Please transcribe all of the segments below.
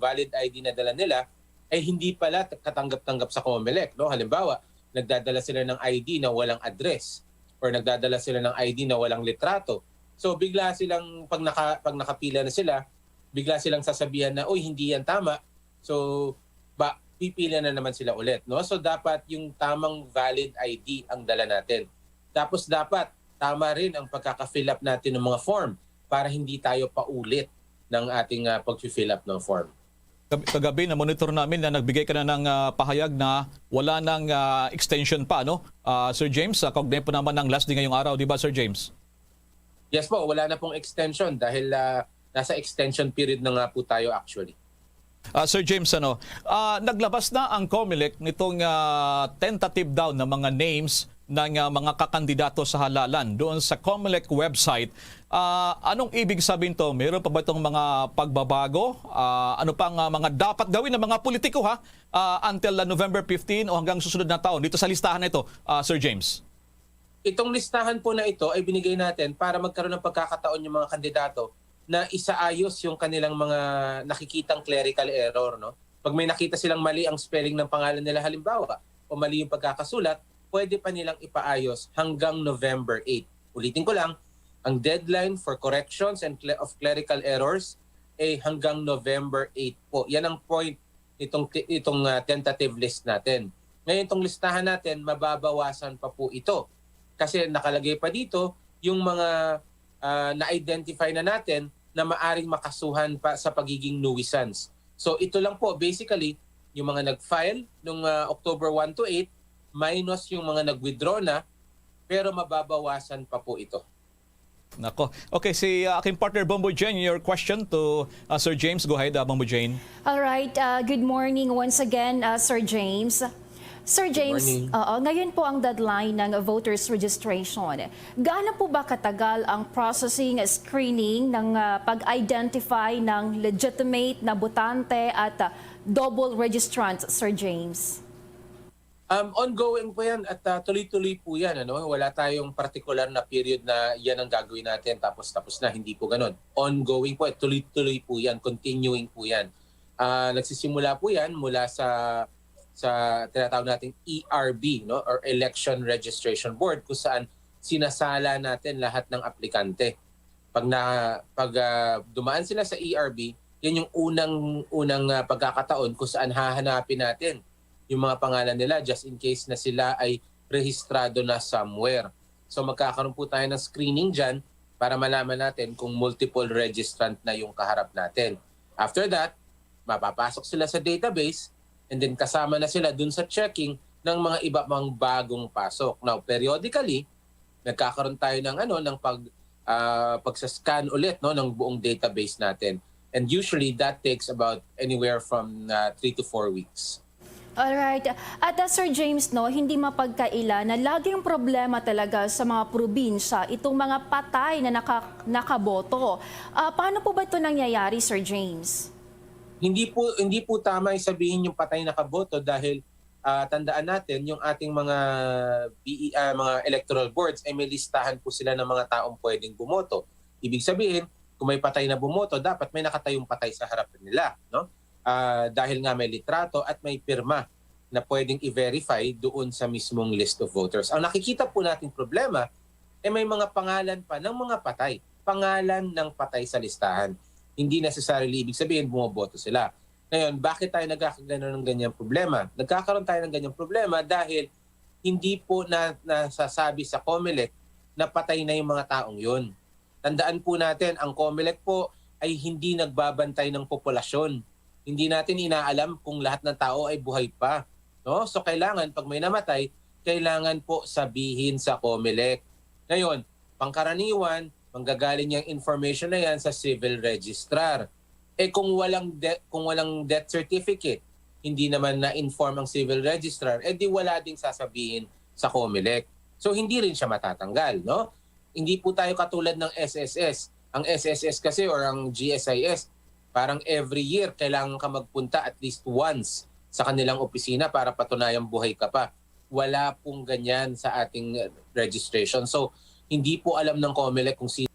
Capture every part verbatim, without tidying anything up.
valid I D na dala nila ay hindi pala katanggap-tanggap sa Comelec, no? Halimbawa, nagdadala sila ng I D na walang address or nagdadala sila ng I D na walang litrato. So bigla silang, pag naka, pag nakapila na sila, bigla silang sasabihan na, "Uy, hindi yan tama." So ba, pipila na naman sila ulit, no? So dapat yung tamang valid I D ang dala natin. Tapos dapat tama rin ang pagkaka-fill up natin ng mga form para hindi tayo paulit ng ating, ah, pag-fill up ng form. Kag-, kagabi, na-monitor namin na nagbigay ka na ng, ah, pahayag na wala nang, ah, extension pa, no? Ah, Sir James, ah, kaugnay po naman ng last day ngayong araw, di ba, Sir James? Yes po, wala na pong extension dahil, ah, nasa extension period na nga po tayo actually. Ah, Sir James, ano, ah, naglabas na ang Comelec nitong, ah, tentative daw na mga names ng, ah, mga kakandidato sa halalan doon sa Comelec website. Ah, anong ibig sabihin to? Mayroon pa ba itong mga pagbabago? Ah, ano pa ang, ah, mga dapat gawin ng mga politiko, ha? Ah, until, ah, November fifteen o hanggang susunod na taon dito sa listahan na ito, ah, Sir James? Itong listahan po na ito ay binigay natin para magkaroon ng pagkakataon yung mga kandidato na isaayos yung kanilang mga nakikitang clerical error, no? Pag may nakita silang mali ang spelling ng pangalan nila, halimbawa, o mali yung pagkakasulat, pwede pa nilang ipaayos hanggang November eight. Ulitin ko lang, ang deadline for corrections and cle-, of clerical errors ay hanggang November eight po. Yan ang point itong ti-, itong, ah, tentative list natin. Ngayon, itong listahan natin, mababawasan pa po ito. Kasi nakalagay pa dito yung mga, ah, na-identify na natin na maaring makasuhan pa sa pagiging nuisance. So, ito lang po, basically, yung mga nag-file nung, ah, October one to eight, minus yung mga nag-withdraw na, pero mababawasan pa po ito. Nako. Okay, si, uh, aking partner, Bombo Jane, your question to, uh, Sir James. Go ahead, uh, Bombo Jane. All right. Uh, good morning once again, uh, Sir James. Sir Good James, morning. Oo, ngayon po ang deadline ng voters registration. Gaano po ba katagal ang processing, screening ng, uh, pag-identify ng legitimate na botante at, uh, double registrant, Sir James? Um, ongoing po yan at, ah, tuloy-tuloy po yan, ano? Wala tayong partikular na period na yan ang gagawin natin tapos tapos na, hindi po ganun. Ongoing po, eh, tuloy-tuloy po yan, continuing po yan. Ah, nagsisimula po yan mula sa, sa tinatawag nating E R B, no? Or Election Registration Board, kung saan sinasala natin lahat ng aplikante. Pag na, pag, ah, dumaan sila sa E R B, yan yung unang, unang, ah, pagkakataon kung saan hahanapin natin yung mga pangalan nila just in case na sila ay rehistrado na somewhere. So magkakaroon po tayo ng screening dyan para malaman natin kung multiple registrant na yung kaharap natin. After that, mapapasok sila sa database and then kasama na sila dun sa checking ng mga iba pang bagong pasok. Now, periodically, nagkakaroon tayo ng, ano, ng pag, ah, pagsa-scan ulit, no, ng buong database natin. And usually that takes about anywhere from, ah, three to four weeks. Alright. At, ah, Sir James, no, hindi mapagkaila na laging problema talaga sa mga probinsya itong mga patay na naka-, nakaboto. Ah, paano po ba ito nangyayari, Sir James? Hindi po, hindi po tama yung sabihin yung patay nakaboto dahil, ah, tandaan natin yung ating mga B E, ah, mga electoral boards ay may listahan po sila ng mga taong pwedeng bumoto. Ibig sabihin, kung may patay na bumoto, dapat may nakatayong patay sa harap nila, no? Ah, dahil nga may litrato at may pirma na pwedeng i-verify doon sa mismong list of voters. Ang nakikita po nating problema, eh, may mga pangalan pa ng mga patay. Pangalan ng patay sa listahan. Hindi necessarily ibig sabihin bumoboto sila. Ngayon, bakit tayo nagkakaroon ng ganyang problema? Nagkakaroon tayo ng ganyang problema dahil hindi po na, nasasabi sa Comelec na patay na yung mga taong yun. Tandaan po natin, ang Comelec po ay hindi nagbabantay ng populasyon. Hindi natin inaalam kung lahat ng tao ay buhay pa, no? So kailangan pag may namatay, kailangan po sabihin sa Comelec. Ngayon, pangkaraniwan, manggagaling yung information na yan sa civil registrar. Eh kung walang de-, kung walang death certificate, hindi naman na-inform ang civil registrar, eh di wala ding sasabihin sa Comelec. So hindi rin siya matatanggal, no? Hindi po tayo katulad ng S S S. Ang S S S kasi or ang G S I S, parang every year kailangan ka magpunta at least once sa kanilang opisina para patunayang buhay ka pa. Wala pong ganyan sa ating registration. So, hindi po alam ng Comelec kung sinong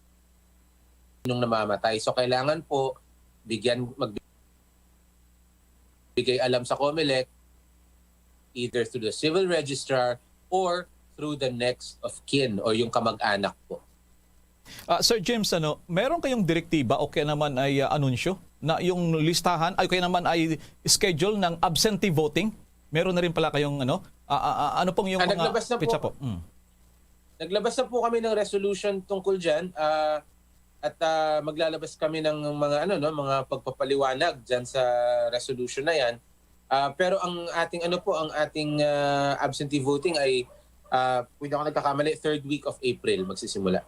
namamatay. So, kailangan po bigyan, mag- bigay alam sa Comelec, either through the civil registrar or through the next of kin o yung kamag-anak po. Ah, Sir James, ano, meron kayong direktiba o kaya naman ay ah, anunsyo na yung listahan ay kaya naman ay schedule ng absentee voting? Meron na rin pala kayong ano? Ah, ah, ah, ano pong yung Ah, mga naglabas na po. petsa po? Mm. Naglabas na po kami ng resolution tungkol diyan, ah, at ah, maglalabas kami ng mga ano no, mga pagpapaliwanag diyan sa resolution na 'yan. Ah, pero ang ating ano po, ang ating ah, absentee voting ay ah, kung hindi ako nagkakamali, third week of April magsisimula.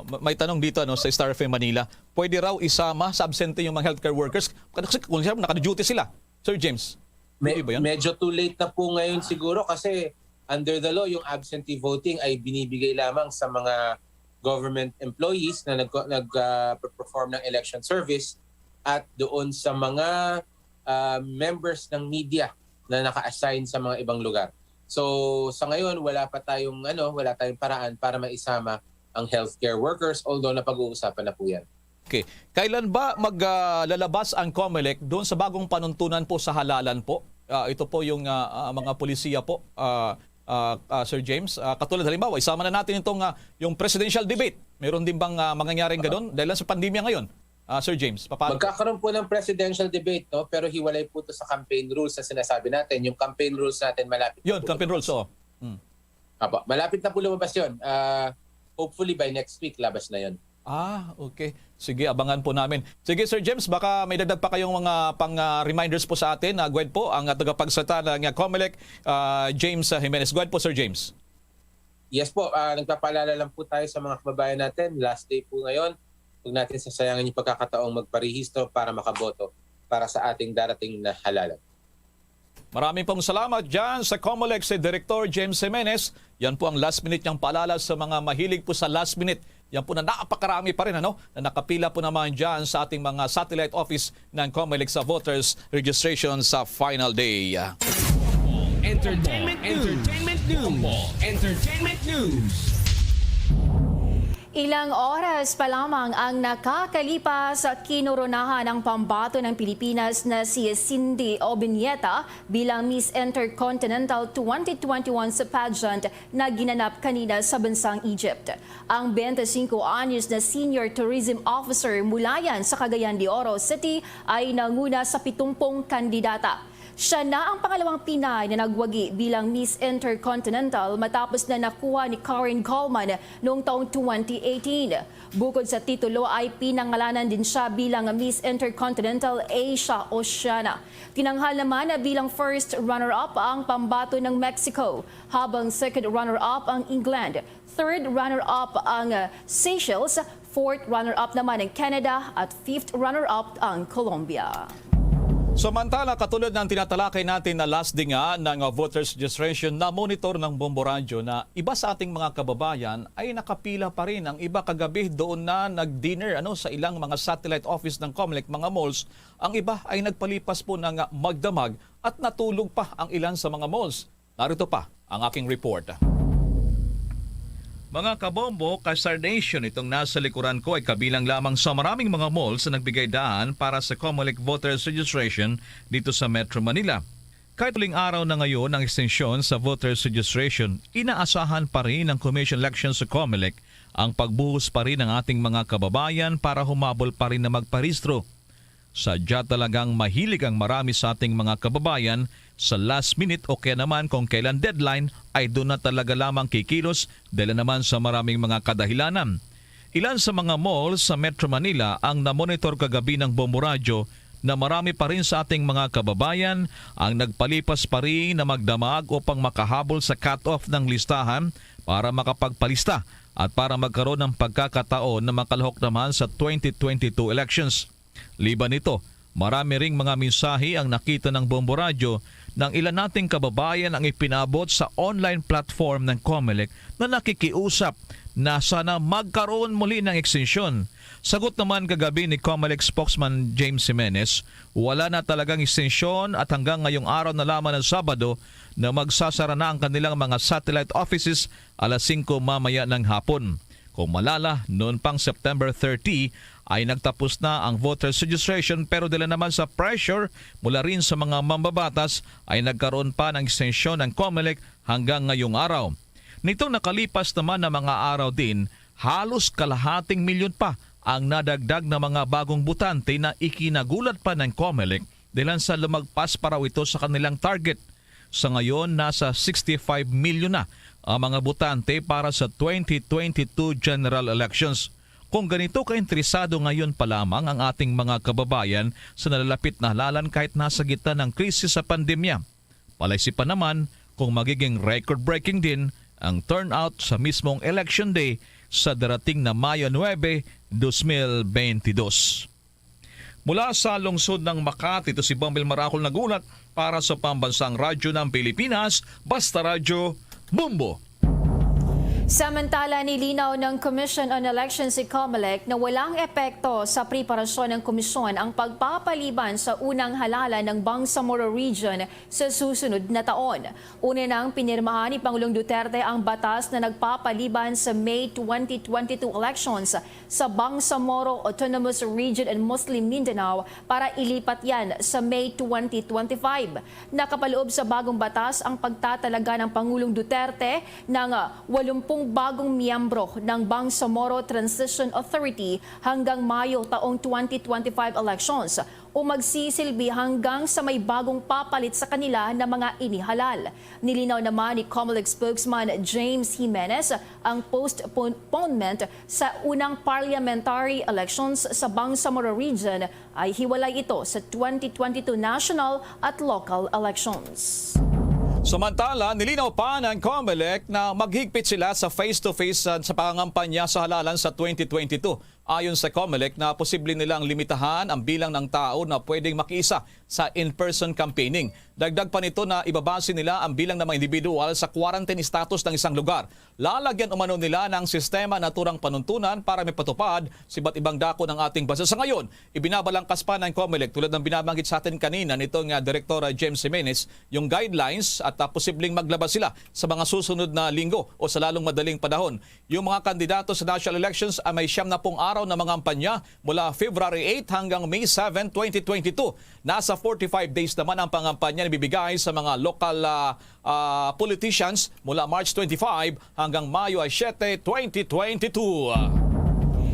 Ma- May tanong dito ano sa Star F M Manila. Pwede raw isama sa absentee yung mga healthcare workers kasi kung sila naka-duty sila. Sir James, Me- pwede ba yun? Medyo too late na po ngayon siguro kasi under the law, yung absentee voting ay binibigay lamang sa mga government employees na nag nag ah, perform ng election service at doon sa mga ah, members ng media na naka-assign sa mga ibang lugar. So sa ngayon wala pa tayong ano, wala tayong paraan para maisama ang healthcare workers, although napag-uusapan na po 'yan. Okay. Kailan ba maglalabas ang Comelec doon sa bagong panuntunan po sa halalan po? Ah, ito po yung ah, ah, mga polisiya po, ah, ah, ah, Sir James. Ah, katulad halimbawa, isama na natin itong ah, yung presidential debate. Meron din bang ah, mangyayaring ganun dahil lang sa pandemya ngayon? Ah, Sir James, paano? Magkakaroon po ng presidential debate, no? Pero hiwalay po ito sa campaign rules na sinasabi natin. Yung campaign rules natin malapit na Yun, po campaign rules, lumabas. Oo. Mm. Apo, malapit na po lumabas yun. Ah, hopefully by next week, labas na yun. Ah, okay. Sige, abangan po namin. Sige, Sir James, baka may dagdag pa kayong mga pang ah, reminders po sa atin. Uh, Gwed po, ang ah, tagapagsalita ng ah, Comelec, ah, James ah, Jimenez. Gwed po, Sir James. Yes po, ah, nagpapaalala lang po tayo sa mga kababayan natin. Last day po ngayon. Huwag natin sasayangan yung pagkakataong magparehistro para makaboto para sa ating darating na halalan. Maraming pong salamat dyan sa Comelec si Director James Jimenez. Yan po ang last minute niyang paalala sa mga mahilig po sa last minute. Yan po na napakarami pa rin ano, na nakapila po naman dyan sa ating mga satellite office ng Comelec sa voters registration sa final day. Entertainment News. Entertainment News. Entertainment News. Ilang oras pa lamang ang nakakalipas, kinoronahan ang pambato ng Pilipinas na si Cindy Obiñeta bilang Miss Intercontinental twenty twenty-one sa pageant na ginanap kanina sa bansang Egypt. Ang twenty-five anyos na senior tourism officer mula yan sa Cagayan de Oro City ay nanguna sa pitumpung kandidata. Siya na ang pangalawang Pinay na nagwagi bilang Miss Intercontinental matapos na nakuha ni Karen Coleman noong taong twenty eighteen. Bukod sa titulo ay pinangalanan din siya bilang Miss Intercontinental Asia Oceania. Tinanghal naman bilang first runner-up ang pambato ng Mexico, habang second runner-up ang England, third runner-up ang Seychelles, fourth runner-up naman ang Canada, at fifth runner-up ang Colombia. Samantala, katulad ng tinatalakay natin na last day nga ng uh, voters registration, na-monitor ng Bombo Radyo na iba sa ating mga kababayan ay nakapila pa rin. Ang iba kagabi doon na nag-dinner ano, sa ilang mga satellite office ng Comelec, mga malls. Ang iba ay nagpalipas po ng uh, magdamag at natulog pa ang ilan sa mga malls. Narito pa ang aking report. Mga kabombo, ka-Star Nation, itong nasa likuran ko ay kabilang lamang sa maraming mga malls na nagbigay daan para sa Comelec voters registration dito sa Metro Manila. Kahit huling araw na ngayon ang ekstensyon sa voters registration, inaasahan pa rin ng Commission on Elections sa Comelec ang pagbuhos pa rin ng ating mga kababayan para humabol pa rin na magparehistro. Sadya talagang mahilig ang marami sa ating mga kababayan sa last minute o kaya naman kung kailan deadline ay doon na talaga lamang kikilos dahil naman sa maraming mga kadahilanan. Ilan sa mga mall sa Metro Manila ang namonitor kagabi ng Bombo Radyo na marami pa rin sa ating mga kababayan ang nagpalipas pa rin na magdamag upang makahabol sa cut-off ng listahan para makapagpalista at para magkaroon ng pagkakataon na makalahok naman sa twenty twenty-two elections. Liban nito, marami ring mga mensahe ang nakita ng Bombo Radyo ng ilan nating kababayan ang ipinabot sa online platform ng Comelec na nakikiusap na sana magkaroon muli ng ekstensyon. Sagot naman kagabi ni Comelec spokesman James Jimenez, wala na talagang ekstensyon at hanggang ngayong araw na lamang ng Sabado na magsasara na ang kanilang mga satellite offices alas singko mamaya ng hapon. Kung malala, noon pang September thirty ay nagtapos na ang voters registration, pero dala naman sa pressure mula rin sa mga mambabatas ay nagkaroon pa ng extension ng COMELEC hanggang ngayong araw. Nitong nakalipas naman na mga araw din, halos kalahating milyon pa ang nadagdag na mga bagong botante na ikinagulat pa ng COMELEC dahil sa lumagpas pa raw ito sa kanilang target. Sa ngayon, nasa sixty-five million na ang mga botante para sa twenty twenty-two general elections. Kung ganito kainteresado ngayon pa lamang ang ating mga kababayan sa nalalapit na halalan kahit nasa gitna ng krisis sa pandemya, palaisipan naman kung magiging record-breaking din ang turnout sa mismong election day sa darating na Mayo nuebe, dos mil bentidus. Mula sa lungsod ng Makati, ito si Bambil Maracol nagulat para sa Pambansang Radyo ng Pilipinas, Basta Radyo, Bombo. Samantala, nilinaw ng Commission on Elections, si COMELEC, na walang epekto sa preparasyon ng komisyon ang pagpapaliban sa unang halalan ng Bangsamoro Region sa susunod na taon. Una nang pinirmahan ni Pangulong Duterte ang batas na nagpapaliban sa May twenty twenty-two elections sa Bangsamoro Autonomous Region and Muslim Mindanao para ilipat yan sa May twenty twenty-five. Nakapaloob sa bagong batas ang pagtatalaga ng Pangulong Duterte ng walumpung bagong miyembro ng Bangsamoro Transition Authority hanggang Mayo taong twenty twenty-five elections o magsisilbi hanggang sa may bagong papalit sa kanila na mga inihalal. Nilinaw naman ni COMELEC spokesman James Jimenez ang postponement sa unang parliamentary elections sa Bangsamoro Region ay hiwalay ito sa twenty twenty-two national at local elections. Samantala, nilinaw pa ng COMELEC na maghigpit sila sa face-to-face sa, sa pangangampanya sa halalan sa twenty twenty-two. Ayon sa COMELEC na posible nilang limitahan ang bilang ng tao na pwedeng makiisa sa in-person campaigning. Dagdag pa nito na ibabase nila ang bilang ng mga individual sa quarantine status ng isang lugar. Lalagyan umano nila ng sistema naturang panuntunan para mapatupad sa iba't ibang dako ng ating bansa. Sa ngayon, ibinabalangkas pa ng COMELEC, tulad ng binabanggit sa atin kanina nitong ah, Direktor ah, James Jimenez, yung guidelines at ah, posibleng maglabas sila sa mga susunod na linggo o sa lalong madaling panahon. Yung mga kandidato sa national elections ay may siyam na pung araw na mangampanya mula February eight hanggang May seven, twenty twenty-two. Nasa forty-five days naman ang pangampanya na bibigay sa mga local ah, ah, politicians mula March twenty-five hanggang Mayo siete, twenty twenty-two.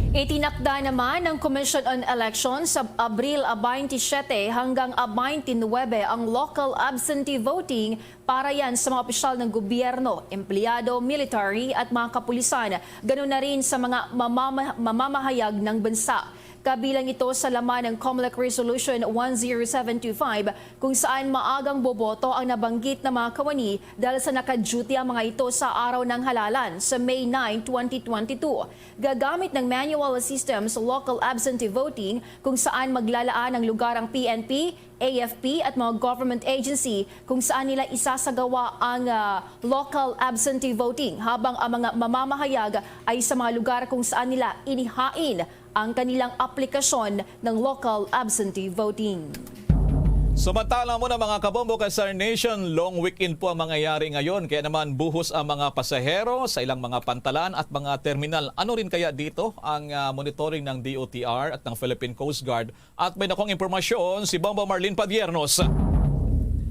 Itinakda naman ng Commission on Elections sa Abril twenty-seven hanggang twenty-nine ang local absentee voting para yan sa mga opisyal ng gobyerno, empleyado, military at mga kapulisan, ganun na rin sa mga mamama- mamamahayag ng bansa. Kabilang ito sa laman ng COMELEC Resolution one zero seven two five, kung saan maagang boboto ang nabanggit na mga kawani dahil sa naka-duty ang mga ito sa araw ng halalan sa May nine, twenty twenty-two. Gagamit ng manual systems local absentee voting, kung saan maglalaan ng lugar ang P N P, A F P at mga government agency kung saan nila isasagawa ang ah, local absentee voting, habang ang mga mamamahayag ay sa mga lugar kung saan nila inihain ang kanilang aplikasyon ng local absentee voting. Samantala muna, mga kabombo, kay Star Nation, long weekend po ang mangyayari ngayon. Kaya naman buhos ang mga pasahero sa ilang mga pantalan at mga terminal. Ano rin kaya dito ang ah, monitoring ng D O T R at ng Philippine Coast Guard? At may dakong impormasyon si Bombo Marlene Padiernos.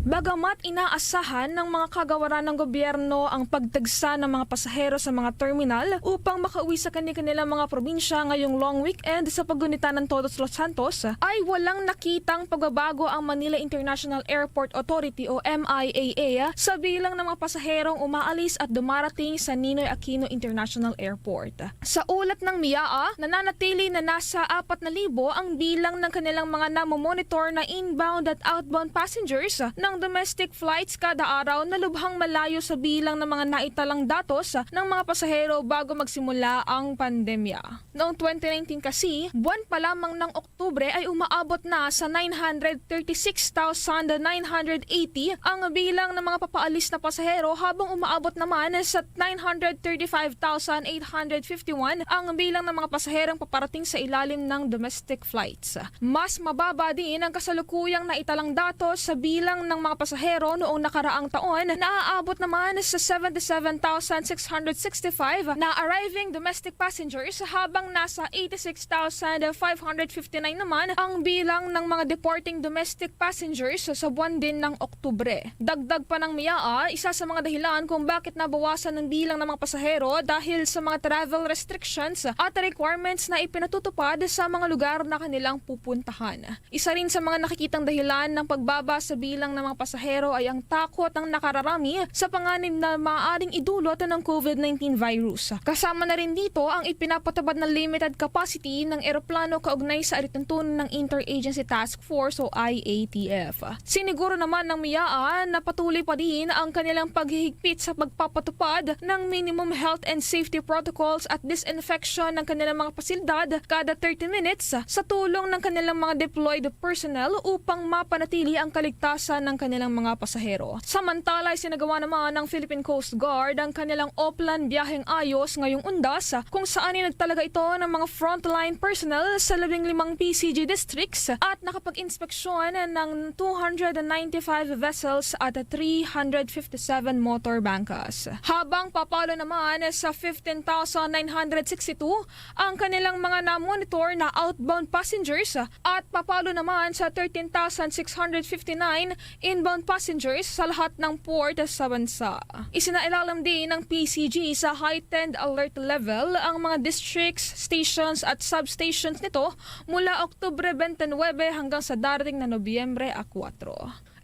Bagamat inaasahan ng mga kagawaran ng gobyerno ang pagtagsa ng mga pasahero sa mga terminal upang makauwi sa kani-kanilang mga probinsya ngayong long weekend sa paggunita ng Todos Los Santos, ay walang nakitang pagbabago ang Manila International Airport Authority o M I A A sa bilang ng mga pasaherong umaalis at dumarating sa Ninoy Aquino International Airport. Sa ulat ng M I A A, nananatili na nasa apat na libo ang bilang ng kanilang mga namomonitor na inbound at outbound passengers ng domestic flights kada araw, na lubhang malayo sa bilang ng mga naitalang datos ng mga pasahero bago magsimula ang pandemya. Noong twenty nineteen kasi, buwan pa lamang ng Oktubre ay umaabot na sa nine hundred thirty-six thousand nine hundred eighty ang bilang ng mga papaalis na pasahero, habang umaabot naman sa nine hundred thirty-five thousand eight hundred fifty-one ang bilang ng mga pasaherong paparating sa ilalim ng domestic flights. Mas mababa din ang kasalukuyang naitalang datos sa bilang ng mga pasahero noong nakaraang taon naaabot naman sa seventy-seven thousand six hundred sixty-five na arriving domestic passengers, habang nasa eighty-six thousand five hundred fifty-nine naman ang bilang ng mga departing domestic passengers sa buwan din ng Oktubre. Dagdag pa ng M I A A, isa sa mga dahilan kung bakit nabawasan ang bilang ng mga pasahero dahil sa mga travel restrictions at requirements na ipinatutupad sa mga lugar na kanilang pupuntahan. Isa rin sa mga nakikitang dahilan ng pagbaba sa bilang ng mga pasahero ay ang takot ng nakararami sa panganib na maaaring idulot ng COVID nineteen virus. Kasama na rin dito ang ipinapatupad na limited capacity ng eroplano kaugnay sa alituntunin ng Interagency Task Force o I A T F. Siniguro naman ng M I A A na patuloy pa din ang kanilang paghihigpit sa pagpapatupad ng minimum health and safety protocols at disinfection ng kanilang mga pasilidad kada thirty minutes sa tulong ng kanilang mga deployed personnel upang mapanatili ang kaligtasan ng kanilang mga pasahero. Samantala, isinagawa naman ng Philippine Coast Guard ang kanilang Oplan Biyaheng Ayos ngayong undas, kung saan inagtalaga ito ng mga frontline personnel sa labing limang P C G districts at nakapag-inspeksyon ng two hundred ninety-five vessels at three hundred fifty-seven motor bangkas. Habang papalo naman sa fifteen thousand nine hundred sixty-two ang kanilang mga na-monitor na outbound passengers at papalo naman sa thirteen thousand six hundred fifty-nine inbound passengers sa lahat ng port sa bansa. Isinailalim din ng P C G sa heightened alert level ang mga districts, stations at substations nito mula Oktubre twenty-nine hanggang sa darating na Nobyembre a kuwatro.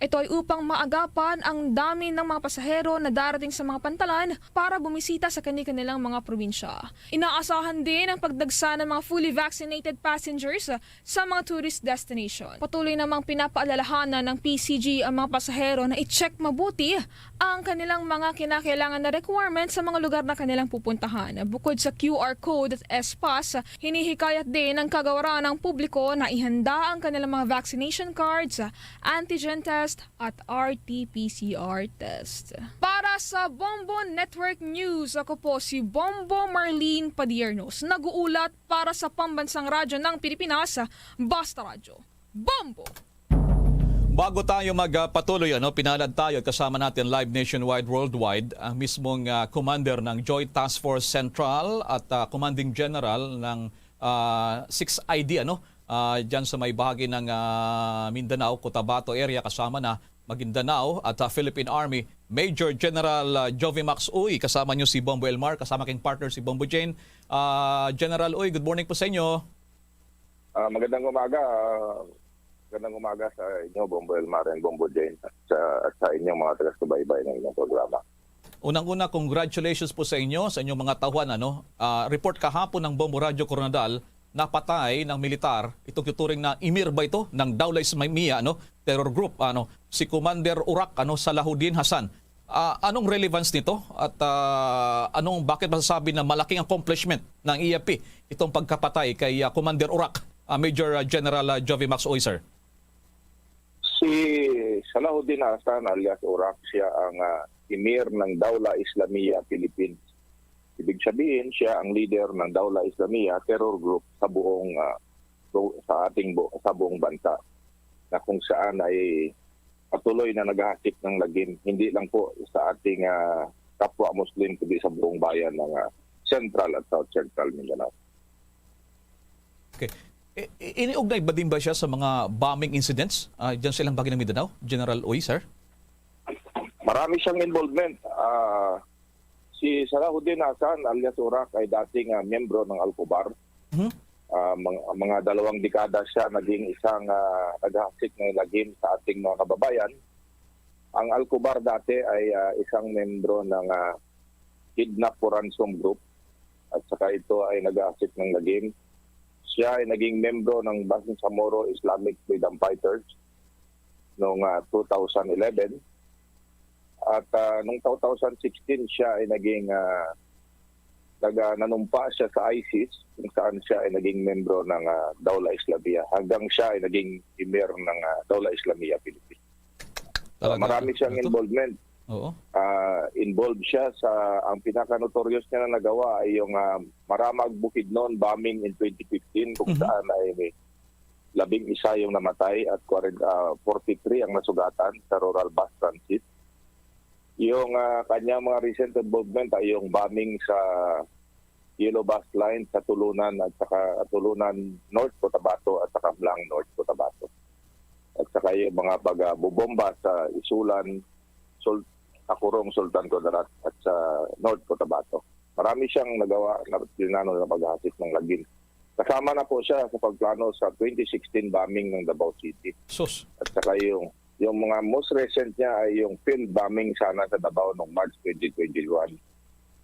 Ito ay upang maagapan ang dami ng mga pasahero na darating sa mga pantalan para bumisita sa kani-kanilang mga probinsya. Inaasahan din ang pagdagsa ng mga fully vaccinated passengers sa mga tourist destination. Patuloy namang pinapaalalahanan ng P C G ang mga pasahero na i-check mabuti ang kanilang mga kinakailangan na requirements sa mga lugar na kanilang pupuntahan. Bukod sa Q R code at S-Pass, hinihikayat din ang kagawaran ng publiko na ihanda ang kanilang mga vaccination cards, antigen test, at R T P C R test. Para sa Bombo Network News, ako po si Bombo Marlene Padiernos, nag-uulat para sa Pambansang Radyo ng Pilipinas, Basta Radyo. Bombo! Bago tayo magpatuloy, ano, pinalad tayo at kasama natin live nationwide, worldwide, ang mismong, ah, commander ng Joint Task Force Central at, ah, commanding general ng, ah, six I D, ano, ah, dyan sa may bahagi ng, ah, Mindanao, Cotabato area, kasama na Maguindanao at, ah, Philippine Army, Major General, ah, Jovimax Uy. Kasama niyo si Bombo Elmar, kasama king partner si Bombo Jane. Ah, General Uy, good morning po sa inyo. Ah, magandang umaga. Ah, magandang umaga sa inyo, Bombo Elmar and Bombo Jane, at sa, at sa inyong mga taga-subaybay ng inyong programa. Unang-una, congratulations po sa inyo, sa inyong mga tauhan, ano? Ah, report kahapon ng Bombo Radyo Koronadal, napatay ng militar, itong tuturing na emir ba ito ng Dawla Islamiyah, ano? Terror group, ano? Si Commander Urak, ano, Salahuddin Hasan. Ah, anong relevance nito? At, ah, anong, bakit masasabi na malaking accomplishment ng E F P itong pagkapatay kay, ah, Commander Urak, ah, Major, ah, General, ah, Jovimax Uy, sir? Si Salahuddin Hasan alias Urak, siya ang, ah, emir ng Dawla Islamiyah Philippines. Ibig sabihin, siya ang leader ng Dawla Islamiyah terror group sa buong, ah, bu-, sa ating bu-, sa buong bansa, na kung saan ay patuloy na naghahasik ng lagim, hindi lang po sa ating, ah, kapwa Muslim, kundi sa buong bayan ng, ah, Central at South Central Mindanao. Okay. I-, i-, iniugnay ba din ba siya sa mga bombing incidents, ah, dyan sa ilang bahagi ng Mindanao, General Uy, sir? Marami siyang involvement. Ah, si Salahuddin Hasan alias Urak ay dating, ah, miyembro ng Alcobar. Mhm. Ah, mga, mga dalawang dekada siya naging isang, ah, naghahasik ng lagim sa ating mga kababayan. Ang Alcobar dati ay, ah, isang miyembro ng, ah, Kidnap for Ransom Group, at saka ito ay naghahasik ng lagim. Siya ay naging miyembro ng Bangsamoro Islamic Freedom Fighters noong, ah, two thousand eleven. At, ah, noong two thousand sixteen, siya ay naging, ah, naga-, nanumpa siya sa ISIS, kung saan siya ay naging miyembro ng, ah, Dawla Islamiyah, hanggang siya ay naging emir ng, ah, Dawla Islamiyah Philippines. So, talaga, marami siyang, ano to? Involvement. Oo. Ah, involved siya sa, ang pinaka-notorious niya na nagawa ay yung, ah, Maramag Bukidnon bombing in twenty fifteen, kung, mhm, saan ay may, labing isa yung namatay at kwarenta, ah, forty-three ang nasugatan sa Rural Bus Transit. Yung, ah, kanyang mga recent involvement ay yung bombing sa Yellow Bus Line sa Tulunan at saka Tulunan North Cotabato at saka Blang North Cotabato. At saka yung mga pag-, ah, bubomba sa Isulan, Sul-, Akurong, Sultan Kudarat at sa North Cotabato. Marami siyang nagawa na plinano na paghasik ng lagim. Kasama na po siya sa pagplano sa twenty sixteen bombing ng Davao City. Sus. At saka yung, yung mga most recent niya ay yung field bombing sana sa Davao noong March twenty twenty-one,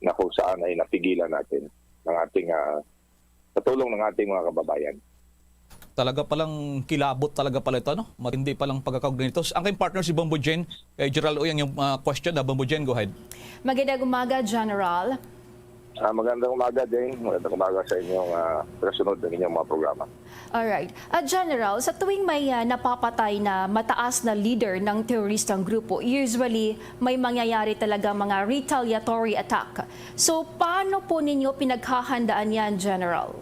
na kung saan ay napigilan natin ng ating, ah, sa tulong ng ating mga kababayan. Talaga palang kilabot talaga pala ito, ano? Matindi palang pagkakaugnayan nito. Ang aking partner si Bombo Jen, kay General Uy ang iyong, ah, question. Ah, Bombo Jen, go ahead. Magandang umaga, General. Ah, magandang umaga, Jane. Magandang umaga sa inyong, ah, kasunod ng inyong mga programa. Alright. Ah, General, sa tuwing may, ah, napapatay na mataas na leader ng teroristang grupo, usually may mangyayari talaga mga retaliatory attack. So, paano po ninyo pinaghahandaan yan, General?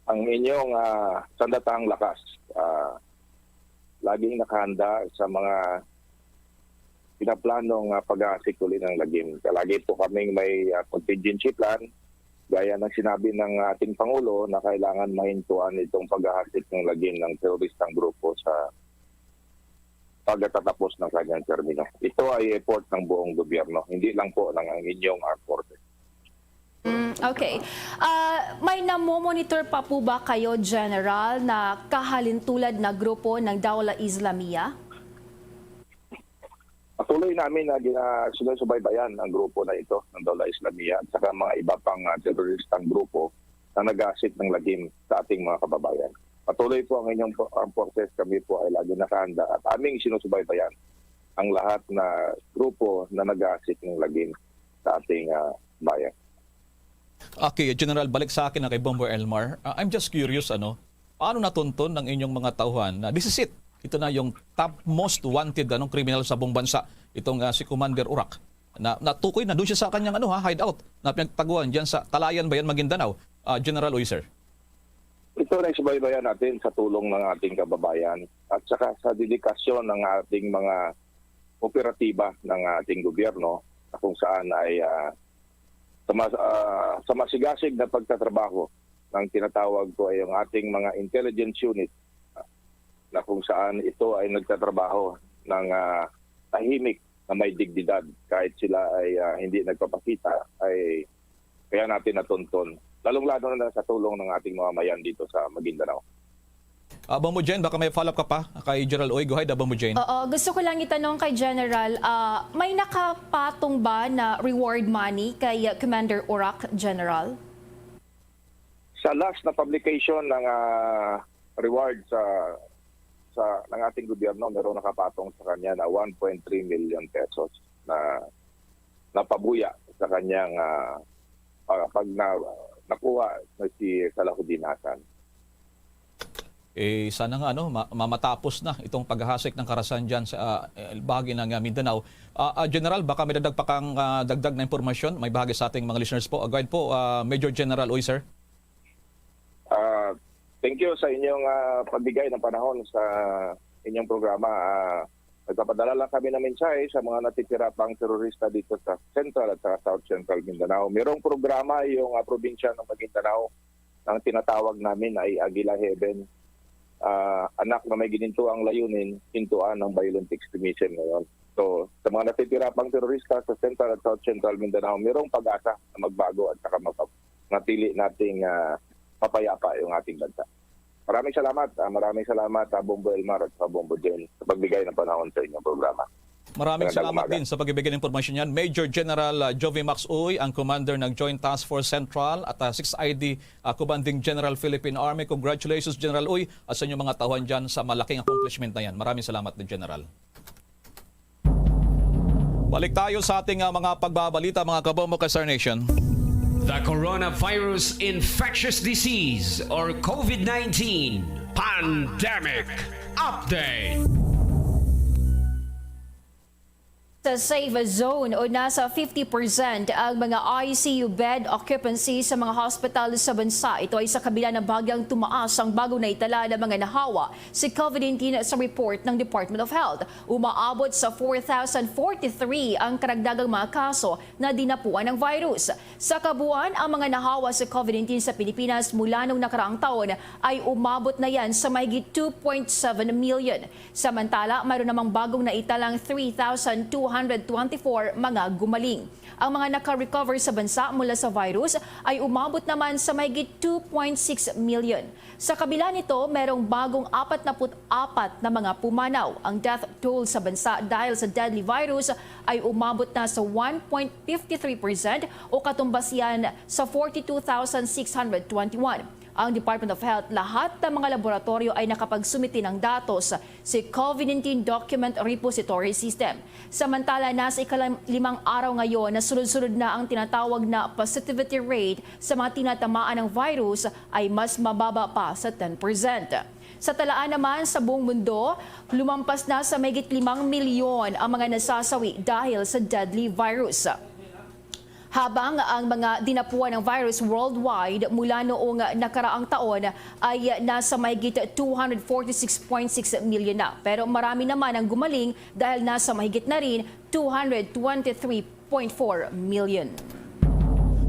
Ang inyong, ah, sandatahang lakas, ah, laging nakahanda sa mga pinaplano nga paghahasik uli ng lagim. Lagi po kaming may, ah, contingency plan, gaya ng sinabi ng ating Pangulo na kailangan mahintuan itong paghahasik ng lagim ng teroristang grupo sa pagkatapos ng kanyang termino. Ito ay effort ng buong gobyerno, hindi lang po ng ang inyong armed forces. Mm, okay. Ah, may namomonitor pa po ba kayo, General, na kahalintulad na grupo ng Dawla Islamiyah? Patuloy namin na gina-, sinusubaybayan ang grupo na ito ng Dawla Islamiyah at saka mga iba pang, ah, teroristang grupo na naghahasik ng lagim sa ating mga kababayan. Patuloy po ang inyong po, ang forces, kami po ay lagi nakahanda at aming sinusubaybayan ang lahat na grupo na naghahasik ng lagim sa ating, ah, bayan. Okay, General, balik sa akin na kay Bombo Elmar. Ah, I'm just curious, ano, paano natunton ng inyong mga tauhan na this is it? Ito na yung top most wanted, ano, kriminal sa buong bansa, itong, ah, si Commander Urak. Na, natukoy na doon siya sa kanyang, ano, ha, hideout na pinagtaguan diyan sa Talayan ba yan, Maguindanao, ah, General Uy, sir? Ito na yung subaybayan natin sa tulong ng ating kababayan at saka sa dedikasyon ng ating mga operatiba ng ating gobyerno na kung saan ay, ah, sa mas-, ah, sa masigasig na pagtatrabaho ng tinatawag ko ay ang ating mga intelligence unit, ah, na kung saan ito ay nagtatrabaho ng, ah, tahimik na may dignidad kahit sila ay, ah, hindi nagpapakita, ay kaya natin natunton, lalong-lalo na sa tulong ng ating mga mayan dito sa Maguindanao. Ah, Bombo Jen, baka may follow-up ka pa kay General Uy. Go ahead, ah, Bombo Jen. Oo, gusto ko lang itanong kay General, ah, may nakapatong ba na reward money kay, ah, Commander Urak, General? Sa last na publication ng, ah, reward sa, sa, ng ating gobyerno, merong nakapatong sa kanya na one point three million pesos na napabuya sa kanyang, ah, ah, pag na, nakuha na si Salahuddin Hasan. Eh, sana nga, ano, ma-, mamatapos na itong paghahasik ng karasan dyan sa, ah, eh, bahagi ng, ah, Mindanao. Ah, ah, General, baka may dagdag pa kang, ah, dagdag na impormasyon, may bahagi sa ating mga listeners po. Ah, go ahead po, ah, Major General Uy, sir. Ah, thank you sa inyong, ah, pagbigay ng panahon sa inyong programa. Ah, nagpapadala lang kami ng mensahe sa mga natitira pang terorista dito sa Central at sa South Central Mindanao. Mayroong programa yung, ah, probinsya ng Maguindanao. Ang tinatawag namin ay Agila Heaven. Ah, anak na may gininto ang layunin, hintuan ang violent extremism ngayon. So, sa mga natitira pang terorista sa Central at South Central Mindanao, mayroong pag-asa na magbago at saka mapap-, natili nating, ah, mapayapa yung ating bansa. Maraming salamat, ah, maraming salamat, ah, Bombo Elmar at sa Bombo Jen sa pagbigay ng panahon sa inyong programa. Maraming Magandang salamat umaga. din sa pagbibigay ng impormasyon niyan. Major General, ah, Jovi Max Uy, ang commander ng Joint Task Force Central at, ah, six I D, ah, Commanding General Philippine Army. Congratulations, General Uy, at sa inyong mga tauhan dyan sa malaking accomplishment na yan. Maraming salamat din, General. Balik tayo sa ating, ah, mga pagbabalita, mga kabombo ka Star Nation. The coronavirus infectious disease or COVID nineteen pandemic update. Sa safe zone o nasa fifty percent ang mga I C U bed occupancy sa mga hospital sa bansa. Ito ay sa kabila na bagyang tumaas ang bago na itala ng mga nahawa si COVID nineteen sa report ng Department of Health. Umaabot sa four thousand forty-three ang karagdagang mga kaso na dinapuan ng virus. Sa kabuuan, ang mga nahawa sa COVID nineteen sa Pilipinas mula nung nakaraang taon ay umabot na yan sa mahigit two point seven million. Samantala, mayroon namang bagong naitalang three thousand two hundred twenty-four mga gumaling. Ang mga naka-recover sa bansa mula sa virus ay umabot naman sa mahigit two point six million. Sa kabila nito, merong bagong apat na put apat na mga pumanaw. Ang death toll sa bansa dahil sa deadly virus ay umabot na sa one point fifty three percent o katumbas yan sa forty-two thousand six hundred twenty-one. Ang Department of Health, lahat ng mga laboratorio ay nakapagsumiti ng datos sa COVID nineteen Document Repository System. Samantala, nasa ikalimang araw ngayon na sunod-sunod na ang tinatawag na positivity rate sa mga tinatamaan ng virus ay mas mababa pa sa ten percent. Sa talaan naman sa buong mundo, lumampas na sa mahigit limang milyon ang mga nasasawi dahil sa deadly virus. Habang ang mga dinapuan ng virus worldwide mula noong nakaraang taon ay nasa mahigit two hundred forty-six point six million na. Pero marami naman ang gumaling dahil nasa mahigit na rin two hundred twenty-three point four million.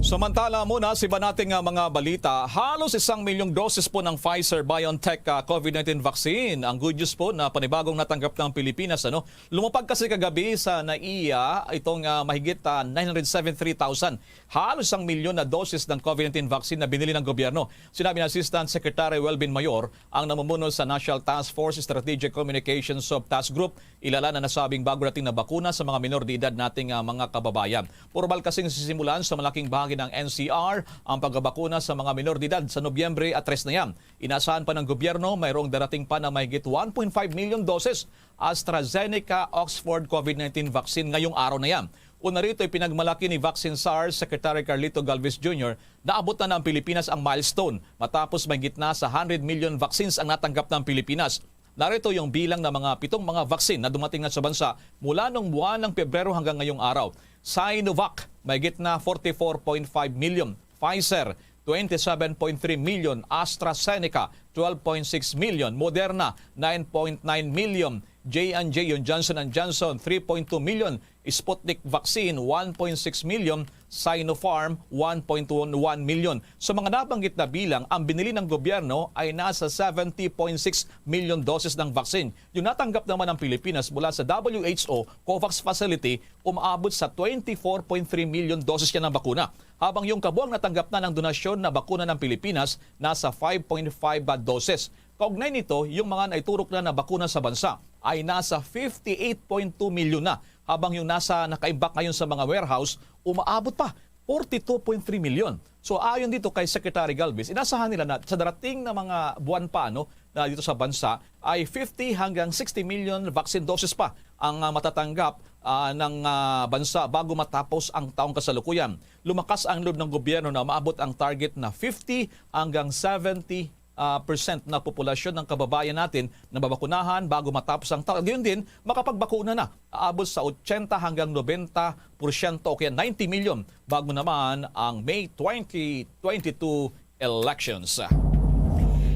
Samantala muna sa iba nating, ah, mga balita, halos isang milyong dosis po ng Pfizer-BioNTech, ah, COVID nineteen vaccine. Ang good news po na panibagong natanggap ng Pilipinas, ano? Lumapag kasi kagabi sa NAIA itong, ah, mahigit, ah, nine hundred seventy-three thousand. Halos isang milyon na dosis ng COVID nineteen vaccine na binili ng gobyerno. Sinabi ni Assistant Secretary Welvin Mayor, ang namumuno sa National Task Force Strategic Communications Sub-Task Group, ilala na nasabing bago dating na bakuna sa mga minor de edad nating, ah, mga kababayan. Pormal kasing sisimulan sa malaking bahagi ng N C R ang pagbabakuna sa mga minor de edad sa Nobyembre a tres na yan. Inasahan pa ng gobyerno, mayroong darating pa na mahigit one point five million doses AstraZeneca Oxford COVID nineteen vaccine ngayong araw na yan. Una rito, ipinagmalaki ni Vaccine Czar Secretary Carlito Galvez Junior na abot na ng Pilipinas ang milestone matapos mahigit na sa hundred million vaccines ang natanggap ng Pilipinas. Narito yung bilang ng mga pitong mga vaccine na dumating na sa bansa mula nung buwan ng Pebrero hanggang ngayong araw. Sinovac, mahigit na forty-four point five million. Pfizer, twenty-seven point three million. AstraZeneca, twelve point six million. Moderna, nine point nine million. J and J, yung Johnson and Johnson, three point two million. Sputnik vaccine, one point six million. Sinopharm, one point one million. Sa mga nabanggit na bilang, ang binili ng gobyerno ay nasa seventy point six million doses ng vaccine. Yung natanggap naman ng Pilipinas mula sa W H O COVAX facility, umaabot sa twenty-four point three million doses yan ng bakuna. Habang yung kabuang natanggap na ng donasyon na bakuna ng Pilipinas, nasa five point five doses. Kaugnay nito, yung mga naiturok na na bakuna sa bansa ay nasa fifty-eight point two million na, habang yung nasa nakaimbak ngayon sa mga warehouse, umaabot pa forty-two point three million. So ayon dito kay Secretary Galvez, inasahan nila na sa darating na mga buwan pa, no, na dito sa bansa ay fifty hanggang sixty million vaccine doses pa ang, ah, matatanggap, ah, ng, ah, bansa bago matapos ang taong kasalukuyan. Lumakas ang loob ng gobyerno na maabot ang target na fifty hanggang seventy, ah, percent na populasyon ng kababayan natin na mabakunahan bago matapos ang taon. Gayon din, makapagbakuna na, aabot sa eighty hanggang ninety porsyento o kaya ninety million bago naman ang May twenty twenty-two elections.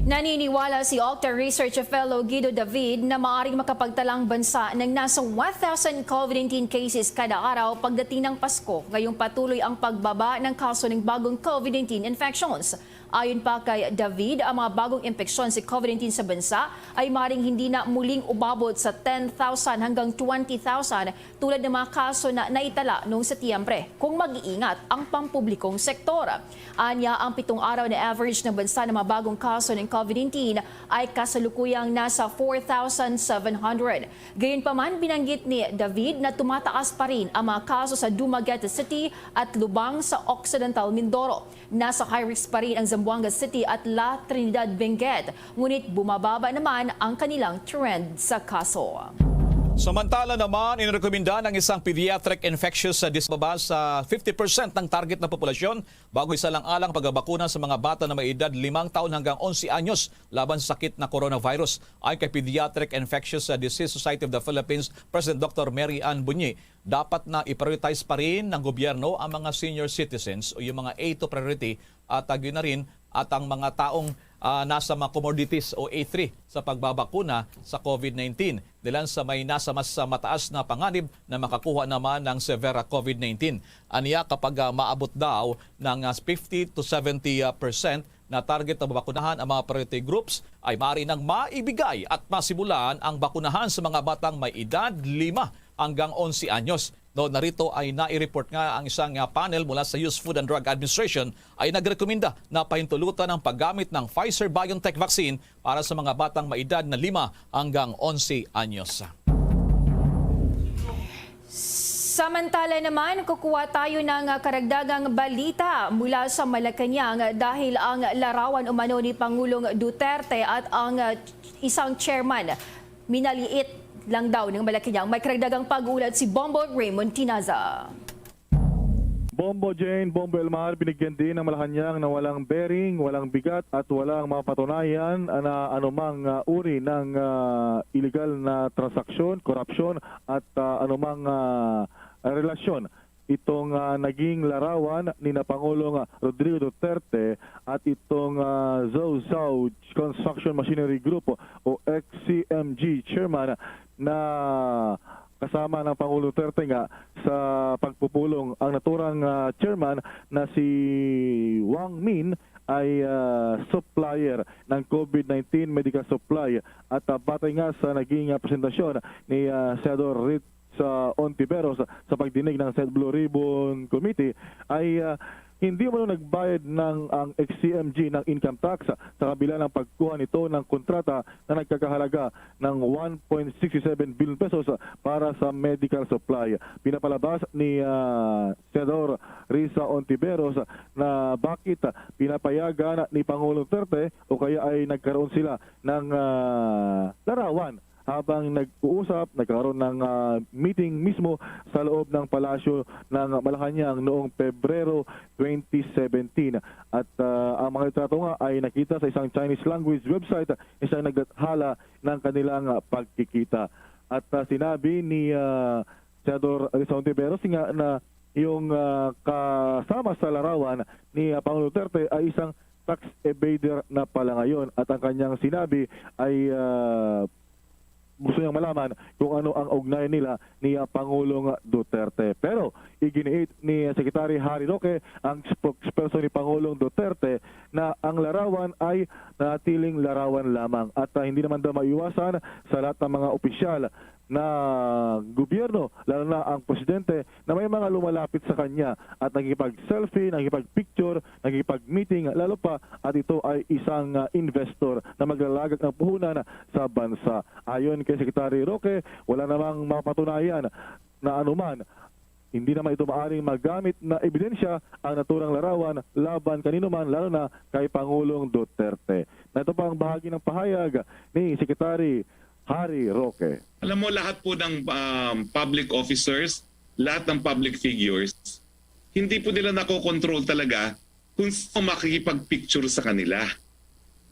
Naniniwala si Octa Research Fellow Guido David na maaring makapagtala ang bansa ng nasa one thousand COVID nineteen cases kada araw pagdating ng Pasko, ngayong patuloy ang pagbaba ng kaso ng bagong COVID nineteen infections. Ayon pa kay David, ang mga bagong impeksyon sa COVID nineteen sa bansa ay maring hindi na muling umabot sa ten thousand hanggang twenty thousand tulad ng mga kaso na naitala noong Setyembre, kung mag-iingat ang pampublikong sektor. Anya, ang pitong araw na average ng bansa ng mga bagong kaso ng COVID nineteen ay kasalukuyang nasa four thousand seven hundred. Gayunpaman, binanggit ni David na tumataas pa rin ang mga kaso sa Dumaguete City at Lubang sa Occidental Mindoro. Nasa high risk pa rin ang Zamboanga City at La Trinidad Benguet, ngunit bumababa naman ang kanilang trend sa kaso. Samantala naman, inirekomenda ng isang pediatric infectious disease baba sa fifty percent ng target na populasyon bago isalang-alang pagbabakuna sa mga bata na may edad limang taon hanggang onse anyos laban sa sakit na coronavirus. Ayon kay Pediatric Infectious Disease Society of the Philippines President Doctor Mary Ann Bunyi, dapat na i-prioritize pa rin ng gobyerno ang mga senior citizens o yung mga A two priority at, ah, yun na rin, at ang mga taong, ah, nasa mga comorbidities o A three sa pagbabakuna sa COVID nineteen. Dilan sa may nasa mas, ah, mataas na panganib na makakuha naman ng severe COVID nineteen. Aniya, kapag, ah, maabot daw ng, ah, fifty to seventy, ah, percent na target na bakunahan ang mga priority groups, ay maaari nang maibigay at masimulan ang bakunahan sa mga batang may edad lima hanggang onse anyos. No, narito ay nai-report nga ang isang, ah, panel mula sa U S Food and Drug Administration ay nagrekomenda na pahintulutan ang paggamit ng Pfizer-BioNTech vaccine para sa mga batang may edad na lima hanggang onse anyos. Samantala naman, kukuha tayo ng karagdagang balita mula sa Malacañang dahil ang larawan umano ni Pangulong Duterte at ang isang chairman minaliit lang daw ng Malacañang. May karagdagang pag-ulat si Bombo Raymond Tinaza. Bombo Jane, Bombo Elmar, binigyan din ng Malacañang na walang bearing, walang bigat at walang mapatunayan na anumang, ah, uri ng, ah, illegal na transaksyon, korupsyon at, ah, anumang, ah, relasyon itong, ah, naging larawan ni na Pangulong, ah, Rodrigo Duterte at itong, ah, Zhou Zhao Construction Machinery Group o X C M G chairman na kasama ng Pangulong Duterte nga sa pagpupulong. Ang naturang, ah, chairman na si Wang Min ay, ah, supplier ng COVID nineteen medical supply. At, ah, batay nga sa naging, ah, presentasyon ni, ah, Senador Risa Ontiveros sa pagdinig ng Senate Blue Ribbon Committee, ay, ah, hindi umano nagbayad ng ang X C M G ng income tax sa kabila ng pagkuha nito ng kontrata na nagkakahalaga ng one point six seven billion pesos para sa medical supply. Pinapalabas ni, ah, Senador Risa Ontiveros na bakit pinapayagan ni Pangulong Duterte o kaya ay nagkaroon sila ng, ah, larawan habang nag-uusap, nagkaroon ng, ah, meeting mismo sa loob ng Palasyo ng Malacañang noong Pebrero twenty seventeen. At, ah, ang mga litrato nga ay nakita sa isang Chinese language website, isang nagdathala ng kanilang, ah, pagkikita. At, ah, sinabi ni, ah, Senador Risa Ontiveros nga na yung, ah, kasama sa larawan ni, ah, Pangulong Duterte ay isang tax evader na pala ngayon at ang kanyang sinabi ay, ah, gusto niyang malaman kung ano ang ugnayan nila ni, ah, Pangulong Duterte. Pero iginiit ni Secretary Harry Roque, ang spokesperson ni Pangulong Duterte, na ang larawan ay nanatiling larawan lamang at, ah, hindi naman daw maiwasan sa lahat ng mga opisyal na gobyerno, lalo na ang presidente, na may mga lumalapit sa kanya at nakikipag-selfie, nakikipag-picture, nakikipag-meeting, lalo pa at ito ay isang, ah, investor na maglalagak ng puhunan sa bansa. Ayon kay Secretary Roque, wala namang mapatunayan na anuman. Hindi naman ito maaring magamit na ebidensya ang naturang larawan laban kanino man, lalo na kay Pangulong Duterte. Na ito pa ang bahagi ng pahayag ni Secretary Harry Roque. Alam mo, lahat po ng, um, public officers, lahat ng public figures, hindi po nila nakokontrol talaga kung sino makikipag-picture sa kanila.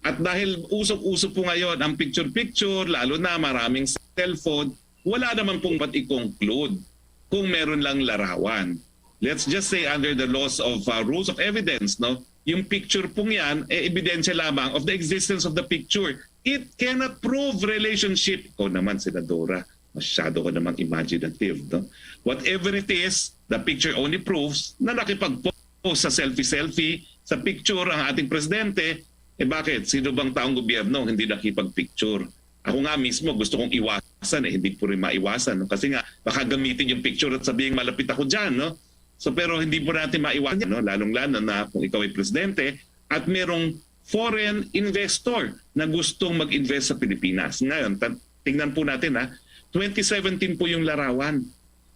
At dahil usok-uso po ngayon ang picture-picture, lalo na maraming cellphone, wala naman pong ba't i-conclude kung meron lang larawan. Let's just say under the laws of, uh, rules of evidence, no? Yung picture pong yan, eh, ebidensya lamang of the existence of the picture. It cannot prove relationship. Ikaw naman, Senadora, masyado ka namang imaginative, no? Whatever it is, the picture only proves na nakipag-post sa selfie-selfie, sa picture ang ating presidente. Eh, bakit? Sino bang taong gobyerno ang hindi nakipag-picture? Ako nga mismo, gusto kong iwasan, eh, hindi po rin maiwasan, no? Kasi nga, baka gamitin yung picture at sabihin, "Malapit ako dyan," no? So, pero hindi po natin maiwasan yan, no? Lalong-lalo na kung ikaw ay presidente at merong foreign investor na gustong mag-invest sa Pilipinas. Ngayon, ta-, tingnan po natin, ha. Twenty seventeen po yung larawan.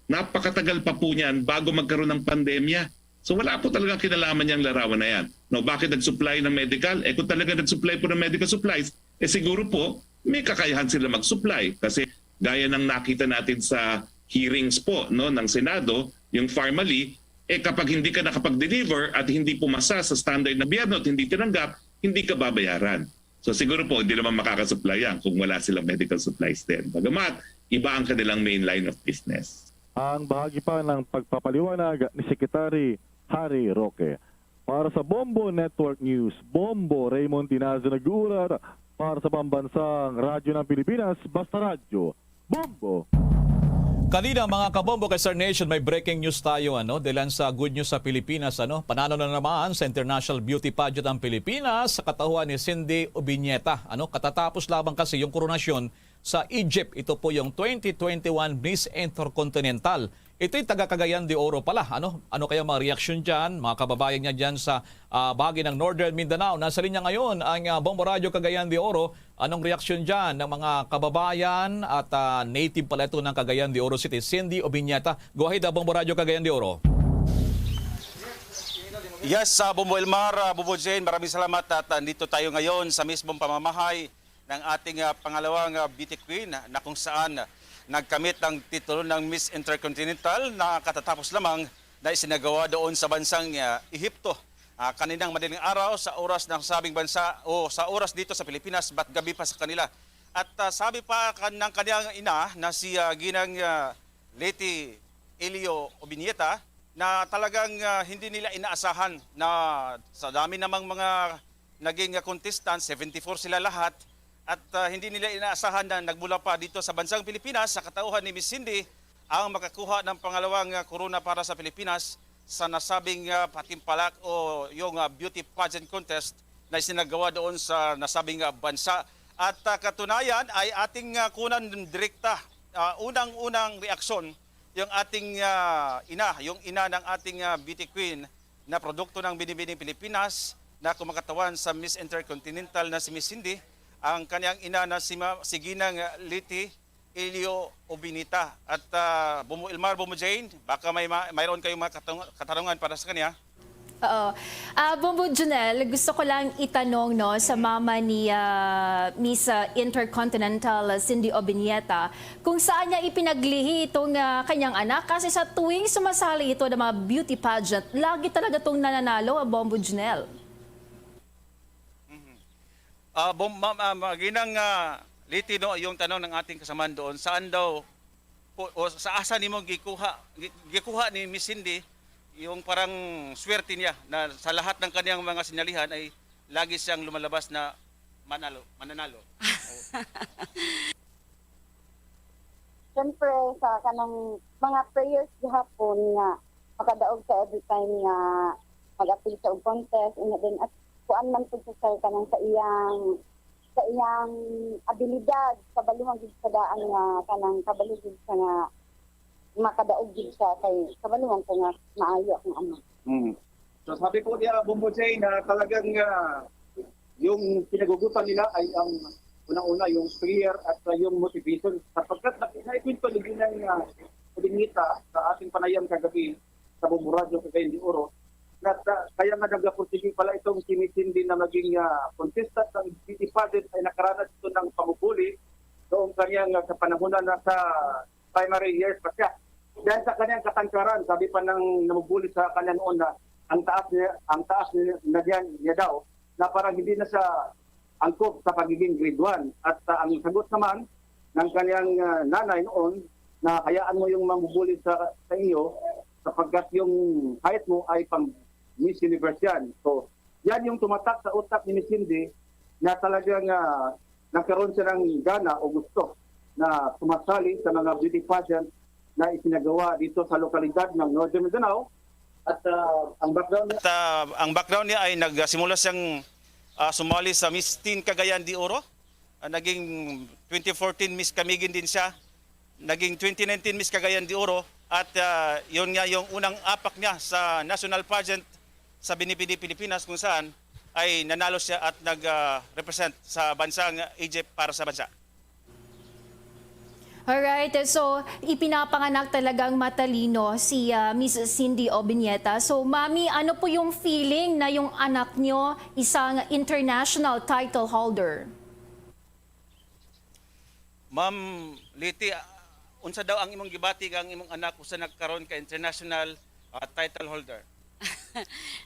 Napakatagal pa po niyan bago magkaroon ng pandemya. So, wala po talagang kinalaman niyang larawan na yan. No, bakit nag-supply ng medical? Eh, kung talaga nag-supply po ng medical supplies, eh, siguro po, may kakayahan sila mag-supply kasi Gaya ng nakita natin sa hearings po, no, ng Senado, yung Farmally, eh, kapag hindi ka nakapag-deliver at hindi pumasa sa standard ng gobyerno at hindi tinanggap, hindi ka babayaran. So siguro po, hindi naman makakasupply yan kung wala silang medical supplies din. Bagamat, iba ang kanilang main line of business. Ang bahagi pa ng pagpapaliwanag ni Secretary Harry Roque. Para sa Bombo Network News, Bombo Raymond Tinazo nag-uulat para sa Pambansang Radyo ng Pilipinas, Basta Radyo, Bombo! Kanina, mga kabombo kay Star Nation, may breaking news tayo, ano, dilan sa good news sa Pilipinas, ano. Panalo na naman sa International Beauty Pageant ang Pilipinas sa katauhan ni Cindy Obiñeta, ano. Katatapos lamang kasi yung koronasyon sa Egypt. Ito po yung twenty twenty-one Miss Intercontinental. Ito'y taga Cagayan de Oro pala, ano. Ano kaya mga reaksyon diyan, mga kababayan niya diyan sa ah, bahagi ng Northern Mindanao? Nasa linya ngayon ang ah, Bombo Radyo Cagayan de Oro. Anong reaksyon dyan ng mga kababayan at ah, native pala ito ng Cagayan de Oro City, Cindy Obiñeta? Go ahead, ah, Bombo Radyo Cagayan de Oro. Yes, uh, Bombo Elmar, uh, Bombo Jane, maraming salamat at uh, nandito tayo ngayon sa mismong pamamahay ng ating uh, pangalawang uh, beauty queen na kung saan uh, nagkamit ng titulo ng Miss Intercontinental na katatapos lamang na isinagawa doon sa bansang uh, Ehipto. Uh, kaninang madaling araw sa oras ng sabing bansa o sa oras dito sa Pilipinas, but gabi pa sa kanila. At uh, sabi pa kan ng kanyang ina na si uh, Ginang uh, Leti Elio Obinieta na talagang uh, hindi nila inaasahan na sa dami namang mga naging uh, contestant, seventy-four sila lahat, at uh, hindi nila inaasahan na nagmula pa dito sa bansang Pilipinas, sa katauhan ni Miss Cindy, ang makakuha ng pangalawang uh, korona para sa Pilipinas sa nasabing uh, patimpalak o yung uh, beauty pageant contest na isinagawa doon sa nasabing uh, bansa. At uh, katunayan ay ating uh, kunan direkta, uh, unang-unang reaksyon yung ating uh, ina, yung ina ng ating uh, beauty queen na produkto ng Binibining Pilipinas na kumakatawan sa Miss Intercontinental na si Miss Cindy, ang kanyang ina na si, Ma, si Ginang uh, Liti Elio Obinita. At uh, Bumo Ilmar, Bumo Jane, baka may ma, mayroon kayong mga katang, katarungan para sa kanya. Oo. Ah, Bombo Junel, gusto ko lang itanong, no, sa mama ni ah, Miss ah, Intercontinental, ah, Cindy Obinieta, kung saan niya ipinaglihi itong ah, kanyang anak, kasi sa tuwing sumasali ito ng mga beauty pageant, lagi talaga itong nananalo, ah, Bombo Junel. Ah, bom, ma, ma, ma, ginang ah, Liti, no, yung tanong ng ating kasamaan doon, saan daw po, o sa asa nimo gikuha gi- gikuha ni Miss Cindy yung parang swerte niya na sa lahat ng kaniyang mga sinalihan ay lagi siyang lumalabas na manalo, mananalo. Siyempre, sa kanang mga prayers gihapon nga makadaog ka every time nga mag-apil sa og contest, ina din at kuan man pud sa sir kanang sa iyang sa iyang abilidad, kabaluhan gid sa daan nga kanang kabalo gid sa nga makadaog gid siya kay kabaluhan ko nga maayo akong ama. Mm. So sabi po niya, Bombo Jay, na talagang ah, yung pinagugutan nila ay ang unang-una yung prayer at ah, yung motivation. Sapagkat naki- naikwento ni Ginang uh, Odinita sa ating panayam kagabi sa Bombo Radio Cagayan de Oro, na ah, kaya nga nagapursige pala itong si Miss Cindy na maging ah, contestant ng beauty pageant ay nakaranas ito ng pamubuli noong kanyang ah, kapanahunan na sa primary years pa siya. Dahil sa kanyang katangkaran, sabi pa ng namubuli sa kanya noon na ang taas niya, ang taas niya, na niya, niya daw na parang hindi na siya angkop sa pagiging grade one. At ah, ang sagot naman ng kanyang ah, nanay noon na hayaan mo yung mamubuli sa, sa iyo sapagkat yung height mo ay pang Miss Universe yan. So, yan yung tumatak sa utak ni Miss Cindy na talagang ah, nagkaroon siya ng gana o gusto na sumasali sa mga beauty pageant na isinagawa dito sa lokalidad ng Northern Mindanao. At ah, ang background niya At ah, ang background niya ay nagsimula siyang ah, sumali sa Miss Teen Cagayan de Oro. Ah, naging twenty fourteen Miss Camiguin din siya. Naging twenty nineteen Miss Cagayan de Oro. At ah, yun nga yung unang apak niya sa national pageant sa Binibini, Pilipinas, kung saan ay nanalo siya at nag-represent sa bansang Egypt para sa bansa. Alright, so ipinapanganak talagang matalino si ah, Miss Cindy Obinieta. So, Mami, ano po yung feeling na yung anak nyo isang international title holder? Ma'am Liti, ah, unsa daw ang imong gibati nga ang imong anak usa na karon ka international, ah, title holder?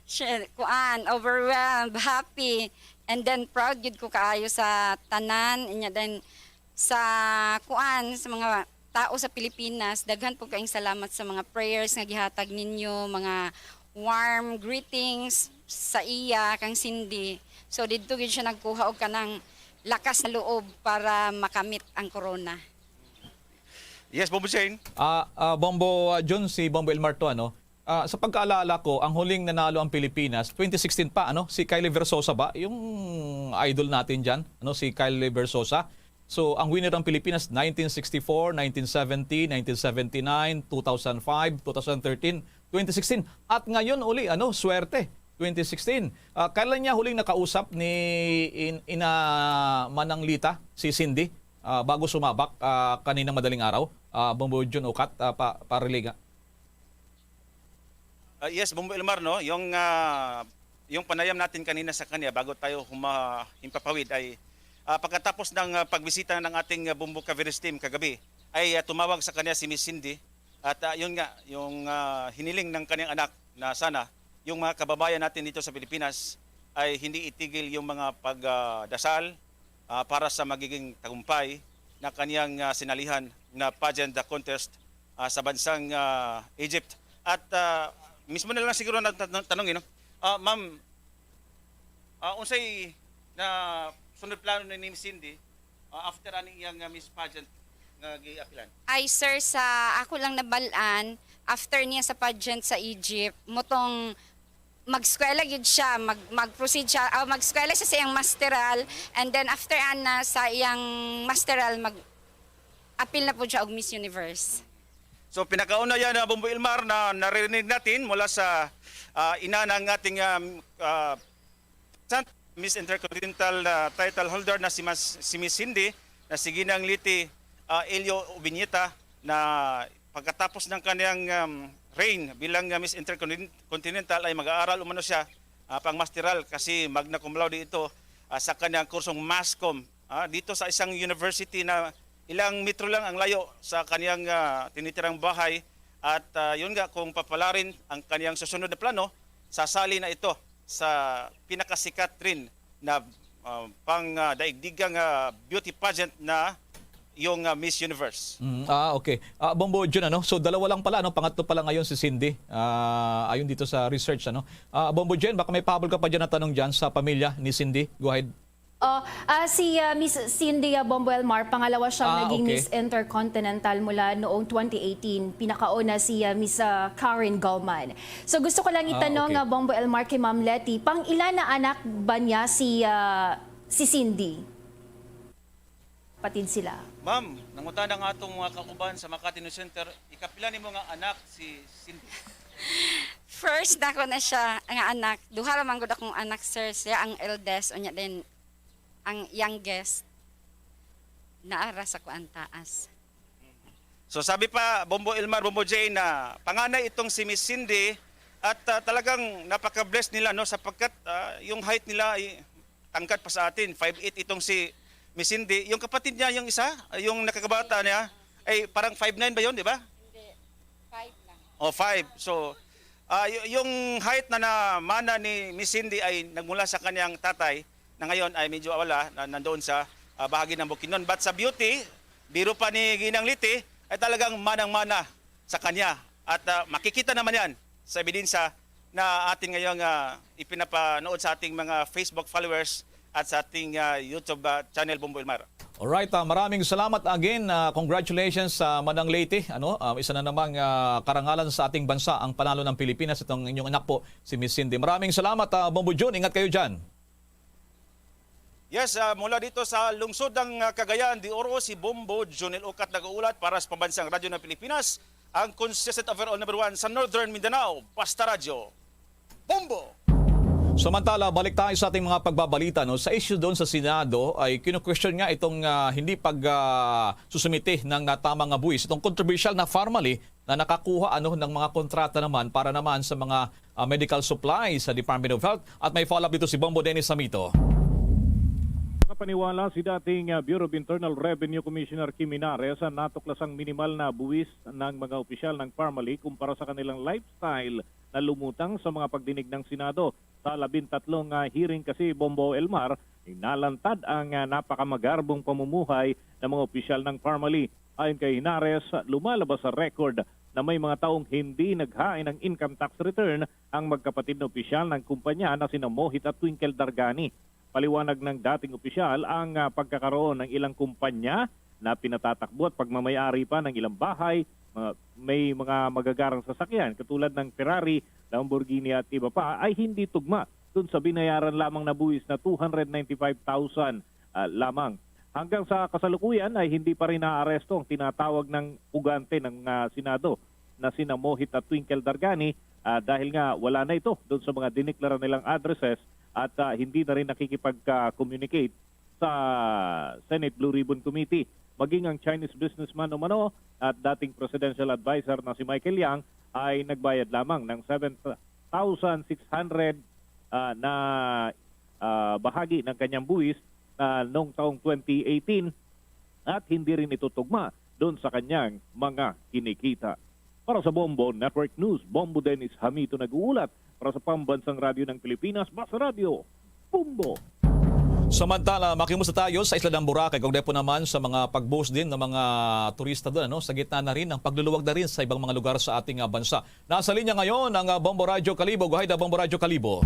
Shit, kuan, overwhelmed, happy, and then proud gyud ko kaayo sa tanan, and then sa kuan, sa mga tao sa Pilipinas. Daghan po kayong salamat sa mga prayers nga gihatag ninyo, mga warm greetings sa iya kang Cindy. So didto gyud siya nagkuha og kanang lakas na loob para makamit ang corona. Yes, Bombo Jane. Ah, ah, Bombo, ah, Jun, si Bombo Elmar to, ano? Ah, sa pagkaalala ko, ang huling nanalo ang Pilipinas, twenty sixteen pa, ano? Si Kylie Versosa ba? Yung idol natin dyan, ano? Si Kylie Versosa. So, ang winner ng Pilipinas, nineteen sixty-four, nineteen seventy, nineteen seventy-nine, two thousand five, two thousand thirteen, twenty sixteen. At ngayon uli, ano? Swerte, twenty sixteen. Ah, kailan niya huling nakausap ni in, Ina Mananglita, si Cindy? Ah, bago sumabak, ah, kaninang madaling araw, ah, Bombo Jun Ukat, ah, pa, pariliga. Ah, yes, Bombo Elmar, no? Yung, ah, yung panayam natin kanina sa kanya bago tayo huma-, himpapawid ay, ah, pagkatapos ng, ah, pagbisita ng ating, ah, Bombo Caveres team kagabi, ay, ah, tumawag sa kanya si Miss Cindy. At, ah, yun nga, yung, ah, hiniling ng kanyang anak na sana yung mga kababayan natin dito sa Pilipinas ay hindi itigil yung mga pagdasal, ah, para sa magiging tagumpay na kanyang, ah, sinalihan na pageant, ah, contest, ah, sa bansang, ah, Egypt. At, ah, mismo na lang siguro na tan-, tanongin, no? Ah, ma'am, ah, unsay na sunod plano ni Miss Cindy, ah, after ani iyang, ah, Miss Pageant nga giapilan? Ay, sir, sa ako lang nabal-an, after niya sa pageant sa Egypt, mutong mag-eskwela gyud siya, mag mag-proceed siya, ah, mag-eskwela siya sa iyang masteral, and then after ana sa iyang masteral, mag-apil na po siya og Miss Universe. So, pinakauna yan, ah, Bombo Elmar, na narinig natin mula sa, ah, ina ng ating, um, ah, Miss Intercontinental, ah, title holder na si Mas, si Miss Cindy, na si Ginang Liti, ah, Elio Ubiñeta, na pagkatapos ng kanyang, um, reign bilang, ah, Miss Intercontinental ay mag-aaral umano siya, ah, pang masteral kasi magna cum laude ito, ah, sa kanyang kursong mass comm, ah, dito sa isang university na ilang metro lang ang layo sa kanyang, ah, tinitirang bahay. At, ah, yun nga, kung papalarin ang kanyang susunod na plano, sasali na ito sa pinakasikat rin na, ah, pang, ah, daigdigang, ah, beauty pageant na yung, ah, Miss Universe. Mm, ah, okay. Ah, Bombo Jun, ano? So, dalawa lang pala, ano? Pangatlo pala ngayon si Cindy. Ah, ayon dito sa research, ano? Ah, Bombo Jun, baka may pahabol ka pa dyan na tanong dyan sa pamilya ni Cindy. Go ahead. Oh, ah, si ah, Miss Cindy ah, Bombo Elmar, pangalawa siyang Ah, naging okay. Miss Intercontinental mula noong twenty eighteen. Pinakauna si ah, Miss ah, Karen Gauman. So gusto ko lang Ah, itanong okay. ah, Bombo Elmar, kay Ma'am Letty, pang ilan na anak ba niya si ah, si Cindy? Patid sila. Ma'am, nangutana nga atong mga kauban sa Makati News Center, ikapila nimo nga anak si Cindy? First na ko na siya, nga anak. Duha ra man gud akong anak, sir. Siya ang eldest, unya din ang youngest. Naara sa kuan taas. So, sabi pa, Bombo Elmar, Bombo Jay, na panganay itong si Miss Cindy at, ah, talagang napaka-blessed nila, no, sapagkat, ah, yung height nila ay tangkad pa sa atin, five eight itong si Miss Cindy. Yung kapatid niya, yung isa, yung nakakabata niya, ay parang five nine ba yun, di ba? Hindi. Five lang. O, five. So, ah, y- yung height na namana ni Miss Cindy ay nagmula sa kanyang tatay, na ngayon ay medyo wala, na nandoon sa, ah, bahagi ng Bukidnon. But sa beauty, biro pa ni Ginang Liti, ay talagang manang-mana sa kanya. At, ah, makikita naman yan sa ebidensya na atin ngayong, ah, ipinapanood sa ating mga Facebook followers at sa ating, ah, YouTube, ah, channel, Bombo Elmar. Alright, ah, maraming salamat again. Ah, congratulations sa Manang Leyte. Ano, ah, isa na namang, ah, karangalan sa ating bansa ang panalo ng Pilipinas, itong inyong anak po, si Miss Cindy. Maraming salamat, ah, Bombo Jun. Ingat kayo dyan. Yes, ah, mula dito sa lungsod ng, ah, Cagayan de Oro, si Bombo Junel Ukat nag-uulat para sa Pambansang Radyo ng Pilipinas, ang consistent overall number one sa Northern Mindanao, Basta Radyo. Bombo! Samantala, balik tayo sa ating mga pagbabalita, no? Sa issue doon sa Senado ay kinu-question nga itong, ah, hindi pag, ah, susumite ng natama nga buwis, itong controversial na Farmally na nakakuha, ano, ng mga kontrata naman para naman sa mga, ah, medical supplies sa Department of Health. At may follow-up dito si Bombo Dennis Samito. Paniwala si dating, ah, Bureau of Internal Revenue Commissioner Kim Henares, ah, natuklasang minimal na buwis ng mga opisyal ng Parmalee kumpara sa kanilang lifestyle na lumutang sa mga pagdinig ng Senado. Sa labintatlong, ah, hearing kasi, Bombo, Elmar, inalantad ang, ah, napakamagarbong pamumuhay ng mga opisyal ng Parmalee. Ayon kay Henares, lumalabas sa record na may mga taong hindi naghain ng income tax return ang magkapatid na opisyal ng kumpanya na sina Mohit at Twinkle Dargani. Paliwanag ng dating opisyal, ang, ah, pagkakaroon ng ilang kumpanya na pinatatakbo at pagmamayari pa ng ilang bahay, mga, may mga magagarang sasakyan katulad ng Ferrari, Lamborghini at iba pa ay hindi tugma dun sa binayaran lamang na buwis na two hundred ninety-five thousand, ah, lamang. Hanggang sa kasalukuyan ay hindi pa rin naaresto ang tinatawag ng pugante ng, ah, Senado na sina Mohit at Twinkle Dargani, ah, dahil nga wala na ito doon sa mga dineklara nilang addresses at, ah, hindi na rin nakikipag-communicate sa Senate Blue Ribbon Committee. Maging ang Chinese businessman umano at dating presidential adviser na si Michael Yang ay nagbayad lamang ng seven thousand six hundred, ah, na, ah, bahagi ng kanyang buwis, ah, noong taong twenty eighteen at hindi rin ito tugma doon sa kanyang mga kinikita. Para sa Bombo Network News, Bombo Dennis Hamito nag-uulat. Para sa Pambansang Radyo ng Pilipinas, Basta Radyo, Bombo. Samantala, makimusta tayo sa isla ng Boracay, kaugnay po naman sa mga pag-boost din ng mga turista doon, ano? Sa gitna na rin ng pagluluwag na rin sa ibang mga lugar sa ating, ah, bansa. Nasa linya ngayon ang, ah, Bombo Radyo Kalibo. Go ahead, ah, Bombo Radyo Kalibo.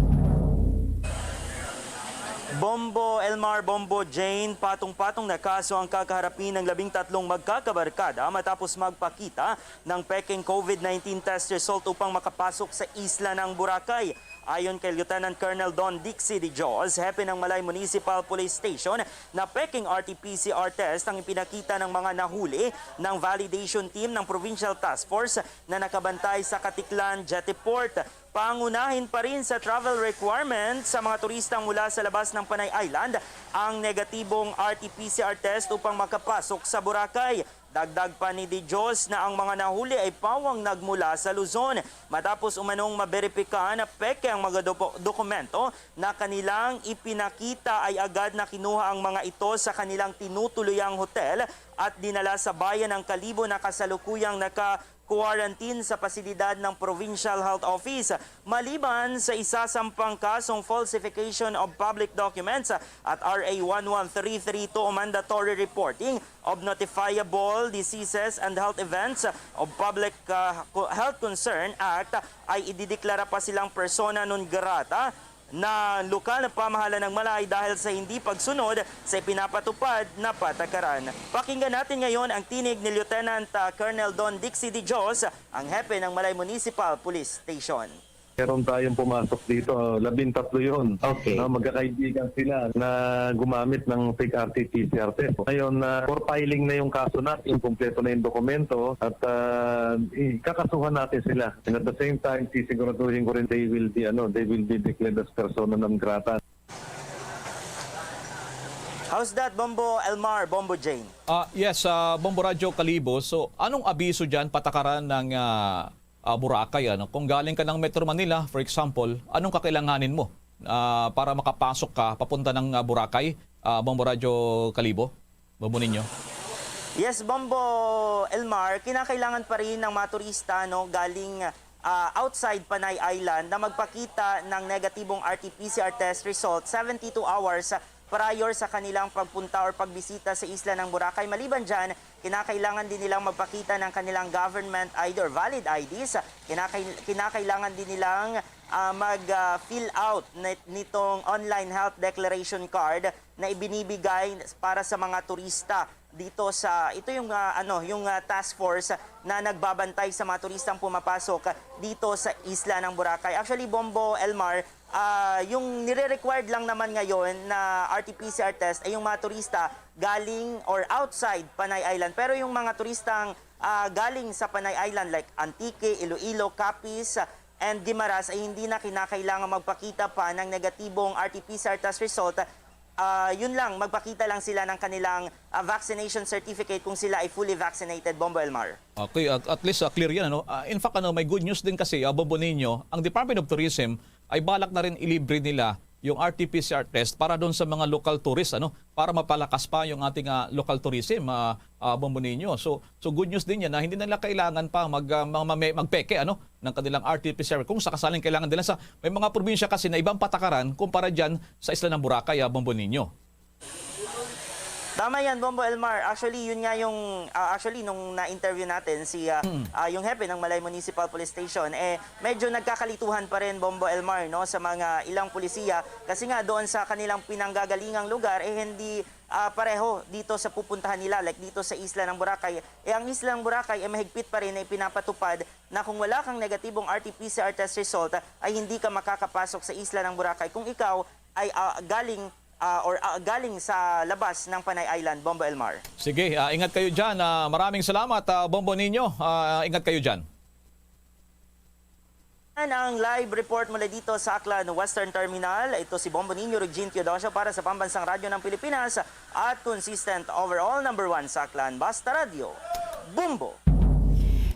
Bombo Elmar, Bombo Jane, patong-patong na kaso ang kakaharapin ng labing tatlong magkakabarkada matapos magpakita ng peking COVID nineteen test result upang makapasok sa isla ng Boracay. Ayon kay Lieutenant Colonel Don Dixie de Dios, hepe ng Malay Municipal Police Station, na peking R T P C R test ang ipinakita ng mga nahuli ng validation team ng Provincial Task Force na nakabantay sa Caticlan Jetty Port. Pangunahin pa rin sa travel requirement sa mga turistang mula sa labas ng Panay Island ang negatibong R T P C R test upang makapasok sa Boracay. Dagdag pa ni De Dios na ang mga nahuli ay pawang nagmula sa Luzon. Matapos umanong maberipika na peke ang mga dopo-, dokumento na kanilang ipinakita, ay agad na kinuha ang mga ito sa kanilang tinutuluyang hotel at dinala sa bayan ng Kalibo na kasalukuyang naka-quarantine sa pasilidad ng Provincial Health Office. Maliban sa isasampang kasong falsification of public documents at R A one one three three two o mandatory reporting of notifiable diseases and health events of Public, uh, Co-, Health Concern Act, ay idideklara pa silang persona non grata na lokal na pamahalaan ng Malay dahil sa hindi pagsunod sa ipinapatupad na patakaran. Pakinggan natin ngayon ang tinig ni Lieutenant, uh, Colonel Don Dixie de Dios, ang hepe ng Malay Municipal Police Station. Meron tayong pumasok dito, labing tatlo yun. Okay. Ah, magkakaibigan sila na gumamit ng fake R T P C R test. Ngayon, ah, for filing na yung kaso natin, kumpleto na yung dokumento at, ah, ikakasuhan natin sila. And at the same time, sisiguraduhin ko rin they will be, ano, they will be declared as persona non grata. How's that, Bombo Elmar, Bombo Jane? Ah, yes, ah, Bombo Radyo Kalibo. So, anong abiso dyan, patakaran ng, ah, ah, Boracay, ano? Kung galing ka ng Metro Manila, for example, anong kakailanganin mo, ah, para makapasok ka papunta ng, ah, Boracay, ah, Bombo Radyo Kalibo? Bombo Ninyo? Yes, Bombo Elmar, kinakailangan pa rin ng mga turista, no, galing, ah, outside Panay Island na magpakita ng negatibong R T P C R test result seventy-two hours prior sa kanilang pagpunta or pagbisita sa isla ng Boracay. Maliban dyan, kinakailangan din nilang magpakita ng kanilang government I D or valid I Ds. Kinakay-, kinakailangan din nilang, ah, mag, ah, fill out nit-, nitong online health declaration card na ibinibigay para sa mga turista dito sa, ito yung, ah, ano, yung, ah, task force na nagbabantay sa mga turistang pumapasok dito sa isla ng Boracay. Actually, Bombo Elmar, ah, yung nire-required lang naman ngayon na R T P C R test ay yung mga turista galing or outside Panay Island. Pero yung mga turistang, ah, galing sa Panay Island like Antique, Iloilo, Capiz, and Guimaras ay hindi na kinakailangan magpakita pa ng negatibong R T P C R test result. Ah, yun lang, magpakita lang sila ng kanilang, ah, vaccination certificate kung sila ay fully vaccinated, Bombo Elmar. Okay, at, at least, ah, clear yan, ano? Ah, in fact, ano, may good news din kasi, ah, Bombo Ninyo, ang Department of Tourism ay balak na rin ilibre nila yung R T P C R test para doon sa mga local tourists, ano, para mapalakas pa yung ating, ah, local tourism, ah, ah, Bombo Niño. So, so good news din yan na hindi na nila kailangan pa mag, ah, ma-, ma-, magpeke, ano, ng kanilang R T P C R kung sakasaling kailangan nila. Sa, may mga probinsya kasi na ibang patakaran kumpara dyan sa isla ng Boracay, ah, Bombo Niño. Tama yan, Bombo Elmar. Actually, yun nga yung, ah, actually, nung na-interview natin si, ah, ah, yung hepe ng Malay Municipal Police Station, eh, medyo nagkakalituhan pa rin, Bombo Elmar, no, sa mga ilang pulisiya. Kasi nga, doon sa kanilang pinanggagalingang lugar, eh, hindi, ah, pareho dito sa pupuntahan nila, like dito sa isla ng Boracay. Eh, ang isla ng Boracay, eh, mahigpit pa rin na ipinapatupad na kung wala kang negatibong R T P C R test result, ay hindi ka makakapasok sa isla ng Boracay kung ikaw ay, ah, galing, ah, or, ah, galing sa labas ng Panay Island, Bombo Elmar. Sige, ah, ingat kayo dyan. Ah, maraming salamat, ah, Bombo Niño. Ah, ingat kayo dyan. Yan ang live report mula dito sa Aklan Western Terminal. Ito si Bombo Niño Regine Teodosio para sa Pambansang Radyo ng Pilipinas at consistent overall number one sa Aklan. Basta Radyo, Bombo!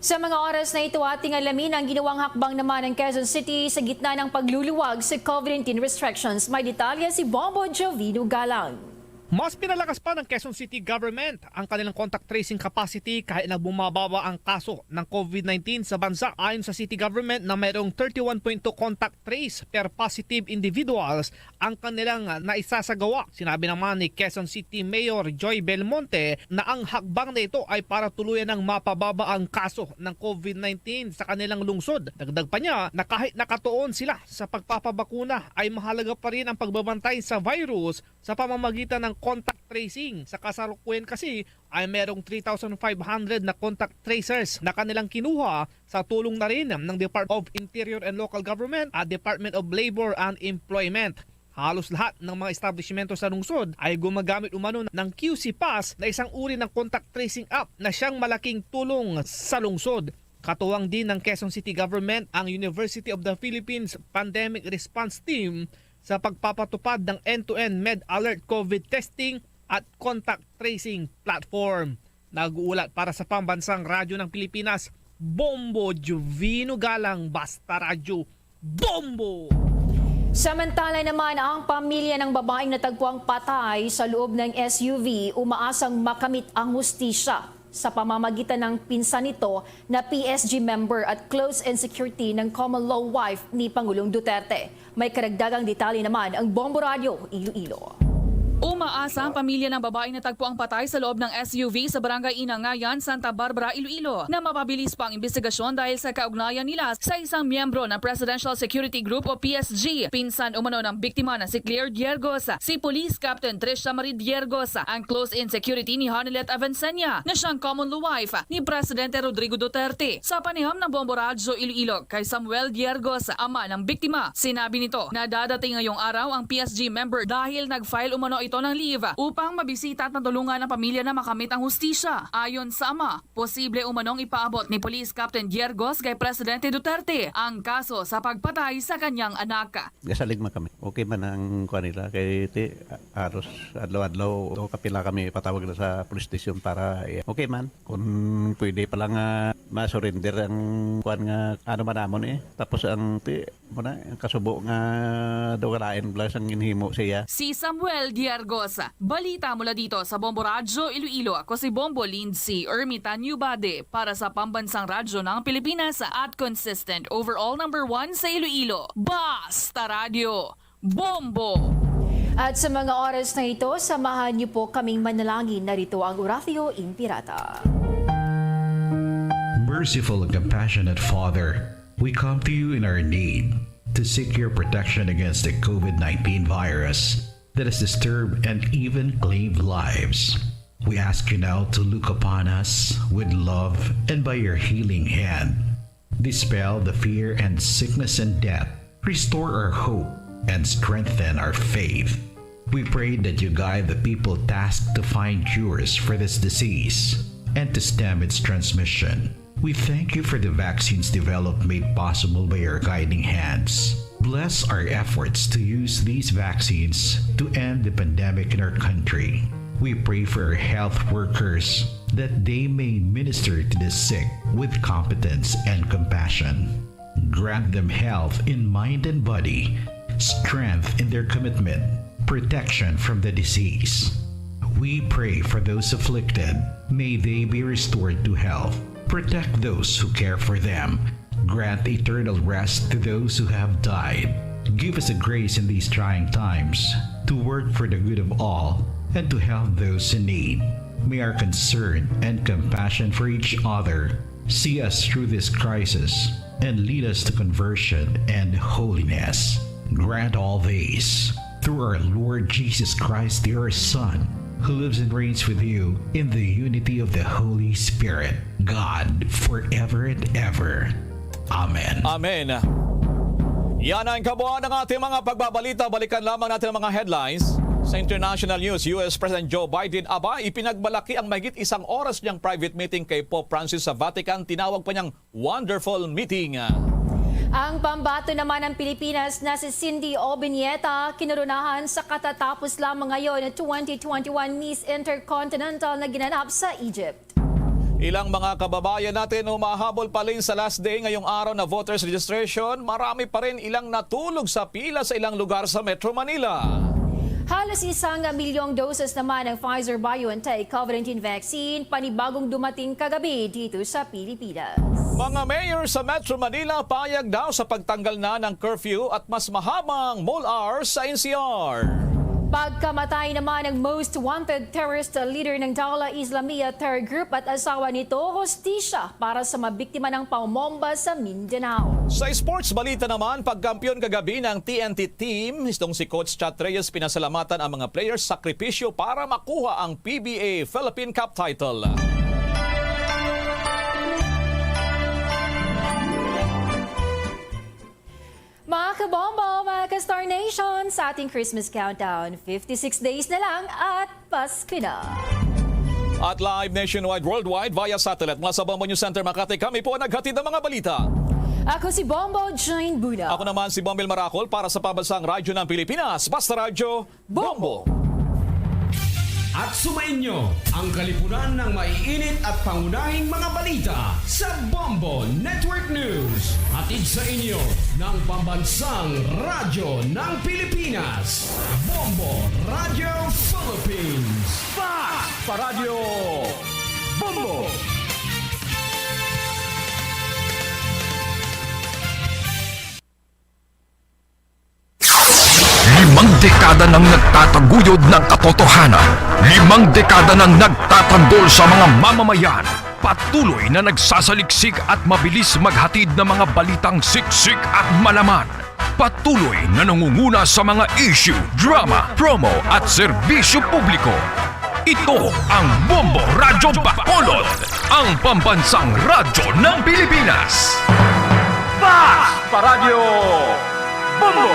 Sa mga oras na ito, ating alamin ang ginawang hakbang naman ng Quezon City sa gitna ng pagluluwag sa COVID nineteen restrictions. May detalye si Bombo Jovino Galang. Mas pinalakas pa ng Quezon City government ang kanilang contact tracing capacity kahit na bumababa ang kaso ng COVID nineteen sa bansa. Ayon sa city government na mayroong thirty-one point two contact trace per positive individuals ang kanilang naisasagawa. Sinabi naman ni Quezon City Mayor Joy Belmonte na ang hakbang na ito ay para tuluyan ng mapababa ang kaso ng COVID nineteen sa kanilang lungsod. Dagdag pa niya na kahit nakatuon sila sa pagpapabakuna ay mahalaga pa rin ang pagbabantay sa virus sa pamamagitan ng contact tracing. Sa kasalukuyan kasi ay merong three thousand five hundred na contact tracers na kanilang kinuha sa tulong na rin ng Department of Interior and Local Government at Department of Labor and Employment. Halos lahat ng mga establishmento sa lungsod ay gumagamit umano ng Q C Pass na isang uri ng contact tracing app na siyang malaking tulong sa lungsod. Katuwang din ng Quezon City Government ang University of the Philippines Pandemic Response Team sa pagpapatupad ng end-to-end MedAlert COVID testing at contact tracing platform. Nag-uulat para sa Pambansang Radyo ng Pilipinas, Bombo Jovino Galang, Basta Radyo, Bombo! Samantala naman, ang pamilya ng babaeng natagpuang patay sa loob ng S U V umaasang makamit ang hustisya sa pamamagitan ng pinsan nito na P S G member at close in security ng common law wife ni Pangulong Duterte. May karagdagang detalye naman ang Bombo Radyo Iloilo. Umaasa ang pamilya ng babaeng natagpo ang patay sa loob ng S U V sa Barangay Inangayan, Santa Barbara, Iloilo, na mapabilis pa ang imbestigasyon dahil sa kaugnayan nila sa isang miyembro ng Presidential Security Group o P S G. Pinsan umano ng biktima na si Claire Diergos, si Police Captain Trisha Marie Diergos, ang close-in security ni Hanilet Avencenia, na siyang common law wife ni Presidente Rodrigo Duterte. Sa panayam ng Bombo Radyo Iloilo kay Samuel Diergos, ama ng biktima, sinabi nito na dadating ngayong araw ang P S G member dahil nag-file umano ito ng leave upang mabisita at matulungan ang pamilya na makamit ang hustisya. Ayon sa ama, posible umanong ipaabot ni Police Captain Diergos kay Presidente Duterte ang kaso sa pagpatay sa kanyang anak. Gasalig man kami. Okay man ang kuan nila kay ti, halos adlaw-adlaw o kapila kami patawag na sa police station para, eh, okay man. Kung pwede pa lang nga ma-surrender ang kuan nga ano man namon, eh. Tapos ang ti, mo na, ang kasubo nga dugalain bala sang ginhimo siya. Si Samuel Diergos, balita mula dito sa Bombo Radyo Iloilo. Ako si Bombo Lindsay Ermitan Yubade para sa Pambansang Radyo ng Pilipinas at consistent overall number one sa Iloilo. Basta Radyo, Bombo! At sa mga oras na ito, samahan niyo po kaming manalangin. Narito ang Oratio Imperata. Merciful and compassionate Father, we come to you in our need to seek your protection against the COVID nineteen virus that has disturbed and even claimed lives. We ask you now to look upon us with love and by your healing hand, dispel the fear and sickness and death, restore our hope, and strengthen our faith. We pray that you guide the people tasked to find cures for this disease and to stem its transmission. We thank you for the vaccines developed made possible by your guiding hands. Bless our efforts to use these vaccines to end the pandemic in our country. We pray for our health workers that they may minister to the sick with competence and compassion. Grant them health in mind and body strength in their commitment, protection from the disease. We pray for those afflicted. May they be restored to health. Protect those who care for them. Grant eternal rest to those who have died. Give us a grace in these trying times to work for the good of all and to help those in need. May our concern and compassion for each other see us through this crisis and lead us to conversion and holiness. Grant all these through our Lord Jesus Christ, your Son, who lives and reigns with you in the unity of the Holy Spirit, God, forever and ever. Amen. Amen. Yan ang kabuuan ng ating mga pagbabalita. Balikan lamang natin ang mga headlines. Sa international news, U S President Joe Biden, aba, ipinagmalaki ang mahigit isang oras niyang private meeting kay Pope Francis sa Vatican. Tinawag pa niyang wonderful meeting. Ang pambato naman ng Pilipinas na si Cindy Obiñeta, kinoronahan sa katatapos lamang ngayon na twenty twenty-one Miss Intercontinental na ginanap sa Egypt. Ilang mga kababayan natin humahabol pa rin sa last day ngayong araw na voters registration. Marami pa rin ilang natulog sa pila sa ilang lugar sa Metro Manila. Halos isang milyong doses naman ng Pfizer-BioNTech COVID nineteen vaccine panibagong dumating kagabi dito sa Pilipinas. Mga mayor sa Metro Manila payag daw sa pagtanggal na ng curfew at mas mahabang mall hours sa N C R. Pagkamatay naman ng most wanted terrorist leader ng Daula Islamiyah terror group at asawa nito, hustisya para sa mabiktima ng pambomba sa Mindanao. Sa sports balita naman, pagkampiyon kagabi ng T N T team, itong si Coach Chat Reyes, pinasalamatan ang mga players sakripisyo para makuha ang P B A Philippine Cup title. Mga kabombo, mga ka-Star Nation, sa ating Christmas countdown, fifty-six days na lang at Pasko na. At live nationwide, worldwide, via satellite. Mula sa Bombo News Center, Makati, kami po ang naghatid ng mga balita. Ako si Bombo Jane Buna. Ako naman si Bombil Maracol para sa Pambansang Radyo ng Pilipinas, Basta Radyo, Bombo. At sumainyo ang kalipunan ng maiinit at pangunahing mga balita sa Bombo Network News. Hatid sa inyo ng Pambansang Radyo ng Pilipinas, Bombo Radio Philippines. Fast pa Radyo Bombo! Limang dekada nang nagtataguyod ng katotohanan. Limang dekada nang nagtatanggol sa mga mamamayan. Patuloy na nagsasaliksik at mabilis maghatid ng mga balitang siksik at malaman. Patuloy na nangunguna sa mga issue, drama, promo at serbisyo publiko. Ito ang Bombo Radyo Bacolod, ang pambansang radyo ng Pilipinas. Fast pa Radyo Bombo!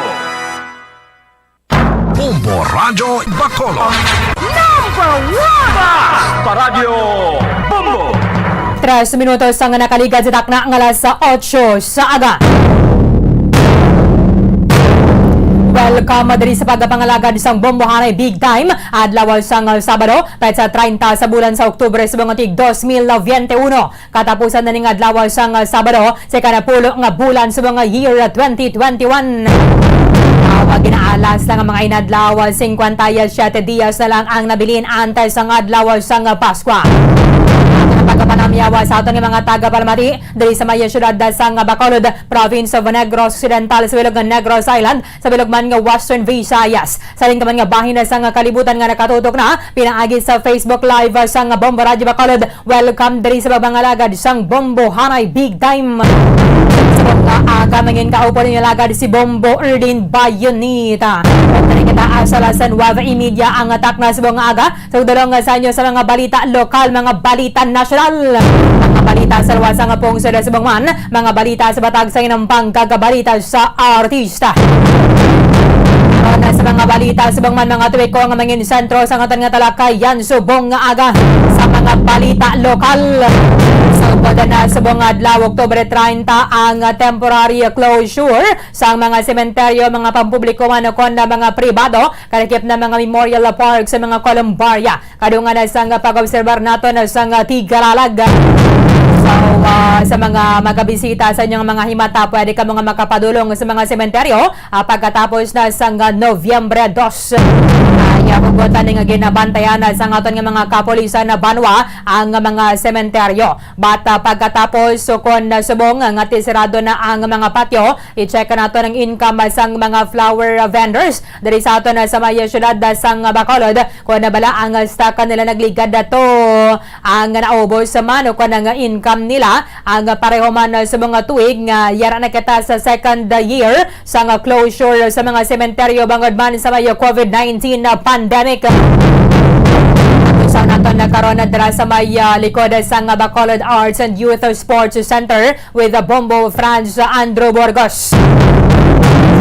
Bombo Radyo Bacolod. Number one! Fast pa Radyo Bombo! Tres minutos ang nakaligad sa takna nga alas otso sa aga. Welcome diri sa pagpangalagad sang Bombohanay Big Time, adlaw sang Sabado, petsa treinta sa bulan sa Oktubre sa mga tig dos mil biyente uno. Katapusan na ning adlaw sang Sabado sa ikanapulo nga bulan sa mga year twenty twenty-one. Awa, ginaalas lang ang mga inadlaw, cincuenta y siete dias na lang ang nabilin antes sang adlaw sang Paskwa. Ang pagkapanamyawa sa aton nga mga taga-Palamati diri sa may siyudad sang Bacolod, Province of Negros Occidental, sa bilog nga Negros Island, sa bilog man nga Western Visayas. Sa halin ka man nga bahin na sang kalibutan nga nakatutok na pinaagi sa Facebook Live sang Bombo Radyo Bacolod, welcome diri sa pagpangalagad sang Bombohanay Big Time. Sa buong aga, mangin kaupo ninyo alagad si Bombo Erdin Bayonita. Kani kita sa alas nuebe y media ang takna sa buong aga. Sa pagdulong sa inyo sa mga balita lokal, mga balita nasyonal, mga balita sa luwas nga pungsod sa Bangman, mga balita sa Bataan sang Hinampang, kag balita sa artista. Aron na sa mga balita sa Bangman, mga tuwiko nga mangin sentro sa aton nga talakayan subong nga aga sa mga balita lokal. Sa upod na subong adlaw, Oktubre treinta, ang temporary closure sa mga sementeryo, mga pampubliko man o kon na mga pribado, kalakip na mga memorial park sa mga columbaria, kadungan na sang pag-obserbar naton sang tigkalalag. So, ah, Sa mga magabisita sa inyong mga himata, pwede kamo nga makapadulong sa mga sementeryo, ah, pagkatapos na sang Nobyembre dos. Ay, ah, hugot ni nga ginabantayan na sang aton nga mga kapulisan na banwa ang mga sementeryo. But, ah, pagkatapos, so, kon, ah, subong nga ti sirado na ang mga patyo, i-check nato ang income sang mga flower vendors diri sa aton, ah, sa may siyudad, ah, sang Bacolod, kon bala ang, ah, stock nila nagligad ato ang naubos man o kon ang income nila, ang pareho man sa mga tuig nga yara na kita sa second year sang closure sa mga sementeryo bangod man sa may covid nineteen na pandemic. Sa naton na karon na dira sa may, ah, likod sang Bacolod Arts and Youth Sports Center with Bombo Franz Andrew Burgos.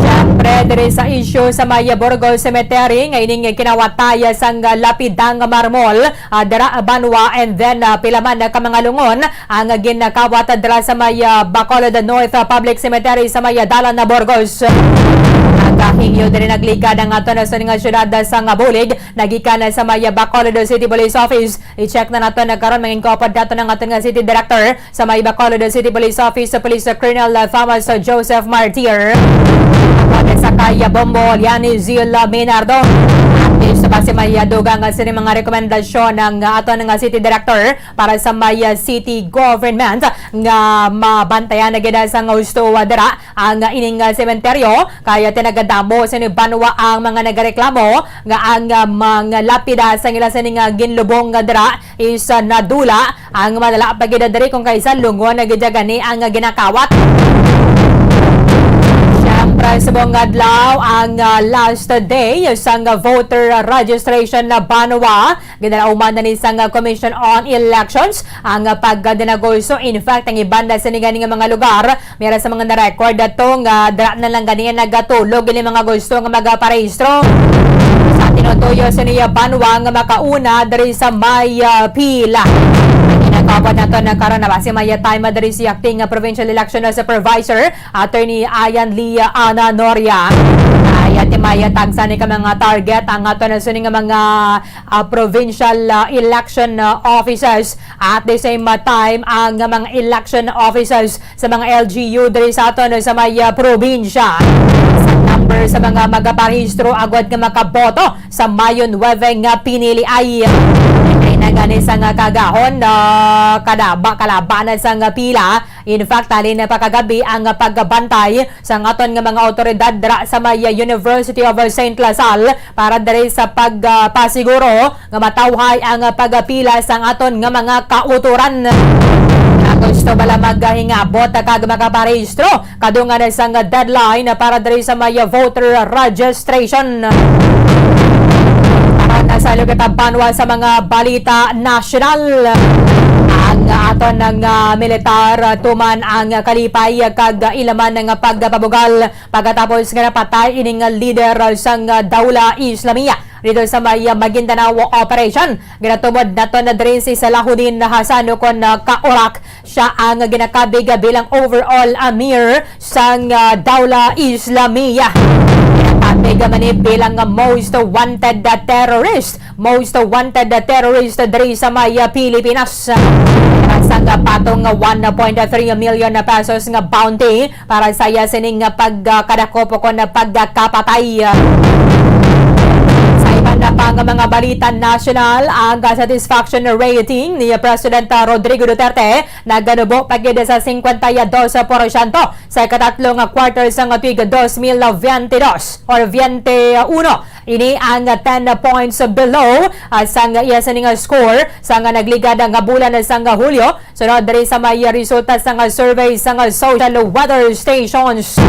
Siyempre, diri sa issue sa may Burgos Cemetery, nga ining kinawatay sang lapidang marmol, ah, dira banwa, and then, ah, pila man ka mga lungon ang ginakawat dira sa may, ah, Bacolod North, ah, Public Cemetery sa may, ah, Dalan na Burgos. Nagahingyo diri nagligad ang aton sa nga siyudad sa nga bulig, nagikan sa may, ah, Bacolod City Police Office. I-check na nato na karon, mangin-cooperate nato ng aton nga City Director sa may Bacolod City Police Office, sa Police Colonel, ah, Thomas, ah, Joseph Martir. Pwede sa kay, ah, Bombo Liani Zil, ah, Minardo. At least, base may, ah, dugang, ah, sini mga rekomendasyon ng, ah, aton nga City Director para sa may, ah, city government nga mabantayan na gid sa nga husto, ah, dira ang, ah, ining, ah, sementeryo, kaya tinagadamo sini banwa ang mga nagareklamo nga ang, ah, mga lapida sa ila sini nga ginlubong nga dira is, ah, nadula ang madala pa gid diri kung kaisa lungon na gid gani ang ginakawat. Siyempre, subong nga adlaw ang, ah, last day sang voter registration na banwa. Ginalauman na ni sang Commission on Elections ang pagdinagulso. In fact, ang iban na sini gani nga mga lugar, may ra sa mga na-record ato nga dira na lang gani nagatulog ini mga gusto nga magaparehistro. Sa tinutuyo sini banwa nga makauna diri sa may, ah, pila. Ginakawat nato na karon na base may time diri si acting, ah, provincial election, ah, supervisor, Attorney Ian Lee, ah, Ana Noria. Ay, ati may tagsa ni ka mga target ang ato na sini nga mga, ah, provincial, ah, election, ah, officers. At the same, ah, time, ang mga election officers sa mga L G U diri sa aton sa may, ah, probinsya. Sa number sa mga magaparehistro agwat nga makaboto sa Mayo nuebe nga pinili ay, ay na gani sa nga kagahon, ah, kadaba, kalaba na sa nga pila. In fact, halin na pa kagabi ang pagbantay sang aton nga mga awtoridad dira sa may University of Saint La Salle para diri sa pag, ah, pasiguro nga matawhay ang pagpila sang aton nga mga kautoran. Nga gusto bala maghingabot kag makaparehistro kadungan sang deadline para diri sa may voter registration. Para na sa lugit banwa sa mga balita nasyonal, ang aton nga militar tuman ang kalipay kag ilaman nga pagpabugal pagkatapos nga napatay ining leader sang Daula Islamiyah dito sa may Maguindanao operation. Ginatumod nato na diri si Salahuddin Hassan, ukon, ah, Kaurak. Siya ang ginakabig bilang overall amir sang, ah, Daula Islamiyah. Ginakabig man ni bilang most wanted, ah, terrorist. Most wanted, ah, terrorist diri sa may, ah, Pilipinas. Sang patong nga one point three million na pesos nga bounty para sa iya sining nga pagkadakop o kon pagkapatay. Sa iban na pa nga mga balita nasyonal, ang satisfaction rating ni President Rodrigo Duterte naganubo pa gid sa singkwenta y dos porsyento sa ikatatlo nga quarter sang tuig dos mil biyente dos or biyente uno. Ini ang ten points below, ah, sang iya sining score sang nagligad nga bulan sang Hulyo. Sunod diri sa may resulta sang survey sang Social Weather Stations.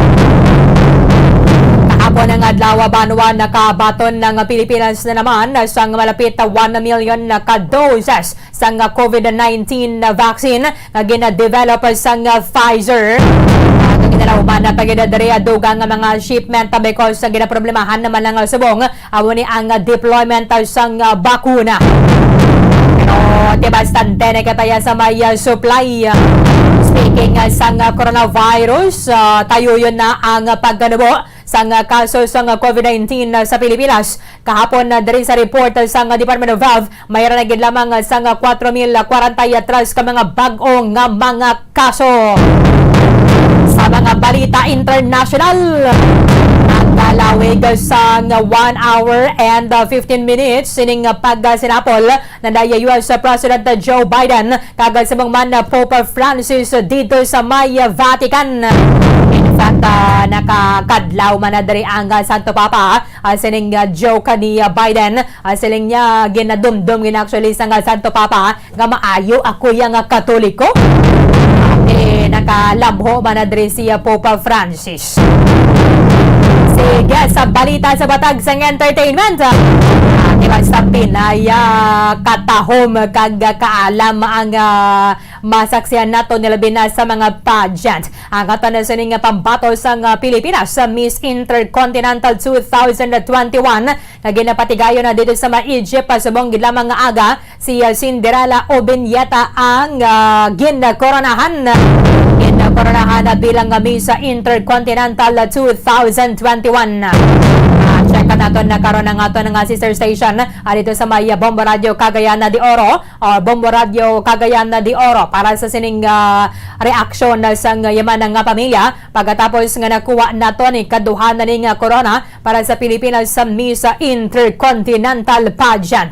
Kahapon nga adlaw, banwa, nakabaton ang Pilipinas na naman sang malapit one million ka doses sang covid nineteen vaccine nga ginadevelop sang Pfizer. Ang ginalauman na pagidadari dugang nga mga shipment because sa ginaproblemahan naman ang subong amo ni ang deployment sang, ah, bakuna. Pero di bastante na kataya sa may, ah, supply. Speaking, ah, sang, ah, coronavirus, ah, tayo yun na ang, ah, pagkanubo Samtang, ah, kaso sang, ah, covid nineteen, ah, sa Pilipinas, kahapon, ah, diri sa report, ah, sang, ah, Department of Health, may ra na gid lamang, ah, sang, ah, kwatro mil kwarenta y tres ka mga bag-o nga mga kaso. Sa mga balita international, nagalawig sang one hour and, uh, fifteen minutes sining pagsinapol na U S President Joe Biden kag subong man Pope Francis dito sa may Vatican. In fact, uh, nakakadlaw man na diri ang, uh, Santo Papa, uh, sining, uh, joke ni, uh, Biden. Uh, siling niya, ginadumdom gid actually sang, uh, Santo Papa nga maayo ako ya nga Katoliko. Eh, nakalamho man na diri si, uh, Pope Francis. Sige, sa balita sa batag sang entertainment, ah, di basta Pinay, ah, katahom kag kaalam ang, ah, masaksihan nato nilabi na sa mga pageant. Ang aton na sining pambato sang, ah, Pilipinas sa Miss Intercontinental two thousand twenty-one nga ginapatigayon na dito sa may Egypt, pasubong gid lamang nga aga, si, ah, Cinderella Obiñeta ang, ah, ginkoronahan. Ginkoronahan na bilang, ah, Miss Intercontinental two thousand twenty-one. Ah, check naton na karon ang aton nga sister station, ah, dito sa may, ah, Bombo Radio Cagayan de Oro, o Bombo Radio Cagayan de Oro para sa sining, ah, reaksyon sang yaman nga pamilya pagkatapos nga nakuha nato ni kaduha na ni nga korona para sa Pilipinas sa Miss Intercontinental Pageant.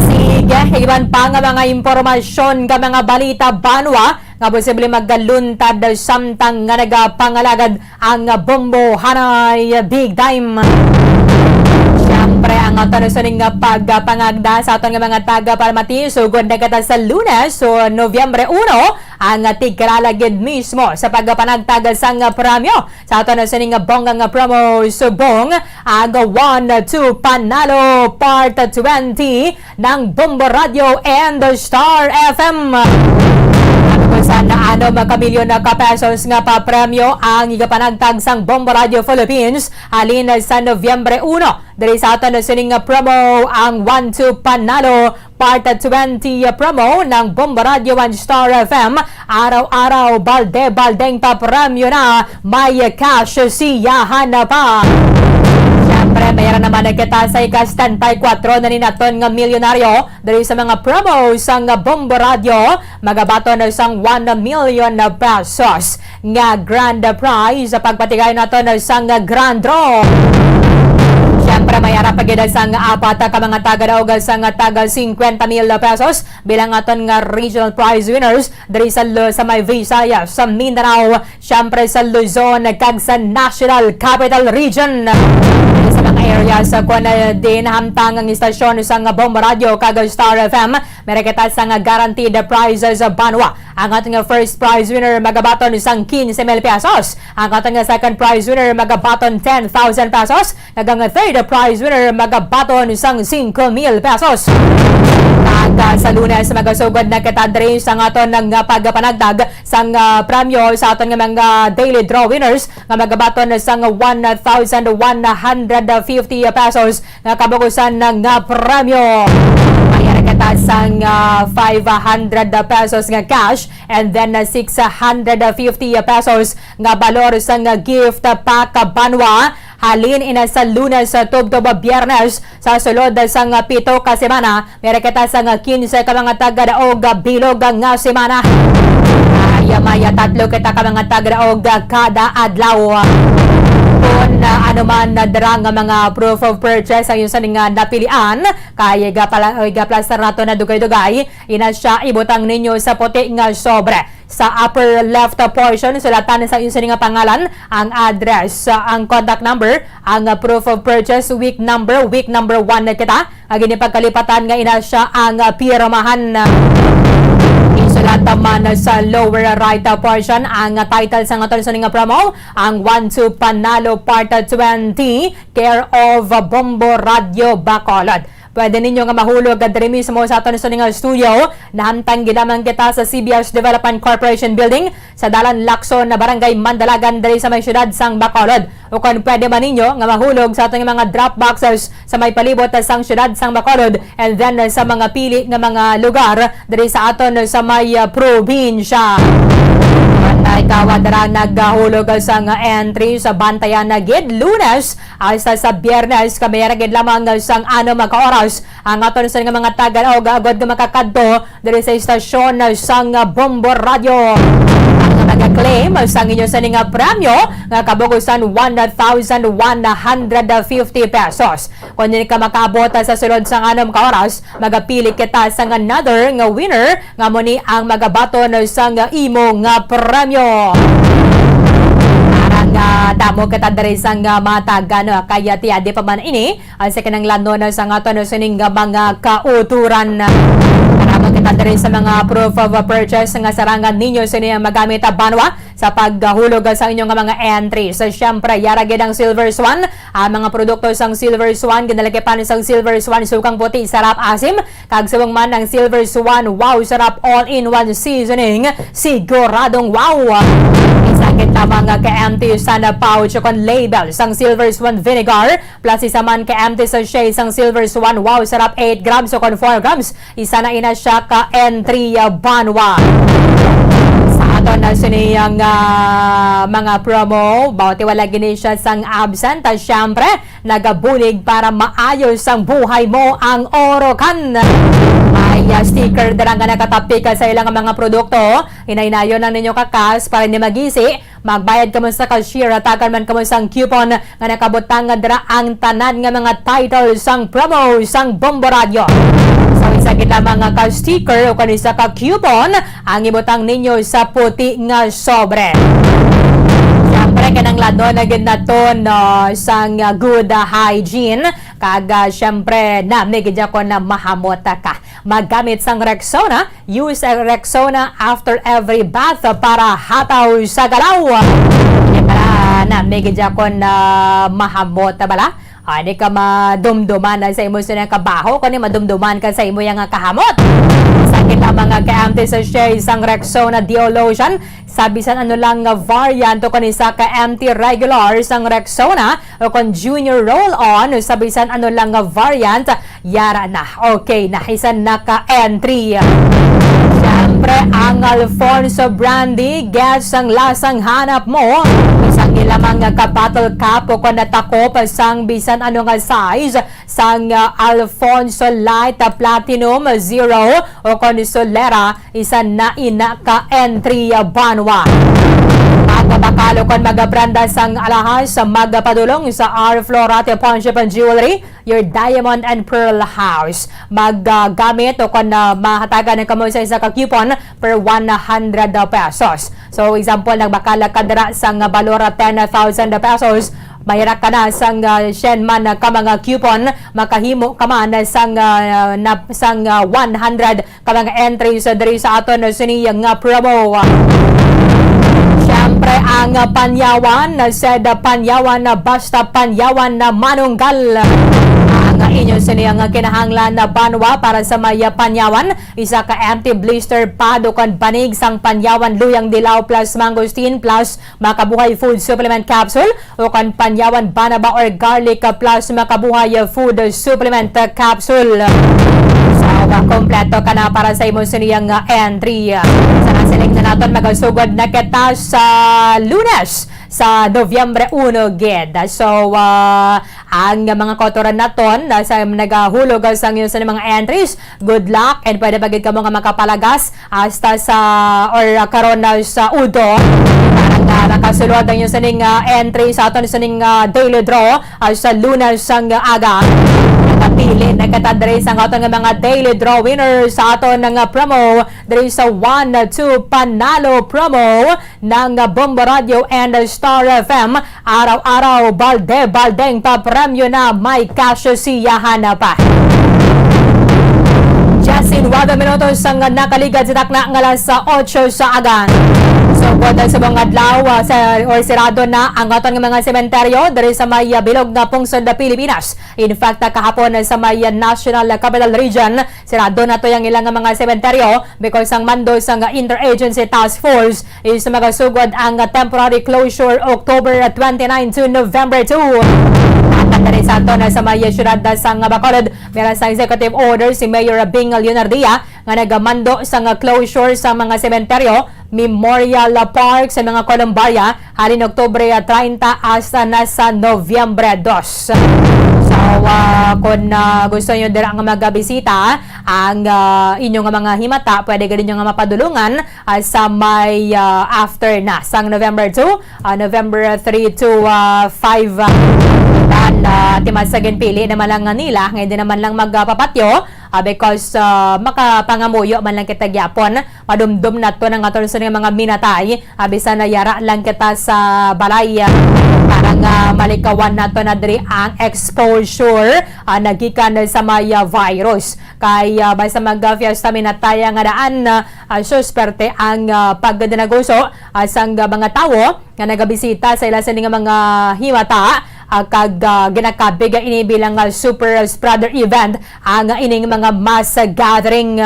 Sige, iban pa nga mga impormasyon ka mga balita banwa nga posible magaluntad samtang nga nagapangalagad ang Bombo Hanay Big Time. Siyempre, ang aton suning pagpangagda sa aton nga mga taga-Palmati, sugod na kita sa Lunes, so Nobyembre uno, ang tigkilala gid mismo sa pagpanagtag sang premyo sa aton na sining bongga nga promo subong ang One Two Panalo Part twenty ng Bombo Radio and Star F M. Ano kung saan na ano makamilyon na ka pesos nga pa premyo ang igapanagtag sang Bombo Radio Philippines halin sa Nobyembre uno. Diri sa aton na sining promo ang One Two Panalo Part twenty promo ng Bombo Radio and Star F M. Araw-araw, balde-baldeng papremyo na, may cash siyahan na pa. Siyempre, mayroon naman na kita sa ika-setenta y kuwatro na ni naton nga milyonaryo diri sa mga promo sang Bombo Radio. Magabaton na sang one million pesos nga grand prize sa pagpatigay naton sang grand draw. Siyempre, may ara pa gid sang apat ka mga tagadaog sang taga cincuenta mil pesos bilang aton nga regional prize winners diri sa Lu-, sa may Visayas, sa Mindanao, siyempre sa Luzon, kag sa National Capital Region. Sa mga areas, ah, kung, ah, din hamtang ang istasyon sang Bombo Radio kag Star F M, meron kita sang guaranteed prizes banwa. Ang aton nga first prize winner magabaton sang quince mil pesos. Ang aton nga second prize winner magabaton ten thousand pesos. Kag ang third prize winner magabaton sang cinco mil pesos. Kag, ah, sa Lunes, magasugod na kita diri sa aton nga pagpanagtag sang, ah, premyo sa aton nga mga daily draw winners nga magabaton sang one thousand one hundred fifty pesos nga kabukusan nga premyo. May ara kita sang, ah, five hundred pesos nga cash and then, ah, six hundred fifty pesos nga balor sang gift pack banwa. Halin ina sa Lunes, ah, tubtob Biyernes, sa sulod sang pito ka semana, meron kita sang quince ka mga tagadaog bilog nga semana. Ay, may tatlo kita ka mga tagadaog kada adlaw. Kung, ah, ano man na dira nga mga proof of purchase ang inyo sining napilian, kay gapala-, gaplastar nato na dugay-dugay, ina siya ibutang ninyo sa puti nga sobre. Sa upper left portion, sulatan sa inyo sining pangalan, ang address, ang contact number, ang proof of purchase, week number, week number one na kita. Ang ginipagkalipatan nga ina siya ang pirmahan. Isulat man sa lower right portion ang title sa aton sining promo, ang One Two Panalo Part twenty, care of Bombo Radio Bacolod. Pwede ninyo nga mahulog diri mismo sa aton sining studio. Nahamtang gid lamang kita sa C B S Development Corporation Building, sa Dalan Lacson, Barangay Mandalagan, diri sa may siyudad sang Bacolod. O kon pwede man ninyo nga mahulog sa aton mga drop boxes sa may palibot sang siyudad sang Bacolod, and then sa mga pili nga mga lugar diri sa aton sa may, ah, probinsya. At, Ikaw, dira nagahulog sang entry sa bantayan na gid Lunes hasta sa Biyernes, kami ra gid lamang sang anom ka oras ang aton sa nga mga taga-, o agod nga makakadto diri sa istasyon sang Bombo Radio. Ang nag-claim sang inyo sa nga premyo nga kabugusan one thousand one hundred fifty pesos. Kung hindi ka makaabot sa sulod sang anom ka oras, magapili kita sang another nga winner nga mo ni ang magabaton sang imo nga premyo. Para nga damo kita diri sang mga taga, no, kaya ti adi pa man ini, ang sa kinahanglanon sa aton sining mga kauturan. Para mo kita diri sa mga proof of purchase nga sarangan ninyo sini ang magamit, ah, banwa sa paghulog sa inyong mga entries. So, syempre, yara gid ang Silver Swan, ang mga produkto sang Silver Swan, ginalakipan sang Silver Swan, sukang puti, sarap, asim, kag subong man ang Silver Swan Wow Sarap All-in-One Seasoning, siguradong wow. Isa kita mga ka-empty sa na pouch o kon label sang Silver Swan Vinegar, plus isa man ka-empty sachet sang Silver Swan Wow Sarap eight grams o kon four grams. Isa na ina siya ka entry, ah, banwa. Sa aton na sini ang, ah, mga promo, bawat wala gini siya sang absent. Ah, syempre, nagabulig para maayo sang buhay mo ang Orocan. May, ah, sticker dira nga nakatapik sa ilang mga produkto. Hinay-nayon lang ninyo kakas para hindi magisi. Magbayad kamo sa cashier, hatagan man kamo sang coupon nga nakabutang nga dira ang tanan nga mga title sang promo sang Bombo Radio. So, isa gid lamang nga ka sticker o kon isa ka coupon ang ibutang ninyo sa puti nga sobre. Siyempre, kinahanglan na gid naton, no, sang good hygiene. Kag, ah, siyempre, nami gid ako na mahamot ka. Magamit sang Rexona, use Rexona after every bath para hataw sa galaw. Di bala, nami gid ako na mahamot, bala. Ah, di ka madumduman na sa imo sa kabaho, kundi madumduman ka sa imo yang kahamot. Sa kita mga ka-empty sachet sang Rexona Deo Lotion, sa bisan ano lang nga variant o kani sa ka-empty regular sang Rexona o kon Junior Roll-On o sa bisan ano lang nga variant, yara na. Okay na, isa na ka entry. Siyempre, ang Alfonso Brandy, guess ang lasang hanap mo. Isang ilamang ka bottle cap o kon natakop sang bisan ano nga size sang, ah, Alfonso Light, ah, Platinum Zero o kon Solera, isa na ina ka entry, ah, banwa. Magabakal o kon magabranda sang alahas, magapadulong sa R Florate Pawnshop and Jewelry, your Diamond and Pearl House. Maggamit o kon, ah, mahatagan ang kamo sa isa ka coupon per one hundred pesos. So, example, nagbakal ka dira sang balor ten thousand pesos, mahira ka na sang, ah, shen man ka mga coupon, makahimo ka man sang, ah, na, sang, ah, one hundred ka mga entries diri sa aton sini nga promo. Siyempre, ang Panyawan, said Panyawan, basta Panyawan na manunggal. Ang inyo sini nga kinahanglan na banwa para sa may Panyawan, isa ka empty blister pad o kon banig sang Panyawan Luyang Dilaw plus Mangosteen plus Makabuhay Food Supplement Capsule o kon Panyawan Banaba or Garlic plus Makabuhay Food Supplement Capsule. So, kompleto ka na para sa imo siniyang, ah, entry. Sa nasiling na naton, magasugod na kita sa Lunes, sa Nobyembre uno gid. So, ah, ang mga kautoran naton, ah, sa nagahulog sa inyo sa mga entries, good luck, and pwede pa gid kamo nga makapalagas hasta sa, or, ah, karon na sa Udo. Para nga makasulod ang inyo sining, ah, entry sa aton sining, ah, daily draw, ah, sa Lunes sang aga. Nakapili na kita diri sa aton nga mga daily draw winner sa aton nga promo diri sa One Two Panalo promo ng Bombo Radio and Star F M. Araw-araw, balde-baldeng papremyo na may cash siyahan pa. Just in one minutos ang nakaligad sa takna nga alas otso sa agan. Sugod sa mga adlaw, ah, sa, or sirado na ang aton nga mga sementeryo diri sa may, ah, bilog nga pungsod na Pilipinas. In fact, ah, kahapon, ah, sa may, ah, National Capital Region, sirado na to ang ilang mga sementeryo because ang mando sa nga Interagency Task Force is magasugod ang temporary closure October twenty-nine to November two. At ang diri sa aton sa may siyudad sa nga Bacolod, meron sa executive order si Mayor Bing Leonardia nga nagamando sa nga closure sa mga sementeryo Memorial Park sa mga Columbarium halin Oktubre treinta hasta na sa Nobyembre dos. So, ah, kung, ah, gusto nyo dira nga magabisita ang, ah, inyo nga mga himata, pwede gani nyo nga mapadulungan, ah, sa may, ah, after na sang November two, ah, November three to, ah, five, ah, dan, ah, timas sa ginpili naman lang nga nila, nga hindi naman lang magpapatyo, ah, because, ah, makapangamuyo man lang kita gyapon. Madumdom naton ang aton sa mga minatay, ah, bisan na yara lang kita sa balay, ah, para nga malikawan nato na diri ang exposure, ah, nagikan sa may, ah, virus. Kay, ah, basta mag-fiesta minatay nga daan, ah, ah, susperte ang, ah, pagdinaguso, ah, sang mga tawo nga nagabisita sa ila sini nga mga himata, ah, kag, ah, ginakabig ini bilang, ah, super spreader event ang ining mga mass gathering.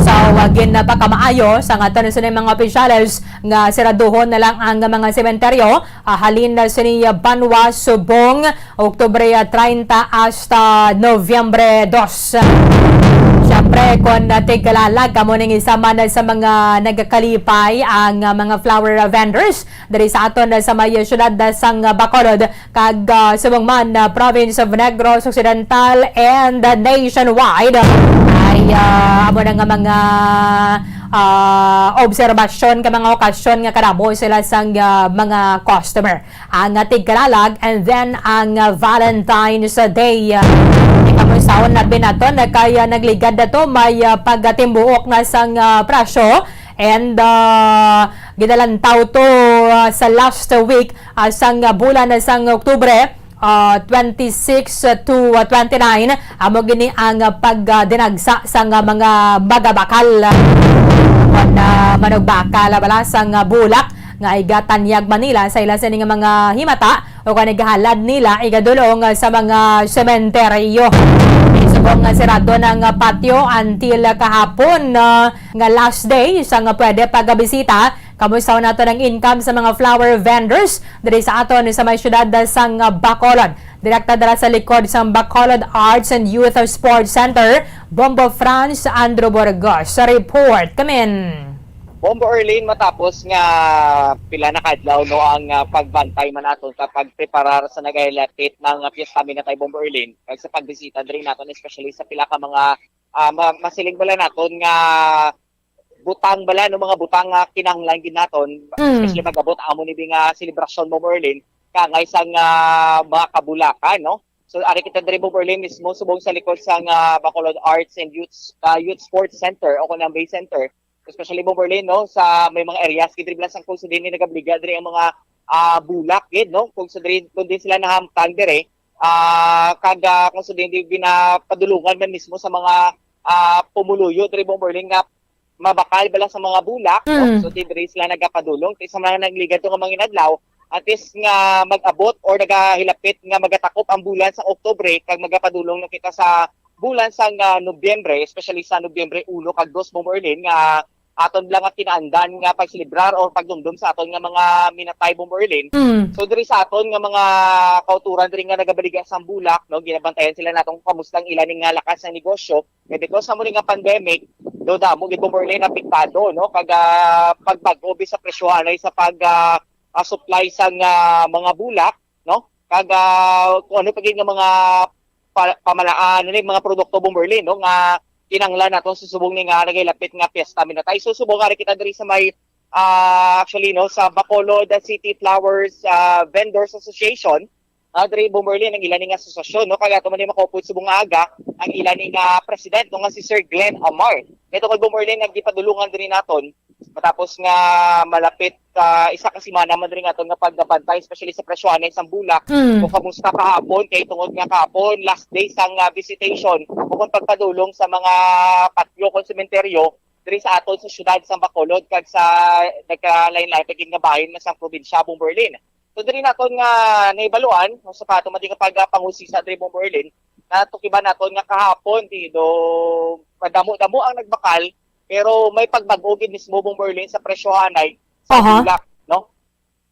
So, ah, ginpakamaayo sang aton sini mga opisyales nga siraduhon na lang ang mga sementeryo, ah, halin na sini, ah, banwa subong Oktubre, ah, treinta hasta Nobyembre dos. Siyempre, kon, ah, tigkalalag kamo ning isa man sa mga nagakalipay ang, ah, mga flower vendors diri sa aton, ah, sa may siyudad, ah, sang, ah, Bacolod kag, ah, subong man, ah, province of Negros Occidental and, ah, nationwide, ay, ah, amo na nga mga, ah, obserbasyon ka mga okasyon nga kadamo sila sang, ah, mga customer. Ang, ah, tigkalalag, and then ang, ah, Valentine's Day. Ah, ikamusaon na binaton na kay, ah, nagligad na to, may, ah, pagtimbuok na sang, ah, presyo, and, ah, ginalantaw to, ah, sa last week, ah, sang, ah, bulan na sang Oktubre, ah, twenty-six to, ah, twenty-nine, amo gini ang, ah, pagdinagsa sang, ah, mga magabakal. Kon, ah, manugbakal, bala sang, ah, bulak nga igatanyag man nila sa ila sini nga mga himata o kon igahalad nila igadulong sa mga sementeryo. Subong nga sirado na nga patio until kahapon, ah, nga last day sa nga pwede pagabisita. Kamusta nato ang income sa mga flower vendors diri sa aton sa may siyudad sang Bacolod? Direkta dala sa likod sang Bacolod Arts and Youth Sports Center, Bombo Franz Andrew Burgos. Sa report, kamin. Bombo Erlin, matapos nga pila na kadlaw, no, ang, ah, pagbantay man naton sa pagpreparar sa nagahilapit na nga Fiesta Minatay, Bombo Erlin, kag sa pagbisita diri naton, especially sa pila ka mga, ah, ma-, masiling bala naton nga butang bala, no, mga butang nga kinahanglan gid naton, Mm. especially mag-abot amo ni nga selebrasyon, Bombo Erlin, kaangay sang, ah, mga kabulakan, no? So, ari kita diri, Bombo Erlin, mismo subong sa likod sang, ah, Bacolod Arts and Youth, ah, Youth Sports Center o kung Bay Center, especially, Bombo Erlin, no, sa may mga areas gid diri lang sang kung sa dinhi nagabaligya diri ang mga, ah, bulak gid, no, kung sa diri, kung din sila nahamtang diri, ah, kag, ah, kung sa dinhi ginapadulungan man mismo sa mga, ah, pumuluyo diri, Bombo Erlin, nga mabakal bala sa mga bulak, no? Mm. So, diri sila nagapadulong. Ti sa mga nagligad to nga mga inadlaw, at least nga mag-abot or nagahilapit nga magatakop ang bulan sa Oktubre, kag magapadulong na kita sa bulan sang, ah, Nobyembre, especially sa Nobyembre uno kag dos, Bombo Erlin, nga aton lang nga kinaandan nga pagselebrar or pagdumdom sa aton nga mga minatay, Bombo Erlin. Mm. So, diri sa aton nga mga kauturan diri nga nagabaligya sang bulak, no, ginabantayan sila naton kung kamusta ang ila ning nga lakas ng negosyo. Kay because sa muli nga pandemic, do damo gid, Bombo Erlin, apektado, no, kag, ah, pagbag-o bi sa presyohanay sa pag, ah, ah, supply sang, ah, mga bulak, no? Kag, ah, kung ano pa gid nga mga pa-, pamalaan, ano ni, mga produkto, Bombo Erlin, no, nga kinanglan naton sa subong ni nga nagahilapit nga Fiesta Minatay. So, subong ari kita diri sa may, ah, actually, no, sa Bacolod City Flowers, ah, Vendors Association, ah, diri, Bombo Erlin, ang ila ni nga asosasyon, no, kag ato man ni makaupod subong nga aga ang ila ni nga president, no, nga si Sir Glenn Amar. Kay tungod, Bombo Erlin, nagdipadulungan diri naton matapos nga malapit, ah, isa ka semana man diri nga aton nga pagbantay, especially sa presyohanay sang bulak. Mm. Kung kamusta kahapon, kay tungod nga kahapon last day sang, ah, visitation o kung pagpadulong sa mga patyo kung sementeryo diri sa aton sa siyudad sang Bacolod kag sa nagkalain-lain pa gid nga bahin man sang probinsya, Bombo Erlin. So, diri naton nga nahibaluan, no, sa aton man nga pagpangusisa diri, Bombo Erlin, natukiban naton nga kahapon, di, do, madamo-damo ang nagbakal, pero may pagbag-o gid mismo, Bombo Erlin, sa presyohanay sa Aha. bulak, no?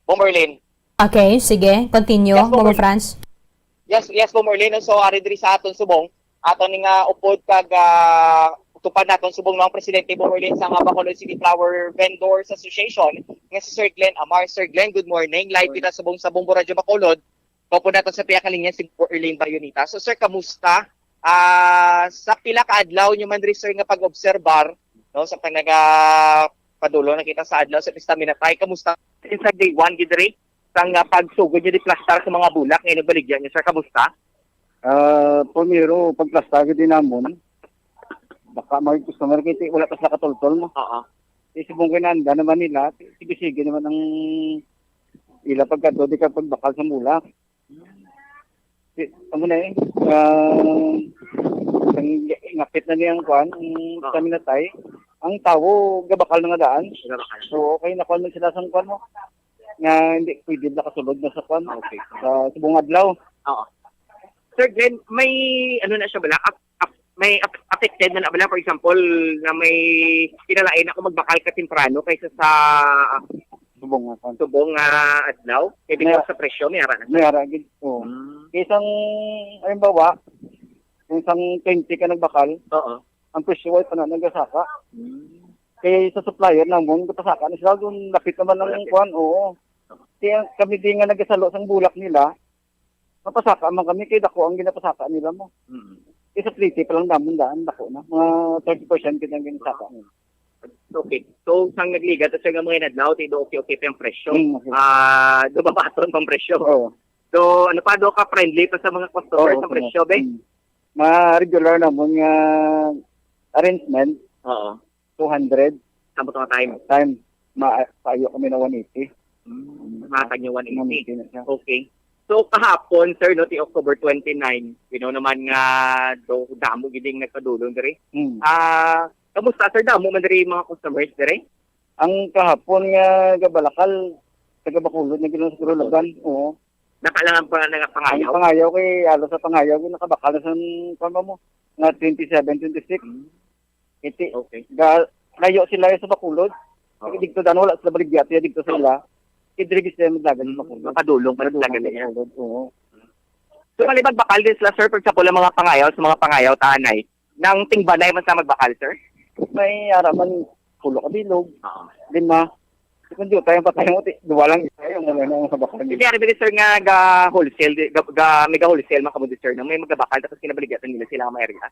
Bombo Erlin. Okay, sige, continue, Yes, Bombo Bombo Erlin. Franz. Yes, yes, Bombo Erlin. So, ari diri sa aton subong, aton ni nga upod kag, ah, tupad naton subong ang presidente, Bomberlin, sa nga Bacolod City Flower Vendors Association, nga si Sir Glenn Amar. Sir Glenn, good morning. Live kita subong sa Bombo Radyo Bacolod. Kaupod naton sa pihak nga linya si Bomberlin Bayonita. So, sir, kamusta? Ah, sa pila ka adlaw nyo man diri, sir, nga pag-obserbar, no, sa pag nagapadulong na kita sa adlaw sa Pista Minatay, kamusta? Since sa day one, gid diri, sang, ah, pagsugod nyo di plastar sa mga bulak nga inigbaligya nyo, sir, kamusta? Ah, primero, pagplastar gid namon, baka may customer kay ti-, wala pa sila katultol, no? Oo. Di subong kay naanda naman nila, sige-sige naman ang ila pagkadto, di ka pagbakal sa bulak. Di, amo na eh, ah, ang ngapit na niyang kuan, ang Oo. Pista Minatay, ang tawo gabakal na nga daan. Gabakal. So, okay, nakuan man sila sang kuan mo, nga hindi pwede nakasulod na sa kuan, Okay. sa subong adlaw. Oo. Sir Glenn, may ano na siya bala? Ap-, ap-, may ap-, affected na na bala? For example, na may kinalain ako magbakal ka temprano kaysa sa Subong nga kuan. subong nga adlaw? Kay because May- sa presyo, may ara na siya. May ara gid. Oo. Mm. Kay isang, halimbawa, kung isang twenty ka nagbakal, Oo. ang presyo ay pa na nagasaka. Mm. Kay sa supplier namon, gapasaka na sila, dun lapit naman ang Lapit. kuan, oo. Kaya kami din nga nagasalo sang bulak nila, mapasaka man kami, kay dako ang ginapasaka nila mo. Mm. Kay sa plete pa lang namon daan, dako na. Mga thirty percent kita ang ginasaka nila. Okay. So, sang nagligat, sa nga mga inadlaw, ti do okay, okay pa yung presyo. Mm, okay. Ah, dumabaton pang presyo. Oo. So, ano pa, do ka friendly pa sa mga customer Oo, sa okay. presyo, be? Mm. Mga regular namon nga arrangement, Oo. two hundred. Samot nga time. Time. Ma-, paayo kami na one eighty. Mm, matag niyo one eighty. One eighty na siya. Okay. So, kahapon, sir, no, ti October twenty-nine, you know naman nga do, damo gid ang nagpadulong diri. Mm. Ah, kamusta, sir? Damo man diri mga customers diri? Ang kahapon nga gabalakal, taga Bacolod na gid lang siguro Bacolod. laban. Oo. Nakalangan pa nga nga Ang pangayaw? pangayaw kay, halos sa pangayaw, yung nakabakal na sa, kuwan ba mo? Nga twenty-seven, twenty-six. Mm. Iti, Okay. ga-, layo sila sa Bacolod. Oo. Kay dito dan wala sila baligya, tiya dito sa ila. Kay diri sila magdagan sa Mm, Bacolod. makadulong pa Madulong sila sa gali. Bacolod, oo. So, maliban bakal din sila, sir, for example, ang mga pangayaw, sa mga pangayaw, tanay, nang tingbanay man sa magbakal, sir? May ara man, pulo ka bilog, Oo. lima. Kung di tayo patay mo, ti-, duwa lang isa yung ano, yung sa bakal. Hindi, ano ba, sir, nga ga-wholesale, di-, ga, ga, may ga-wholesale man kamo, sir, no? May magabakal, tapos kinabaligyan nila sila nga mga area?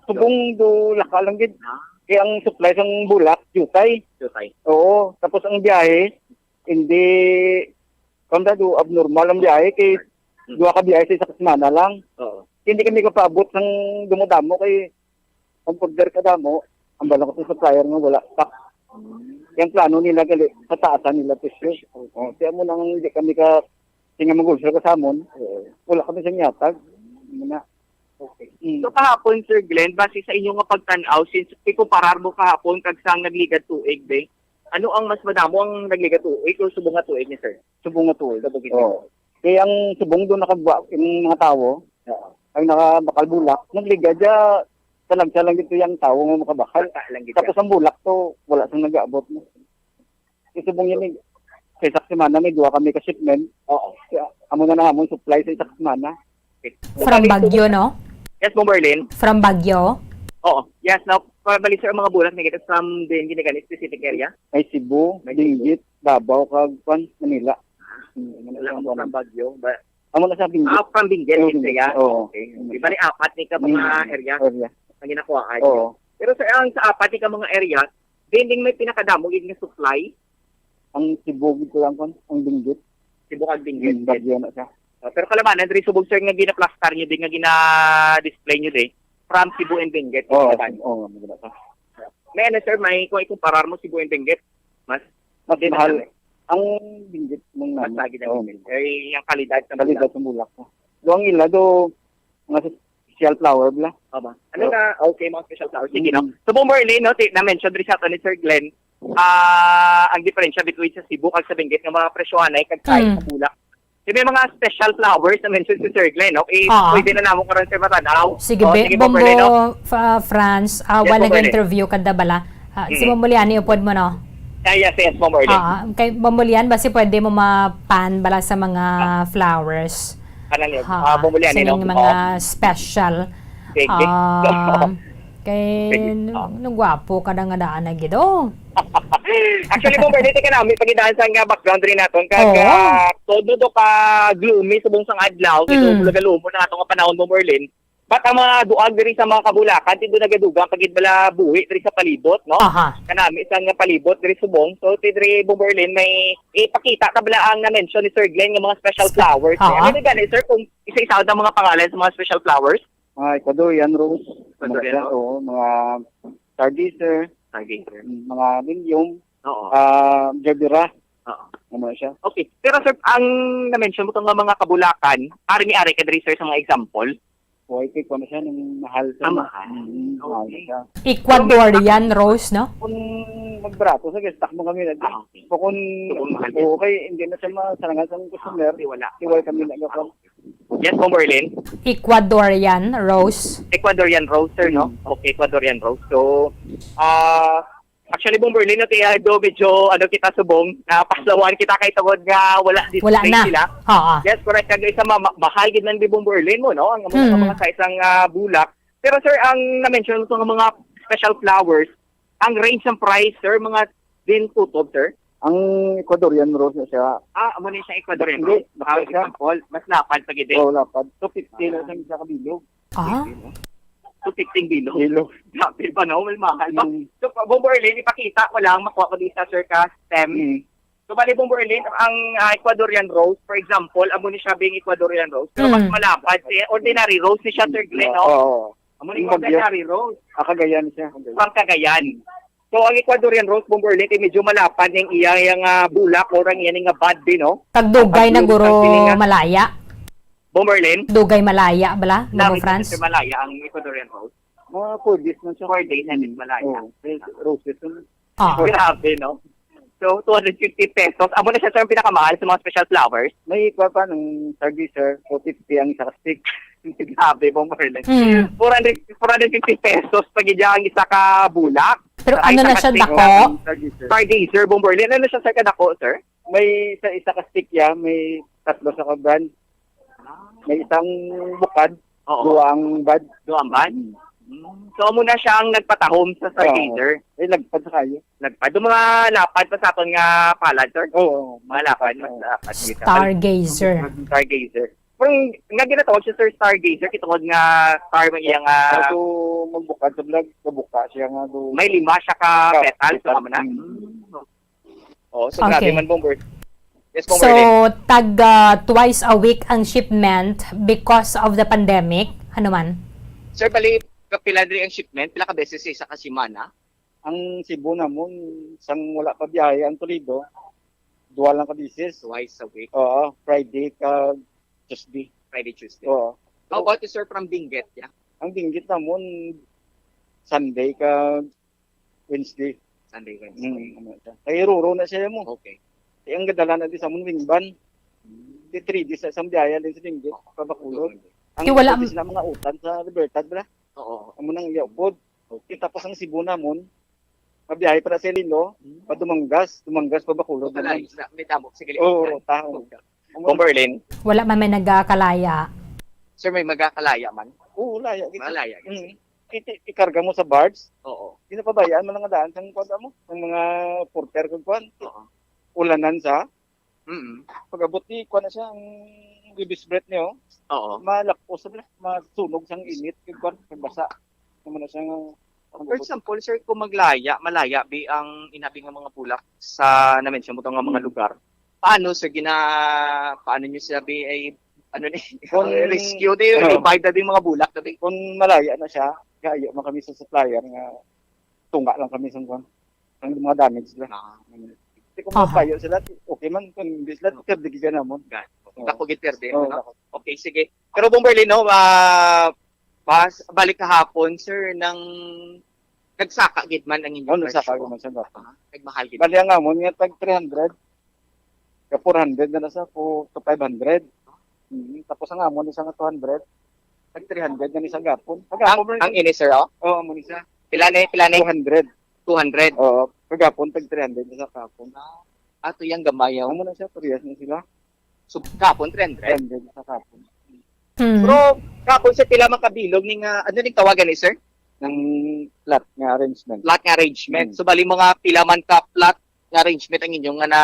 Subong do laka lang gid. Ah. Kaya ang supply sang bulak, jutay. Jutay. Oo, tapos ang biyahe, hindi, kung do abnormal ang biyahe, kay Hmm. duha ka biyahe sa isa ka semana lang. Oo. Hindi kami kapaabot sang dumadamo kay ang order ka damo, ang bala ko sa supplier nga wala stock. Hmm. Yung plano nila gali, pataasan nila presyo. Oo, kaya mo nang hindi kami ka, tinga mag-wholesale ka sa amon, Oo. wala kami sa inyatag. Yun na. Okay. Mm. So, kahapon, Sir Glenn, base sa inyo nga pagtan-aw, since ikumparar mo kahapon kag sang nagligad tuig, be, ano ang mas madamo ang nagligad tuig o subong nga tuig ni, sir? Subong nga tuig. Subong nga tuig. Oo. Kaya ang subong doon nakagwa, yung mga tawo, Oo. ang nakabakal bulak, nagligad siya, talagsa lang dito yung tawo nga makabakal. Bata lang gid Tapos siya. ang bulak to, wala sang nag-aabot. Isubong yun eh. Sa isa ka semana, may duha kami ka shipment. Oo. Kaya, amo na lang among supply sa isa ka semana. Okay. From Baguio, no? Yes, Ma'am Berlin. From Baguio? Oo. Yes, now, pabalik, sir, ang mga bulak na kita from din ginagani specific area? May Cebu, May Cebu. Benguet, Davao, kag, kwan, Manila. Hmm, Wala Manila, mo kwan. from Baguio, ba? Amo na sa Benguet. Ah, from Benguet, Yung Benguet, Bisaya. Oo. Okay. Di ba ni apat ni ka mga Mm. area Area. ang ginakuhaan Oo. niyo? Pero, sir, ang sa apat ni ka mga area, dinding may pinakadamo gid nga supply? Ang Cebu gid ko lang kon, ang Benguet. Cebu kag Benguet. Mm, Baguio na siya. Ah, pero kalamanan diri subong, sir, nga ginaplastar niyo din, nga gina-display niyo din, from Cebu and Benguet, Oo, ginaban. oo, maganda ka. May ano, sir, may kung ikumparar mo Cebu and Benguet, mas Mas din mahal. ang Benguet mong Mas namin. lagi na Oo. Benguet. Eh, yung kalidad sa Kalidad bulak. sa bulak ko. Do ang ila do, mga special flower bla. Tama. Ano Oo. na, okay, mga special flower. Sige, Mm. no? So, Bomberlin, no, ti-, na-mention rin sa ato ni Sir Glenn, ah, ang diferensya between sa Cebu kag sa Benguet nga mga presyohanay kag size Mm. sa bulak. Di may mga special flowers na mention si Sir Glenn, no? Eh, Ah. pwede na namo karon, sir, matanaw. Sige, Oh, be, sige, Bombo, Bomberlin, no? Fa-, France, ah, Yes, wala Bomberlin. nag-interview ka da bala. Ah, si Mm. Bombo Liani, upod mo, no? Ah, yes, yes, Bomberlin. Ah, kay Bombo Lian, basi pwede mo ma-pan bala sa mga Ah. flowers? Kanan yun. Ah, Ah, Bombo Liani, sa no? mga Oo. special. Sige. Ah, Kay Sige. Nung, nung gwapo ka na nga daan na gid, oh. Actually, Bomber, dito ka namin, pagidaan sa nga background rin naton. Kag, Oo. ah, todo do ka gloomy subong sang adlaw, kay Mm. do lumo na atong panahon, Bomber Lin. But ang mga duag diri sa mga kabulakan, tindo nagadugang kagid bala buhi diri sa palibot, no? Aha. Kanami sa nga palibot diri subong. So, ti diri, Bomber Lin, may ipakita ta bala ang na-mention ni Sir Glenn nga mga special Spe-, flowers. Aha. Ano gani, sir, kung isa-isa ang mga pangalan sa mga special flowers? Mga Ecuadorian rose. Ecuadorian Mga, rose. Oo, mga stargazer. Stargazer. Mm, mga lilium. Oo. Ah, gerbera. Oo. Ano siya? Okay. Pero, sir, ang na-mention mo to nga mga kabulakan, ari ni ari ka diri, sir, sa mga example? Why, kay kuwan siya, nung mahal siya, Ah, no? Mahal. Mm, mahal Okay. siya. Ecuadorian rose, no? Kung magbarato sa guest, takbo kami na. Ah, okay. Kung, Kung mahal, oo, yes. Kay hindi na siya masarangan sa customer, Ah, di wala. Iwal kami na gapon. Yes, Bomber Lin? Ecuadorian rose. Ecuadorian rose, sir, no? Mm. Okay, Ecuadorian rose. So, ah, actually, Bomber Lin, no, kaya do medyo, ano, kita subong, napasawan kita kay tungod nga wala Wala display na. sila. Oo. Yes, correct. Kag isa, ma-, ma-, mahal gid man di, Bomber Lin, mo, no? Ang mga, Mm. mga sa isang, ah, bulak. Pero, sir, ang na-mention mo sa mga special flowers, ang range ng price, sir, mga din tutob, sir? Ang Ecuadorian rose na siya. Ah, amo ni siya Ecuadorian Hindi, rose. Ah, baka siya. Example, mas lapad pa gid eh. Oo, lapad. Two fifty na Ah. sa isa ka bilog. Ah? Two fifty ang bilog. Bilog. Grabe ba, no? May mahal ba? Mm. So, pa-, Bomber Lin, ipakita ko lang, makuha ko di sa, sir, ka stem. Mm. So, bali, Bomber Lin, ang, ah, Ecuadorian rose, for example, amo ni siya being Ecuadorian rose, pero mas Mm. malapad. Si ordinary rose ni siya, Sir Glenn, no? Oo. Amo ni Yung bagyo. Ordinary rose. Ah, Cagayan siya, Cagayan. Pang Cagayan. So, ang Ecuadorian rose, Bomber Lin, kay medyo malapad ning iya, iya nga bulak or ang iya nga bud, di, no? Kag dugay Ang na guro pagdulog sa sini nga malaya. Bomber Lin? Dugay malaya bala, Bomber Lami sa Franz? Mister Malaya ang Ecuadorian rose. Mga four days na siya. Four days na, Mm. Miss Malaya. Oo, fresh roses yun. Ah. Grabe, no? So, two hundred fifty pesos. Amo na siya, sir, ang pinakamahal sa mga special flowers. May iba pa ng stargazer, four fifty ang isa ka stick. Grabe, Bomber Lin. Mm. Four hundred, four hundred fifty pesos pag iya ang isa ka bulak. Pero Ay, ano na isa ka siya, stick dako? Ng stargazer. Stargazer, Bomber Lin. Ano siya, sir, kadako, sir? May sa isa ka stick ya, may tatlo sa ka brand. May isang bukad, Oo. duwang bad. Duwang bad? Mm. Mm. So, amo na siya ang nagpatahom sa stargazer? Oo. Eh, lagpad sa kayo. Lagpad. Yung mga lapad pa sa aton nga palad, sir? Oo. Mga lapad, mas Oo. lapad dito. Stargazer. Stargazer. Pero nga ginatawag siya, sir, stargazer, kitungod nga star man iya nga Bago magbukad sa vlog, mabuka siya nga do- May lima siya ka Ah, petal, petal. Tama na? Mm. Mm. Oh, so grabe Okay. man, Bomber. Yes, Bomber So, Lin. tag, ah, twice a week ang shipment because of the pandemic? Ano man? Sir, bali, kapila diri ang shipment? Pila ka beses sa isa ka semana? Ang Cebu namon, sang wala pa biyahe ang Toledo, duha lang ka beses. Twice a week. Oo, Friday ka Tuesday. Friday, Tuesday. Oo. How about you, sir, from Benguet, yeah? Ang Benguet namon, Sunday ka Wednesday. Sunday, Wednesday. Mm, ano siya. Kay Roro na siya mo. Okay. Kay ang gadala na di sa amon wing van. Mm. Di three days sa isang biyaya din sa Benguet, pa Bacolod. Ang Di wala pwede sila mga utan sa Libertad, bra. Oo. Amo nang iya upod. Okay. Tapos ang Cebu namon, mabiyahe para sa Iloilo, Mm. pa Dumangas, Dumangas pa Bacolod Wala, naman. May damo. Sige, Oo, utan. Ruta, oo. Okay. Bomber Lin. Wala man may nagakalaya. Sir, may magakalaya man? Oo, laya, gid. Malaya, gid. Mm. Iti-, ikarga mo sa barge. Oo. Di na pabayaan mo lang daan sang kwan mo, ang mga porter kag kwan. Oo. Ulanan sa. Mm. Pag-abot ni, kwan na siya, ang ribs breath niyo. Oo. Malakos na, masunog sang init, kag kwan, kag basa. Naman na siya nga, For example, sir, kung maglaya, malaya bi ang inabi nga mga bulak sa na-mention mo to nga mga Hmm. lugar. Paano, sir, gina-, paano nyo sila bi ay, ano ni, Kung rescue, di, Oo. revive na bi mga bulak, di? Kung malaya na siya, kaya man kami sa supplier nga tunga lang kami sa kwan. Ang mga damage na. Ah. Kasi kung Aha. mapayo sila, okay man, kung hindi sila, Oo. pwede ka namon. Gan. Oo. Dako gid, pwede, Oo, no? dako. Okay, sige. Pero, Bomber Lin, no, ah, pas-, balik kahapon, sir, nang nagsaka gid man ang inyong Oo, nagsaka presyo? gid man siya gapon. Ah, nagmahal gid. Bali, ang amon nga tag three hundred, ka four hundred na na sa po to five hundred. Mm, tapos ang amon isa nga two hundred, tag three hundred na ni sa gapon. Ang, Kagapon man ang siya. ini, sir, oh? Oo, amon isa. Pila ni, pila ni? Two hundred. Two hundred. Oo, kagapon tag three hundred na sa kapon. Ato yang gamay, oh. Amo na siya, parehas na sila. So, kapon, three hundred. Three hundred sa kapon. Mm. Pero, kapon sa pila makabilog ni nga, ano ning tawagan ni, sir? Ng flat nga arrangement. Flat nga arrangement. Mm. So, bali mga pila man ka flat nga arrangement ang inyo nga na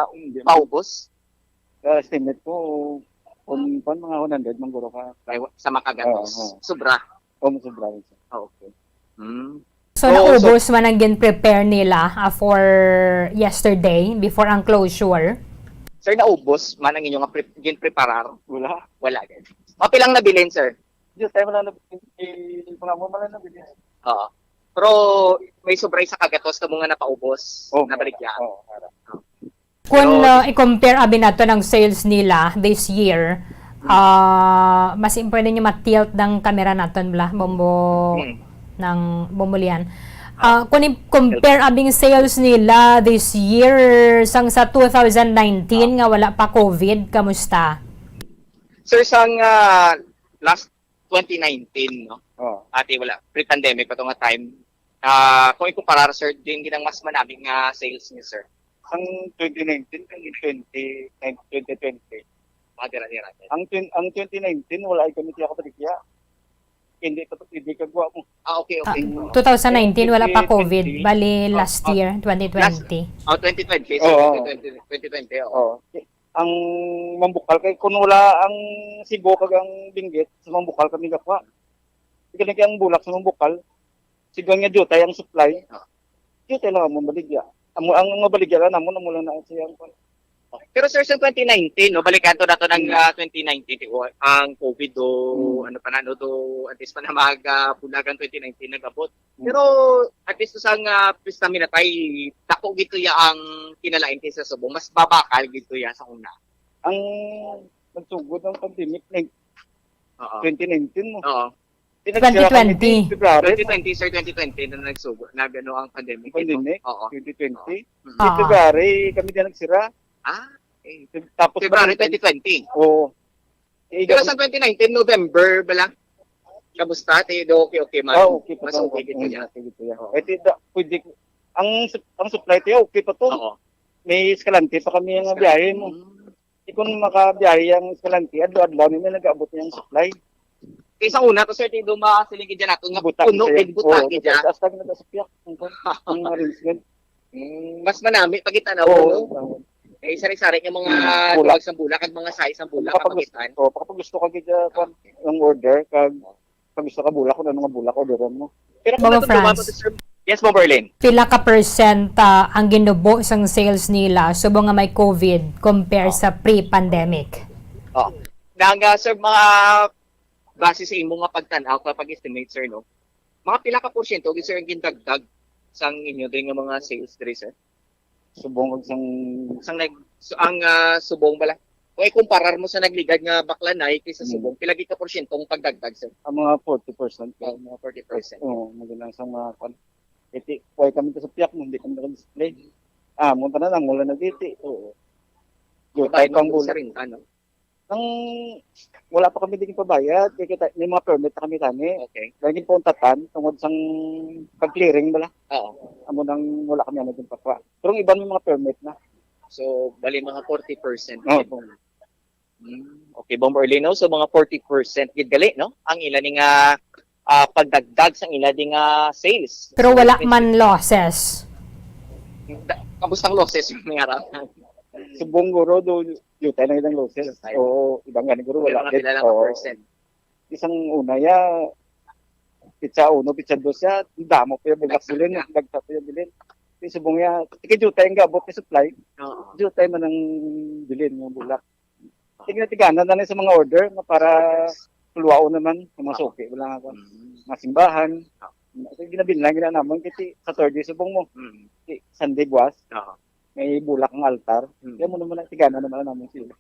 Hindi. paubos? Sa estimate ko, kung kung mga one hundred, mangguro ka. Ay, wa- sa makagatos. Oo, oo. Sobra. O, sobra rin siya. Ah, okay. Hmm. So, Oo, naubos man ang gin-prepare nila ah, for yesterday, before ang closure? Sir, naubos man ang inyo nga pre- gin-preparar? Wala. Wala. Gid. Mapilang nabilin, sir? Diyos, tayo wala na. Eh, mga mo, wala na. Oo. Pero may sobra sa kagatos na mga napaubos, Oh, nabaligya. Oo, harap. Kung Pero- uh, i-compare abi nato ng sales nila this year, ah mas important yung ma-tilt ng camera naton bla, bombo Hmm. ng bombo lian. Ah, kung i-compare abing sales nila this year sang sa two thousand nineteen nga wala pa COVID, kamusta? Sir, sang ah, last twenty nineteen, no? Oo. Ate, wala. Pre-pandemic pa to nga time. Ah, kung ikumparar, sir, din ginang mas manami nga sales niyo, sir. Ang twenty nineteen, twenty twenty, twenty twenty. Mga dira-dira. Ang twen- ang twenty nineteen, wala ay kami tiyak kabaligya. Hindi pa hindi ka guwa mo. Ah, okay, okay. two thousand nineteen wala pa COVID, Twenty twenty. bali Oh, last oh. year, twenty twenty. Oh, twenty twenty. Oo. So, twenty twenty, twenty twenty, oh. Oh, ang mambukal kay kung wala ang Cebu kag ang Benguet, sa mambukal kami gakuha. Kaya ang bulak sa mambukal, sigon nga jutay ang supply. Ah. Jutay lang ang baligya. Amo ang mabaligya lang namo, amo lang na siya ang Pero sir, sa twenty nineteen, no, balikan to nato ng ah, twenty nineteen, di ko, ang COVID do, Hmm. ano pa na, no, do, at least pa na mag ah, bulag ang twenty nineteen nag-abot. Hmm. Pero at least sa nga pista minatay, dako gito ya ang kinalain kaysa subong, mas babakal gito ya sa una. Ang nagsugod ng pandemic na Oo. twenty nineteen mo. Oo. Pinagsira kami Twenty twenty. Din February, twenty twenty, sir, twenty twenty na nagsugo, nagano ang pandemic. Pandemic, Oo. twenty twenty. Mm. Din February, kami din nagsira. Ah, okay. Tapos February twenty twenty. Oo. Eh, Pero sa twenty nineteen, November bala? Kamusta? Te, do okay, okay man. Ah, okay pa Mas to. okay gito Mm, ya. okay gito ya. Oo. Eh, ti- da, pwede, ang, sup- ang supply tayo, okay pa to. Oo. May Escalante pa kami nga biyahe mo. Mm. Di kung makabiyahe ang Escalante, adlaw-adlaw nila nag-abot niya ang supply. Kaysa una to, sir, ti do masiling gid nato nga Buta puno siya. Gid buta Oo, gid ya. Taas lang nag-asapyak. Ang, ang arrangement. Mm, mas manami pa kita na Oo. puno. Kay sari-sari nga mga Bulak. Dulag sa bulak at mga size ang bulak Kapag kapag gusto, oh, kapag gusto ka gid ah, kwan, ang order, kag pag gusto ka bulak, kung ano nga bulak, orderan mo. Pero Mama kung natutuwa Franz. mo, sir, yes, Ma'am Berlin. Pila ka percent ah, ang ginubo sang sales nila subong nga may COVID compare sa pre-pandemic? Oh. Nang, ah, sir, mga base sa imo nga pagtan-aw, ka pag-estimate, sir, no? Mga pila ka porsyento, sir, ang gindagdag sang inyo din nga mga sales diri, sir? Subong og sang Sang nag so, ang ah, subong bala. Kung ikumparar mo sa nagligad nga Baklanay kaysa Hmm. Subong, pila gid ka porsyento ang pagdagdag, sir? ang mga forty percent. Oh, mga forty percent. Oo, magandang sa mga kwan. Iti, kuway kami sa piyak mo, hindi kami naka-display. Ah, mo tanan ang wala nagiti. Oo. Yung Bayad type ang mo sa bulak. renta, no? Ang wala pa kami din pabayad, kaya kita, may mga permit na kami tani. Okay. Lagi po ang tatan, tungod sang pag-clearing bala. Oo. Amo nang wala kami ano din pakwa. Pero ang iban may mga permit na. So, bali mga forty percent. Oo. Hmm. Okay, Bomb Orlino, so mga forty percent gid gali, no? Ang ila ni nga ah, pagdagdag sang ila di nga sales. Pero So, wala it means- man losses. Da- Kamusta ang losses yung nangyari? Subong guro do, yutay na ilang losses. Yutay. Oo, ibang gani guro May wala. mga pila lang Oo. percent. Isang una ya, pitsa uno, pitsa dos ya, damo pa yung bulak Dagsa bilin, na. dagsa pa yung bilin. Di subong ya, tikid yutay ang gabot ni supply, Oo. yutay man ang bilin ng bulak. Tigna-tigana na lang sa mga order nga para tuluaon naman sa mga Oo. suki. Wala nga Mm. mga simbahan. Oo. So, ginabinlang gina naman kasi Saturday subong mo. Mm. Si Sunday buwas. Oo. May bulak ang altar. Mm. Kaya mo naman tigana naman namin sila.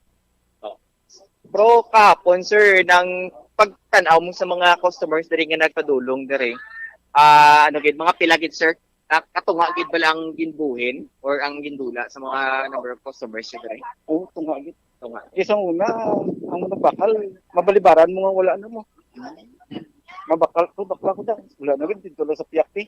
Pero kahapon, sir, nang pagtanaw mo sa mga customers diri nga nagpadulong diri, ah, ano gid, mga pila gid, sir? Ah, katunga gid ba lang ginbuhin or ang gindula sa mga number of customers diri? Oo, tunga gid. Tunga. Isang una, ang nagbakal, mabalibaran mo nga wala na mo. Mabakal ko, bakla ko dyan. Wala na gid, dito lang sa piyakti.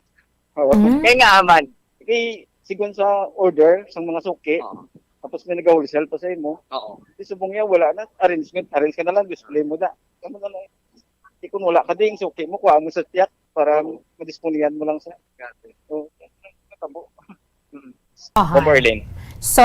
Oo. Mm. Kaya nga, man. Kay, sigon sa order sa mga suki, Oo. tapos may nag-wholesale pa sa imo, Oo. di subong niya, wala na. Arrangement, arrange ka na lang, display mo na. Kamu na lang. Di kung wala ka ding suki mo, kuha mo sa tiyak. para madisponihan mo lang sa. Grabe. So, natabo. Aha. Bombo Erlin. So,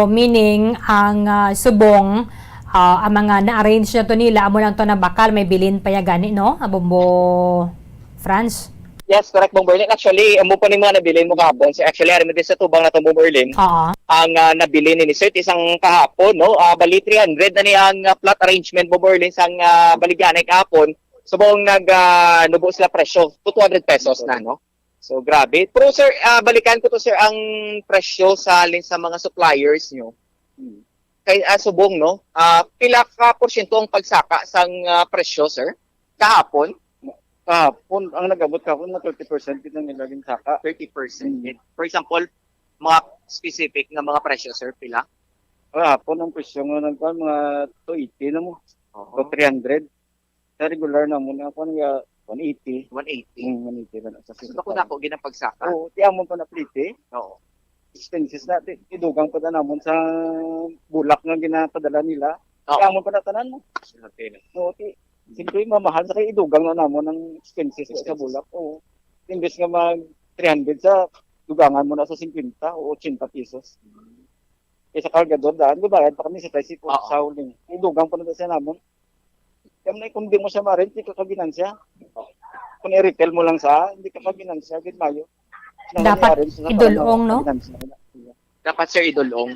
meaning, ang ah, subong, ah, ang mga na-arrange na to nila, amo lang to na bakal, may bilin pa ya gani, no? Ah, Bombo France? Yes, correct, Bombo Erlin. Actually, amo pa ni mga nabilin mo kahapon. So, actually, ari mo din sa tubang na to, Bombo Erlin. Oo. Ang ah, nabilin ni Sir, isang kahapon, no? Ah, bali, three hundred na ni ang ah, plot arrangement, Bombo Erlin, sang ah, baligyanay kahapon. Subong nag ah, nubo sila presyo to two hundred pesos na, no? So, grabe. Pero, sir, ah, balikan ko to, sir, ang presyo sa halin sa mga suppliers nyo. Hmm. Kay ah, subong, no? Ah, pila ka porsyento ang pagsaka sang ah, presyo, sir? Kahapon? Kahapon, ang nag-abot kahapon, mga thirty percent gid ang nila ginsaka. Thirty percent. Hmm. For example, mga specific nga mga presyo, sir, pila? Kahapon, ang presyo nga nagkuan, mga two eighty na mo. Oo. O three hundred. Sa regular namon, ang kuan nga one eighty. One eighty. Mm, one eighty na lang sa So, singko. Dako-dako gid ang pagsaka. Oo, ti amon pa na plite. Oo. Expenses na, ti, idugang pa na namon sa bulak nga ginapadala nila. Oo. Ti amon pa na tanan mo. Sinabi na. Oo, ti, siyempre, mamahal sa kay idugang na namon ang expenses sa Expenses. Bulak. Oo. Imbes nga mag three hundred sa dugangan mo na sa fifty o eighty pesos. Kay sa kargador, daan, gabayad pa kami sa tricycle, Oo. Sa hauling. Idugang pa na siya namon. Kaya na, kung di mo siya ma-rent, di ka kaginansya. Kung i-retail mo lang sa, hindi ka kaginansya, gid mayo. Nang Dapat i-arrange na idulong, para no? Kaginansya na. Dapat, sir, idulong.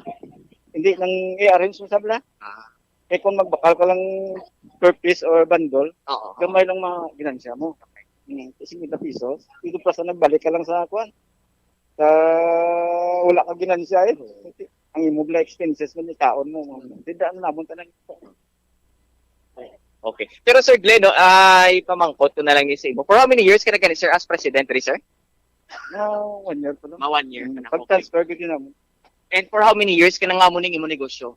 Hindi, nang i-arrange mo sa bala. Ah. Kaya kung magbakal ka lang per piece or bundle, Oo. Gamay lang mga ginansya mo. Hmm, fifty pesos, dito pa sa nagbalik ka lang sa kuan. Sa wala ka ginansya eh. Ang imo bala expenses mo, ikaon mo. Di daan namon tanan. Okay. Pero Sir Glenn, no, ay pamangkot ko na lang ni sa imo. For how many years ka na gani, sir, as president, diri, sir? Na one year pa lang. Ma one year Mm, pa na. Okay. Pag-transfer ko din naman. And for how many years ka na nga mo ning imo negosyo?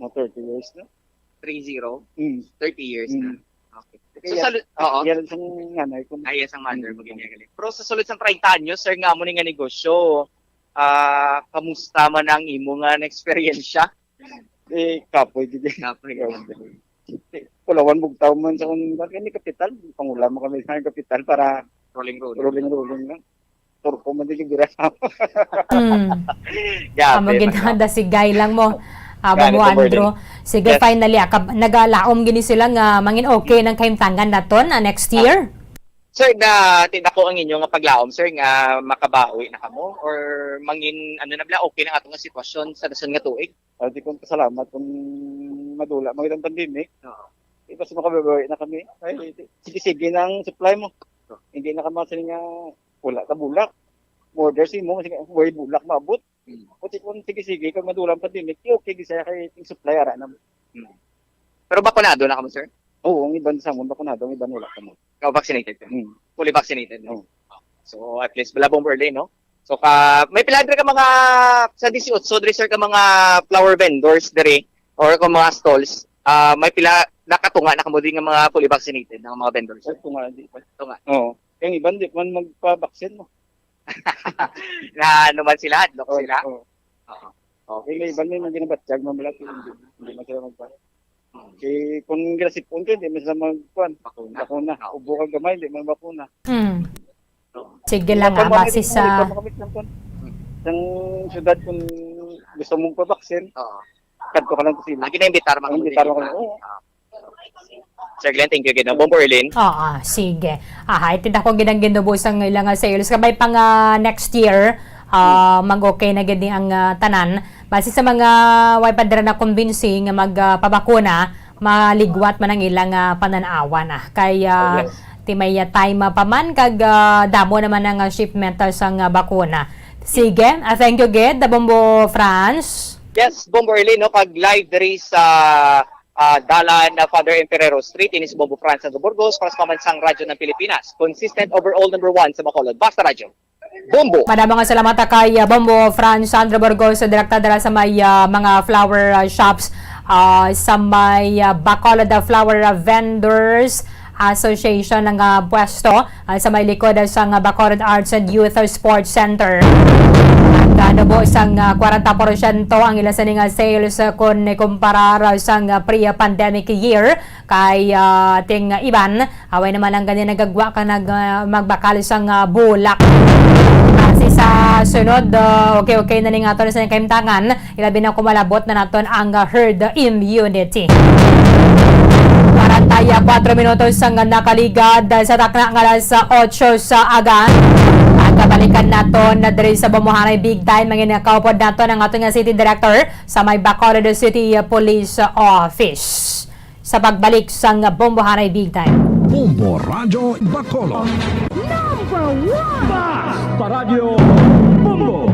Mga thirty years na. Three zero? Mm. Thirty years na. Mm. Okay. So, Kaya, sa lu-, oo. Yan ang isang nanay ko. Ay, yes, ang mother mo, Mm. ganyan, ganyan. Pero sa sulod sang treinta anyos, sir, nga mo ni nga negosyo, ah, kamusta man ang imo nga na-eksperyensya? Eh, kapoy, gid. Kapoy, kapoy. Kulawan bugtaw man sa kung, bakit ni kapital? Pangulam mo kami sa kapital para Rolling, rolling. Rolling, rolling lang. Turko man din yung bira. Mm. Grabe, Amo man, gid, no? Dasigay lang mo. Ah, Gani, Bombo Andrew. Burden. Sige, Yes. Finally, ah, kab-, nagalaom gini sila nga mangin okay nang kahimtangan naton, ah, next Ah. year? Sir, na, ti-, dako ang inyo nga paglaom, sir, nga makabawi na kamo? Or mangin, ano na bala, okay na ato nga sitwasyon sa dason nga tuig? Ah, di ko pasalamat kung madula, magandang pandemic. Oo. Di ba, sa makababawi na kami? Ay, di, sige-sige na ang supply mo. Oo. Hindi na ka masali nga wala ka bulak. Order si mo, kasi way bulak maabot. Hmm. Buti kung sige-sige, kung madula ang pandemic, di okay, di siya kay yung supply, ara na. Hmm. Pero bakunado na kamo, sir? Oo, ang iban sa amon, bakunado, ang iban wala pa mo. Ikaw vaccinated ka? Hmm. Fully vaccinated, no? Oo. So, at least, wala pong early, no? So, ka, may pila diri ka mga, sa disiotso diri, sir, ka mga flower vendors diri, or kung mga stalls, ah, may pila, nakatunga na kamo din nga mga fully vaccinated nga mga vendors, sir? Ay, tunga, di pa. Tunga. Oo. Yung iban, di man magpa-vaccine mo. Na ano man sila, hadlok Oo, sila? Oo. Oo. Okay. Yung iban, may mga ginabatyag, mamalaki, hindi, hindi man sila magpa-, Hmm. Kay kung ginasipon ka, hindi man sila magkuan. Bakuna. Bakuna. Ah. Ubo ka gamay, hindi man bakuna. Hmm. Oo. Sige lang, Kung ah, base sa kung sa syudad, kung gusto mong pa-vaccine, Oo. kadto ka lang sa sila. Ah, gina-imbitar man Imbitar kamo man, din, oo. Ah. Sir Glenn, thank you gid, no? Bombo Erlin. Oo, sige. Aha, itid ako gid ang ginubos ang ilang, ah, sales. Kabay pa nga next year, ah, Hmm. mag-okay na gid ni ang, ah, tanan. Base sa mga way pa dira na kumbinsi nga mag, ah, pabakuna, maligwat man ang ilang, ah, panan-awan, ah. Kay, ah, Oh, yes. ti may, ah, time, ah, pa man kag, ah, damo naman ang, ah, shipment, ah, sang, ah, bakuna. Sige, ah, thank you gid, Bombo France. Yes, Bombo Erlin, no, kag live diri sa, ah, dalan na Father Emperero Street, ini si Bombo France Sandro Burgos, para sa Pamansang Radyo ng Pilipinas. Consistent overall number one sa Bacolod. Basta Radyo. Bombo! Madamo nga salamat kay, ah, Bombo France Sandro Burgos, direkta dala sa may, ah, mga flower, ah, shops, ah, sa may, ah, Bacolod, ah, Flower, ah, Vendors Association nga pwesto, ah, sa may likod, ah, sa nga Bacolod Arts and Youth Sports Center. Nagdaan Tubo sang, ah, kwarenta porsyento ang ila sini nga sales, ah, kon ikumparar sang, ah, pre-pandemic year kay, ah, ting iban, away naman ang gani nagagwa ka nag, ah, magbakal sang, ah, bulak. Base sa sunod, ah, okay, okay na ning aton sa kahimtangan, ilabi na kumalabot na naton ang, ah, herd immunity. Kwarenta y kuwatro minutos ang nakaligad sa takna nga alas otso sa aga. Ang kabalikan naton na diri sa Bombohanay Big Time, mangin kaupod naton ang aton nga City Director sa may Bacolod City Police Office. Sa pagbalik sang Bombohanay Big Time. Bombo Radyo Bacolod. Number one! Bas pa Radyo Bombo!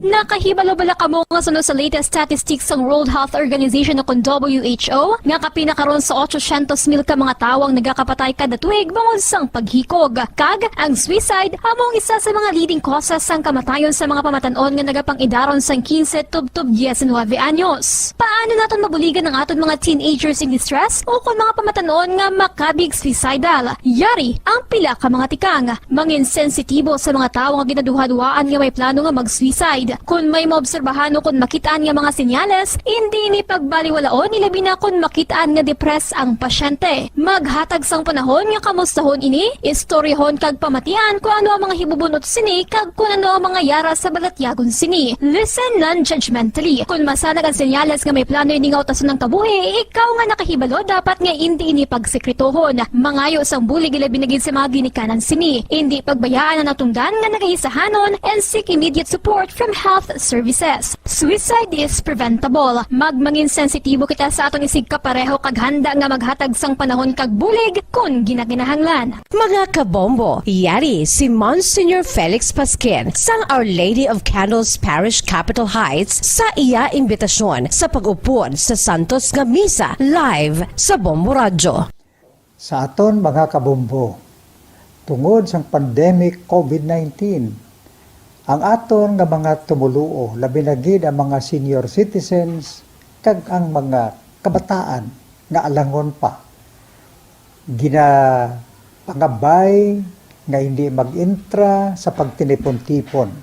Nakahibalo bala kamo nga suno sa latest statistics sang World Health Organization o kon W H O nga kapin na karon sa otso syentos mil ka mga tawo ang nagakapatay kada tuig bangod sang paghikog? Kag ang suicide amo ang isa sa mga leading causes sang kamatayon sa mga pamatan-on nga nagapang-idaron sang quince tubtob diecinuebe anyos. Paano naton mabuligan ang aton mga teenagers in distress o kon mga pamatan-on nga makabig suicidal? Yari ang pila ka mga tikang. Mangin sensitibo sa mga tawo nga ginaduhaduhaan nga may plano nga mag-suicide. Kon may maobserbahan o kon makit-an nga mga senyales, indi ini pagbaliwalaon, ilabi na kon makit-an nga depressed ang pasyente. Maghatag sang panahon nga kamustahon ini, istoryahon kag pamatian kon ano ang mga hibubunot sini kag kon ano ang mga yara sa balatyagon sini. Listen non-judgmentally. Kon masanag ang senyales nga may plano ini nga utason ang kabuhi, ikaw nga nakahibalo dapat nga indi ini pagsekretohon. Mangayo sang bulig ilabi na gid sa mga ginikanan sini. Indi pagbayaan ang natungdan nga nagahisahanon and seek immediate support from health services. Suicide is preventable. Magmangin sensitibo kita sa aton isigkapareho kag handa nga maghatag sang panahon kag bulig kon ginakinahanglan. Mga kabombo, yari si Monsignor Felix Pasquin sang Our Lady of Candles Parish, Capitol Heights, sa iya imbitasyon sa pag-upod sa Santos nga Misa live sa Bombo Radyo. Sa aton mga kabombo, tungod sang pandemic covid nineteen, ang aton nga mga tumoluo, labi na gid ang mga senior citizens kag ang mga kabataan nga alangon pa, ginapangabay nga hindi mag-intra sa pagtinipon-tipon,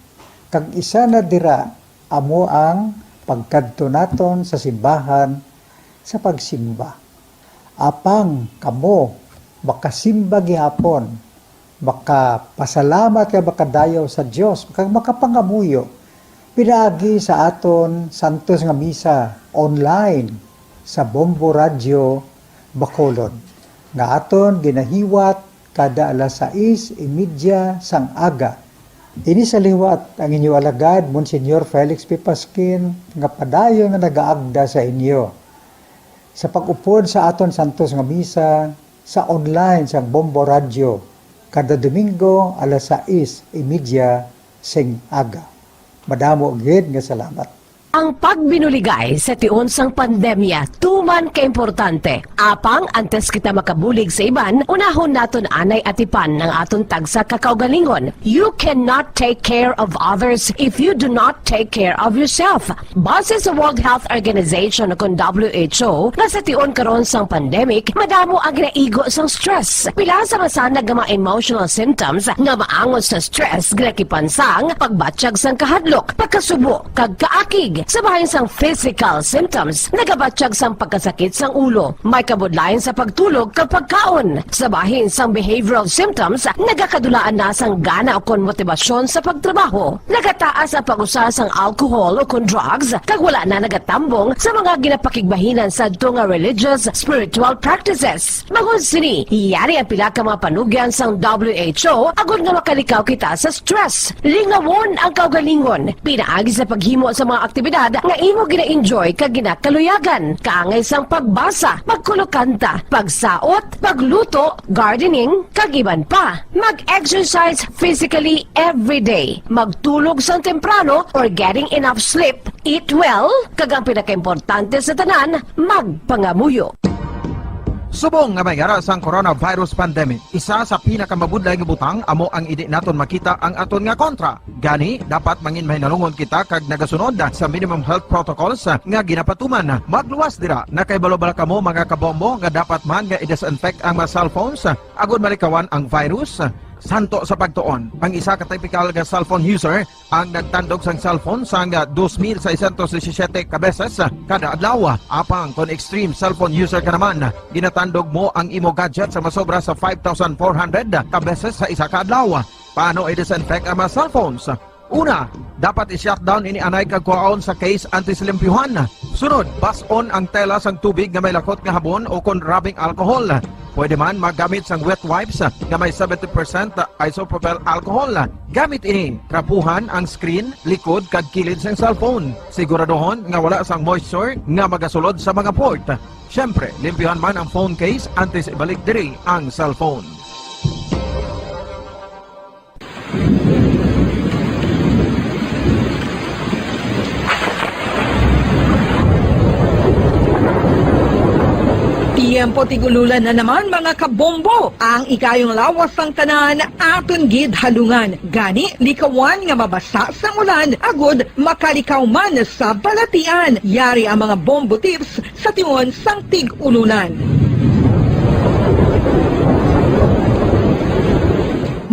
kag isa na dira amo ang pagkadto naton sa simbahan sa pagsimba. Apang kamo makasimba gihapon, makapasalamat kag makadayaw sa Dios, kag makapangamuyo pinaagi sa aton santos nga misa online sa Bombo Radyo Bacolod, nga aton ginahiwat kada alas sais y media sang aga. Ini sa liwat ang inyo alagad, Monsignor Felix P. Pasquin, nga padayon nga nagaagda sa inyo sa pag-upod sa aton santos nga misa sa online sang Bombo Radyo kada Domingo alas sais y media sing aga. Madamo gid nga salamat. Ang pagbinuligay sa tion sang pandemya tuman ka importante. Apang antes kita makabulig sa iban, unahon naton anay atipan ang aton tagsa ka kaugalingon. You cannot take care of others if you do not take care of yourself. Base sa World Health Organization o kon W H O, nga sa tion karon sang pandemic, madamo ang ginaigo sang stress. Pila sa masanag nga mga emotional symptoms nga maangot sa stress ginakipan sang pagbatyag sang kahadlok, pagkasubo, kag kaakig. Sa bahin sang physical symptoms, nagabatyag sang pagkasakit sang ulo, may kabudlayan sa pagtulog kag pagkaon. Sa bahin sang behavioral symptoms, nagakadulaan na sang gana ukon motibasyon sa pagtrabaho. Nagataas ang pag-usa sang alcohol ukon drugs, kag wala na nagatambong sa mga ginapakigbahinan sadto nga religious, spiritual practices. Bangod sini, yari ang pila ka mga panugyan sang W H O agod nga makalikaw kita sa stress. Lingawon ang kaugalingon pinaagi sa paghimo sa mga aktibidad nga imo gina-enjoy kag ginakaluyagan, kaangay sang pagbasa, pagkulokanta, pagsaot, pagluto, gardening, kag iban pa. Mag-exercise physically every day. Magtulog sang temprano or getting enough sleep. Eat well, kag ang pinakaimportante sa tanan, magpangamuyo. Subong nga may yara sang coronavirus pandemic, isa sa pinakamabudlay nga butang amo ang indi naton makita ang aton nga kontra. Gani, dapat mangin mahinalungon kita kag nagasunod sa minimum health protocols nga ginapatuman. Magluwas dira, nakahibalo bala kamo, mga kabombo, nga dapat man nga i-disinfect ang mga cellphones agod malikawan ang virus? Santo sa pagtuon, ang isa ka typical nga cellphone user ang nagtandog sang cellphone sang, ah, dos mil seiscientos disisiete ka beses, ah, kada adlaw. Apang kon extreme cellphone user ka naman, ginatandog mo ang imo gadget sa masobra sa five thousand four hundred ka beses sa isa ka adlaw. Paano i-disinfect ang mga cellphones? Una, dapat i-shutdown ini anay kag kuhaon sa case antes limpyuhan. Sunod, bas-on ang tela sang tubig nga may lakot nga habon o kon rubbing alcohol. Pwede man maggamit sang wet wipes nga may seventy percent isopropyl alcohol. Gamit ini, trapuhan ang screen, likod, kag kilid sang cellphone. Siguraduhon nga wala sang moisture nga magasulod sa mga port. Siyempre, limpyuhan man ang phone case antes ibalik diri ang cellphone. Tiyempo tig-ululan na naman, mga kabombo. Ang ikayong lawas sang tanan aton gid halungan. Gani, likawan nga mabasa sang ulan agud makalikaw man sa balatian. Yari ang mga bombo tips sa tion sang tig-ulunan.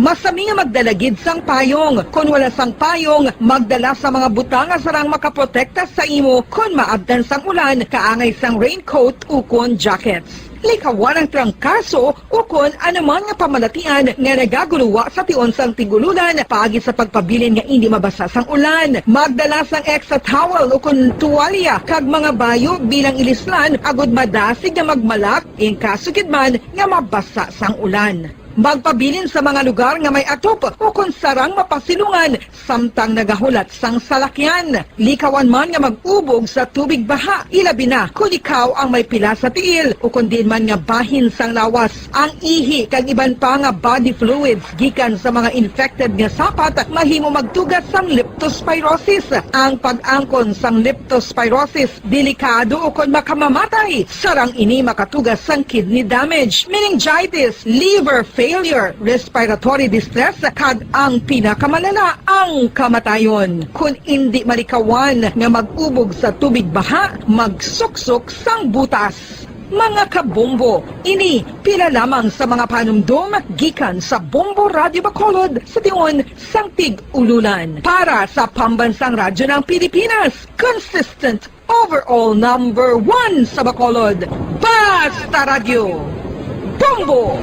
Masami nga magdala gid sang payong. Kon wala sang payong, magdala sa mga butang nga sarang makaprotekta sa imo kon maabtan sang ulan, kaangay sang raincoat ukon jackets. Likawan ang trangkaso ukon anuman nga pamalatian nga nagaguluwa sa tion sang tig-ululan paagi sa pagpabilin nga indi mabasa sang ulan. Magdala sang extra towel ukon tuwalya kag mga bayo bilang ilislan agud madasig nga magmalak in kaso gid man nga mabasa sang ulan. Magpabilin sa mga lugar nga may atop ukon sarang mapasilungan samtang nagahulat sang salakyan. Likawan man nga mag-ubog sa tubig baha, ilabi na kon ikaw ang may pila sa tiil ukon diin man nga bahin sang lawas. Ang ihi kag iban pa nga body fluids gikan sa mga infected nga sapat mahimo magtuga sang leptospirosis. Ang pag-angkon sang leptospirosis delikado ukon makamamatay. Sarang ini makatuga sang kidney damage, meningitis, liver failure, respiratory distress, kag ang pinakamalala, ang kamatayon. Kon indi malikawan nga mag-ubog sa tubig baha, magsuksok sang butas. Mga kabombo, ini pila lamang sa mga panumdom gikan sa Bombo Radyo Bacolod sa tion sang tig-ululan. Para sa Pambansang Radyo ng Pilipinas, consistent overall number one sa Bacolod, Basta Radyo, Bombo!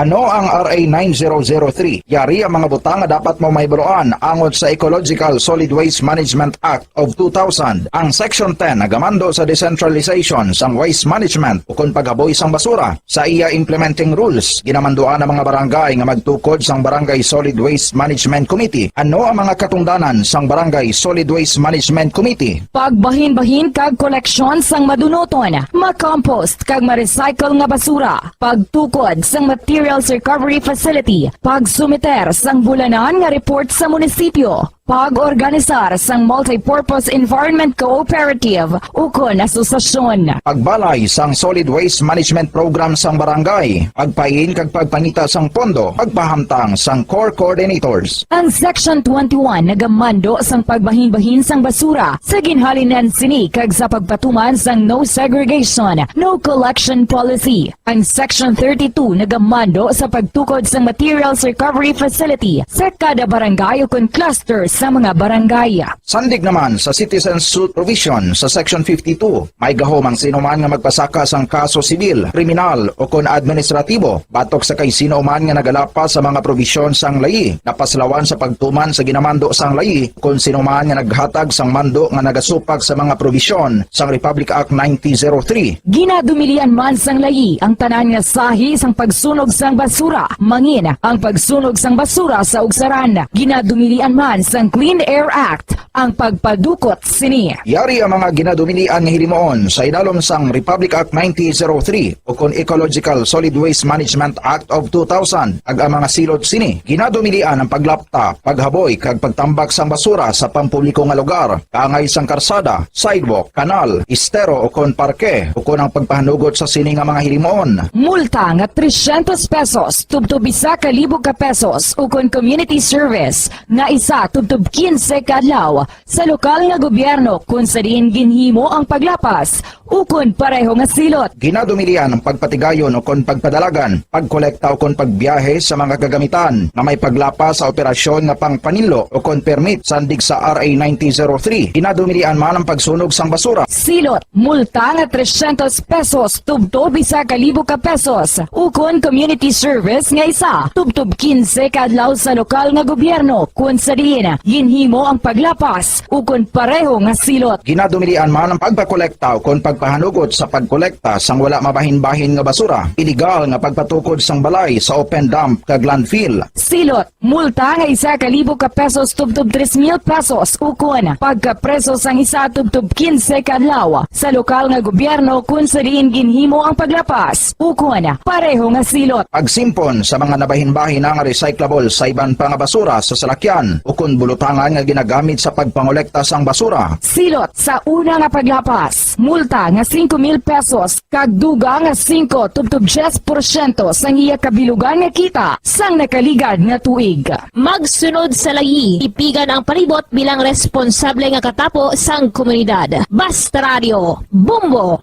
Ano ang R A nine zero zero three? Yari ang mga butang nga dapat mo mahibaluan angot sa Ecological Solid Waste Management Act of two thousand. Ang Section ten nagamando sa decentralization sang waste management ukon paghaboy sang basura. Sa iya implementing rules, ginamanduan ang mga barangay nga magtukod sang Barangay Solid Waste Management Committee. Ano ang mga katungdanan sang Barangay Solid Waste Management Committee? Pagbahinbahin kag koleksyon sang madunuton, makompost kag ma-recycle nga basura, pagtukod sang materials recovery facility, pagsumiter sang bulanan nga report sa munisipyo, pag-organisar sang multipurpose environment cooperative ukon asosasyon. Pagbalay sang solid waste management program sang barangay, pagpain kag pagpangita sang pondo, pagpahamtang sang core coordinators. Ang Section twenty-one nagamando sang pagbahinbahin sang basura sa ginhalinan sini kag sa pagpatuman sang no segregation, no collection policy. Ang Section thirty-two nagamando sa pagtukod sang materials recovery facility sa kada barangay ukon cluster sa mga barangay. Sandig naman sa citizen suit provision sa Section fifty-two, may gahom ang sino man nga magpasaka sang kaso sibil, kriminal, ukon administratibo batok sa kay sino man nga nagalapas sa mga probisyon sang layi, napaslawan sa pagtuman sa ginamando sang layi, kon sino man nga naghatag sang mando nga nagasupak sa mga probisyon sang Republic Act nineteen zero three. Ginadumilian man sang layi ang tanan nga sahi sang pagsunog sang basura, mangin ang pagsunog sang basura sa ugsaran. Ginadumilian man sang Clean Air Act ang pagpadukot sini. Yari ang mga ginadumilian nga hilimuon sa idalom sang Republic Act nineteen zero three ukon Ecological Solid Waste Management Act of two thousand, kag ang mga silot sini. Ginadumilian ang paglapta, paghaboy, kag pagtambak sang basura sa pampubliko nga lugar, kaangay sang karsada, sidewalk, kanal, estero, ukon parke, ukon ang pagpahanugot sa sini nga mga hilimuon. Multa nga trescientos pesos tubtob isa ka libo ka pesos, ukon community service nga isa tub tubtob kinse ka adlaw sa lokal nga gobyerno kon sa diin ginhimo ang paglapas ukon pareho nga silot. Ginadumilian ang pagpatigayon ukon pagpadalagan, pagkolekta ukon pagbiyahe sa mga kagamitan nga may paglapas sa operasyon nga pangpaninlo ukon permit sandig sa R A nineteen zero three. Ginadumilian man ang pagsunog sang basura. Silot, multa nga trescientos pesos tubtob isa ka libo ka pesos, ukon community service nga isa tubtob kinse ka adlaw sa lokal nga gobyerno kon sa diin ginhimo ang paglapas ukon pareho nga silot. Ginadumilian man ang pagpakolekta ukon pagpahanugot sa pagkolekta sang wala mabahin-bahin nga basura, iligal nga pagpatukod sang balay sa open dump kag landfill. Silot, multa nga isa ka libo ka pesos tubtob tres mil pesos, ukon pagkapreso sang isa tubtob kinse ka adlaw sa lokal nga gobyerno kon sa diin ginhimo ang paglapas, ukon pareho nga silot. Pagsimpon sa mga nabahin-bahin nga recyclable sa iban pa nga basura sa salakyan, ukon bulutangan nga ginagamit sa pagpangolekta sang basura. Silot sa una nga paglapas, multa nga singko mil pesos kag dugang nga singko tubtob diyes porsyento sang iya kabilugan nga kita sang nakaligad nga tuig. Magsunod sa layi, tipigan ang palibot bilang responsable nga katapo sang komunidad. Basta Radio, Bombo!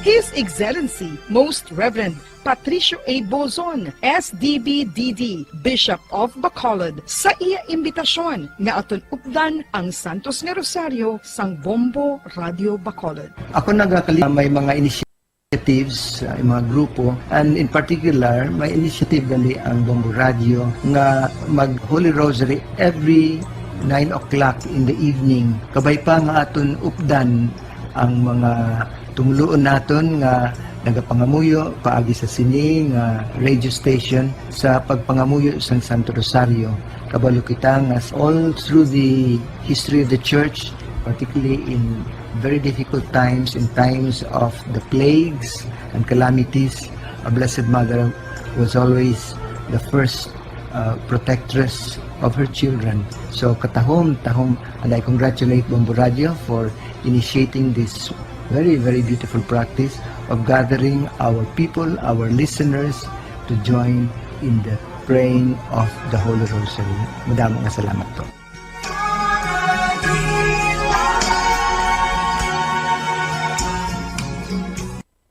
His Excellency, Most Reverend Patricio A. Bozon, S D B D D, Bishop of Bacolod, sa iya imbitasyon nga aton updan ang Santos nga Rosario sang Bombo Radio Bacolod. Ako nagakali-, may mga initiatives, uh, mga grupo, and in particular, may initiative gali ang Bombo Radio nga mag Holy Rosary every nine o'clock in the evening. Kabay pa nga aton updan ang mga tumuluon naton nga nagapangamuyo paagi sa sini nga radio station sa pagpangamuyo sang Santo Rosario. Kabalo kita nga all through the history of the church, particularly in very difficult times, in times of the plagues and calamities, a Blessed Mother was always the first, uh, protectress of her children. So, katahom, tahom, and I congratulate Bombo Radio for initiating this very, very beautiful practice of gathering our people, our listeners, to join in the praying of the Holy Rosary. Madamo nga salamat po.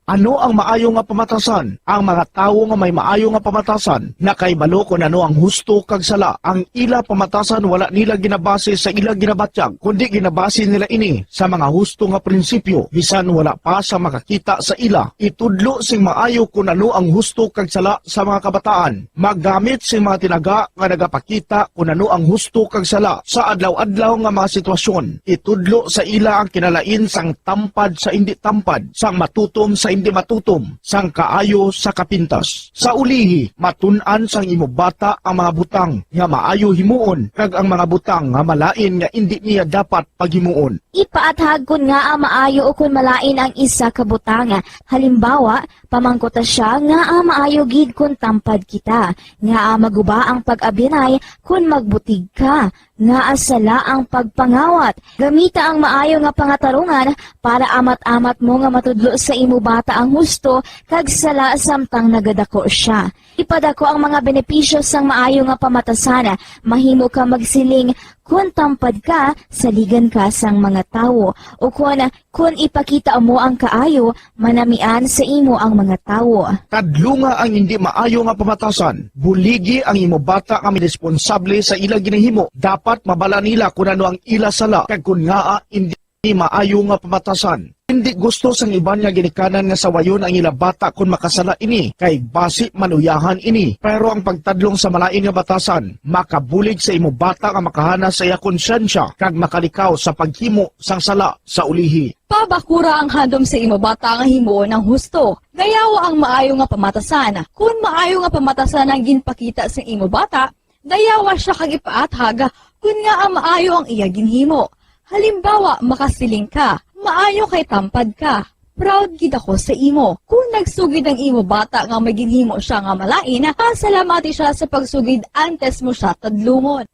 Ano ang maayo nga pamatasan? Ang mga tawo nga may maayo nga pamatasan nakahibalo kon ano ang husto kag sala. Ang ila pamatasan wala nila ginabase sa ila ginabatyag, kundi ginabase nila ini sa mga husto nga prinsipyo, bisan wala pa sa makakita sa ila. Itudlo sing maayo kon ano ang husto kag sala sa mga kabataan. Maggamit sing mga tinaga nga nagapakita kon ano ang husto kag sala sa adlaw-adlaw nga mga sitwasyon. Itudlo sa ila ang kinalain sang tampad sa indi tampad, sang matutom sa indi matutom, sang kaayo sa kapintas. Sa ulihi, matun-an sang imo bata ang mga butang nga maayo himuon kag ang mga butang nga malain nga indi niya dapat paghimuon. Ipaathag kon ngaa maayo ukon malain ang isa ka butang. Halimbawa, pamangkuta sia ngaa maayo gid kon tampad kita, ngaa maguba ang pag-abyanay kon magbutig ka, ngaa sala ang pagpangawat. Gamita ang maayo nga pangatarungan para amat-amat mo nga matudlo sa imo bata ang husto kag sala samtang nagadako sia. Ipadako ang mga benepisyo sang maayo nga pamatasan. Mahimo ka magsiling, "Kon tampad ka, saligan ka sang mga tawo," ukon, "Kon ipakita mo ang kaayo, manamian sa imo ang mga tawo." Kadlunga ang indi maayo nga pamatasan. Buligi ang imo bata nga responsable sa ila ginahimo. Dapat mabala nila kon ano ang ila sala kag kon ngaa indi maayo nga pamatasan. Indi gusto sang iban nga ginikanan nga sawayon ang ila bata kon makasala ini, kay basi maluyahan ini. Pero ang pagtadlong sa malain nga batasan makabulig sa imo bata nga makahana sa iya konsyensya kag makalikaw sa paghimo sang sala sa ulihi. Pabakura ang handom sa imo bata nga himuon ang husto. Dayawa ang maayo nga pamatasan. Kon maayo nga pamatasan ang ginpakita sa imo bata, dayawa sia kag ipaathag kon ngaa maayo ang iya ginhimo. Halimbawa, makasiling ka, "Maayo kay tampad ka. Proud gid ako sa imo." Kon nagsugid ang imo bata nga may ginhimo sia nga malain, pasalamati sia sa pagsugid antes mo sia tadlungon.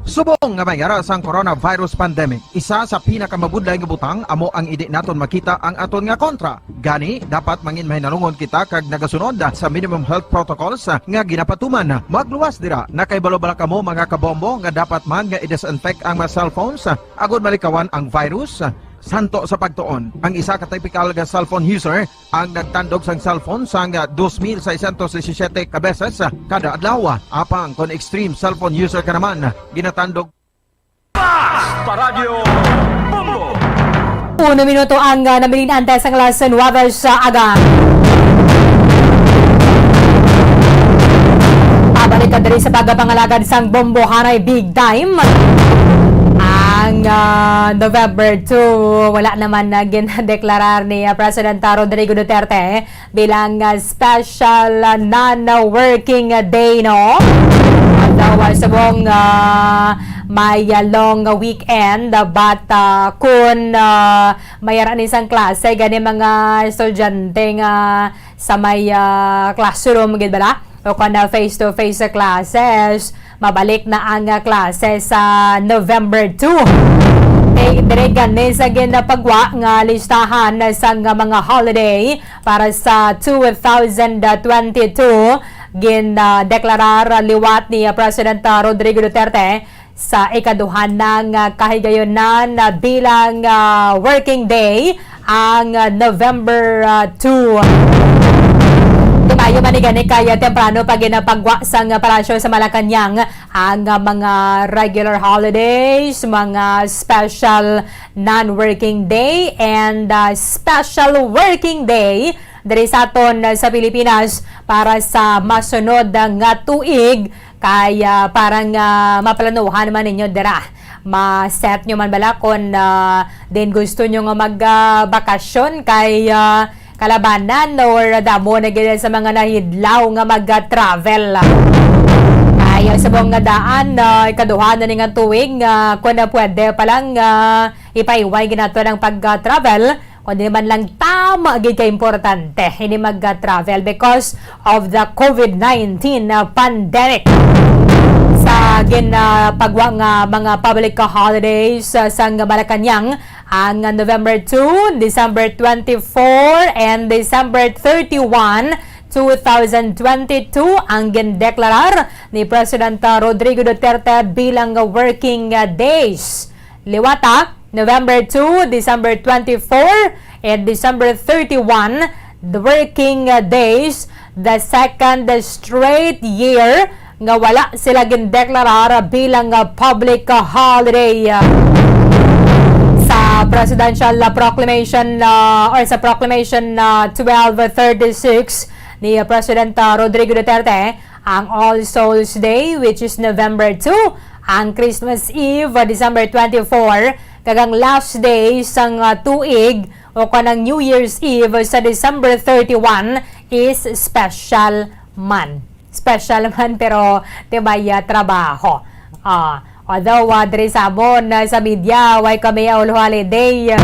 Subong nga may ara sang coronavirus pandemic, isa sa pinakamabudlay nga butang amo ang indi naton makita ang aton nga kontra. Gani, dapat mangin mahinalungon kita kag nagasunod sa minimum health protocols nga ginapatuman. Magluwas dira, nakahibalo bala kamo, mga kabombo, nga dapat man nga i-disinfect ang mga cellphones agod malikawan ang virus? Santo sa pagtuon, ang isa ka typical nga cellphone user ang nagtandog sang cellphone sang dos mil seiscientos disisiete ka beses kada adlaw. Apang kon extreme cellphone user ka naman, ginatandog. Basta Radyo Bombo! Uno minuto ang, ah, nabilin antes sang alas nuwebe sa aga. Pabalik ka diri sa pagpangalagad sang Bombohanay Big Time. Ang, ah, November two, wala naman na gindeklarar ni, ah, President, ah, Rodrigo Duterte bilang, ah, special, ah, non-working day, no? Although, ah, subong, ah, may, ah, long weekend, ah, but, ah, kun, ah, may ara ni sang klase, gani mga estudyante nga sa may, ah, classroom, gid bala? O kon, ah, face-to-face sa classes, mabalik na ang, ah, klase sa November two. Kay dire gani sa ginapagwa nga listahan sang mga holiday para sa two thousand twenty-two, gin, ah, deklarar liwat ni, ah, President, ah, Rodrigo Duterte sa ikaduha na nga kahigayonan na bilang, ah, working day ang, ah, November, ah, two. Timayo man ni gani kay, ah, temprano pa ginapagwa sang, ah, palasyo sa Malacañang ang, ah, mga regular holidays, mga special non-working day, and, ah, special working day diri sa aton, ah, sa Pilipinas para sa masunod, ah, nga tuig. Kay, ah, parang, ah, maplanuhan man ninyo dira. Ma-set nyo man bala kon, ah, din gusto nyo nga mag, ah, bakasyon kay, ah, kalabanan or damo na gid sa mga nahidlaw nga mag, ah, travel. Kay, ah, subong nga daan, ah, ikaduha na ni nga tuig nga kon, ah, pwede pa lang, ah, ipaiway ginato ang pag-travel, kundi man lang tama gid ka importante ini mag-travel because of the COVID nineteen, uh, pandemic. Sa gin, uh, pagwa nga mga public holidays, uh, sang Malacañang, ang November two, December twenty-four, and December thirty-one, two thousand twenty-two, ang gindeklarar ni President, uh, Rodrigo Duterte bilang working, uh, days. Liwata, November two, December twenty-four, and December thirty-one, the working, uh, days, the second straight year nga wala sila gindeklarar bilang, uh, public, uh, holiday. Sa presidential, uh, proclamation, uh, or sa proclamation, uh, twelve thirty-six ni, uh, President, uh, Rodrigo Duterte, ang All Souls Day, which is November two, ang Christmas Eve, uh, December twenty-four, kag ang last day sang, uh, tuig o kon ang New Year's Eve sa December thirty-one is special man. Special man, pero, di ba, ya, trabaho. Ah, although, ah, diri sa amon, ah, sa media, way kami all holiday.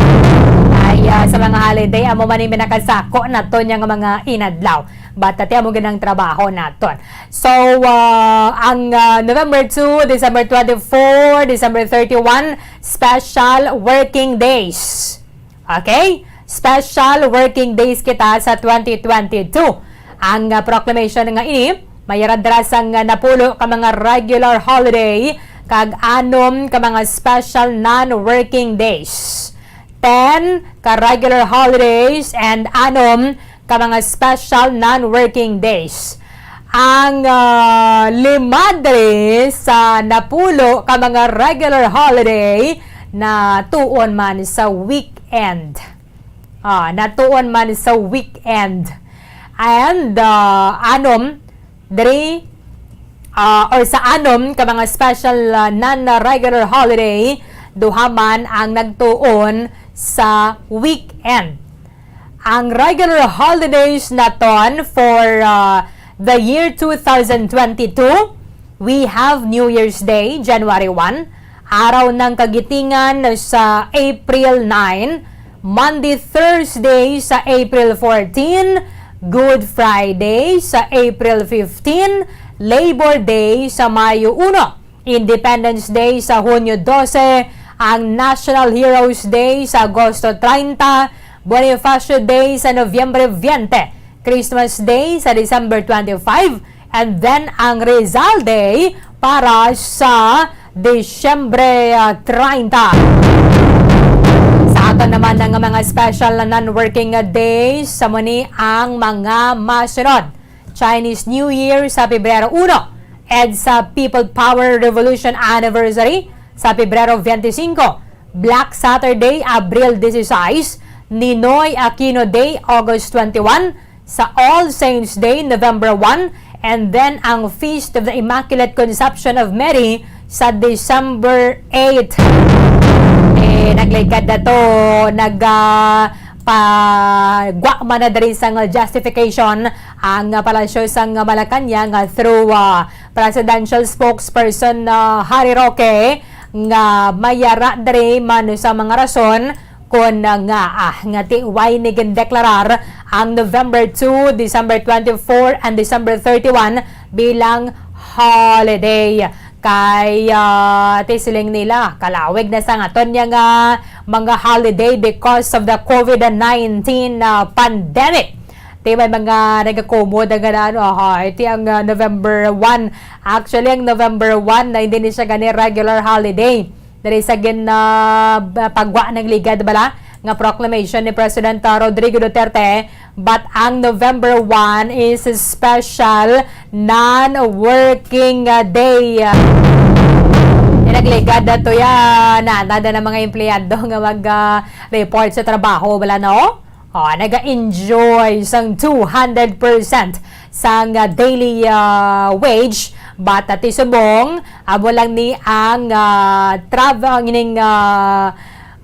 Ay, ah, sa mga holiday, amo man yung pinakasako naton yung mga inadlaw. But, ah, ti amo gid ang trabaho naton. So, ah, ang, ah, November two, December twenty-four, December thirty-one, special working days. Okay? Special working days kita sa twenty twenty-two. Ang, ah, proclamation nga ini, may radra sang, ah, napulo ka mga regular holiday kag anom ka mga special non-working days. Ten ka regular holidays and anom ka mga special non-working days. Ang, ah, lima diri sa napulo ka mga regular holiday na tuon man sa weekend. Ah, natuon man sa weekend. And, ah, anom, diri, ah, or sa anom ka mga special, ah, non-regular holiday, duha man ang nagtuon sa weekend. Ang regular holidays naton for, ah, the year two thousand twenty-two, we have New Year's Day, January one, Araw ng Kagitingan sa April nine, Monday, Thursday sa April fourteen, Good Friday sa April fifteen, Labor Day sa Mayo uno. Independence Day sa Hunyo dose, ang National Heroes Day sa Agosto treinta, Bonifacio Day sa Nobyembre veinte, Christmas Day sa December twenty-five, and then ang Rizal Day para sa Disyembre, ah, treinta. Sa aton naman nga mga special na non-working, ah, days, sa muni ang mga masunod. Chinese New Year sa Pebrero uno, EDSA People Power Revolution Anniversary sa Pebrero twenty-five, Black Saturday, Abril dieciséis, Ninoy Aquino Day, August twenty-one, sa All Saints Day, November one, and then ang Feast of the Immaculate Conception of Mary sa December eight. Eh, nagligad na to, nag, ah, pagwa man na diri sang justification ang, ah, Palasyo sang Malacañang, ah, through, ah, presidential spokesperson, ah, Harry Roque, nga may yara diri man sa mga rason kon, ah, nga, ah, nga ti-, why ni gindeklarar ang November two, December twenty-four, and December thirty-one bilang holiday. Kay, ah, ti siling nila, kalawig na sang aton niya nga mga holiday because of the COVID nineteen, ah, pandemic. Ti may mga nagakumod ang nga ano, aha, iti ang, ah, November one. Actually, ang November one na hindi ni siya gani regular holiday. Diri sa gin, ah, ba-, pagwa ng ligad bala nga proclamation ni President, ah, Rodrigo Duterte, but ang November one is a special non-working, ah, day. Nagligad na to ya, na, nada na mga empleyado nga mag, ah, report sa trabaho, wala, no? Oh, naga-enjoy sang two hundred percent sang, ah, daily, ah, wage, but, ah, ti subong, amo lang ni ang, ah, travel, ang ining, ah,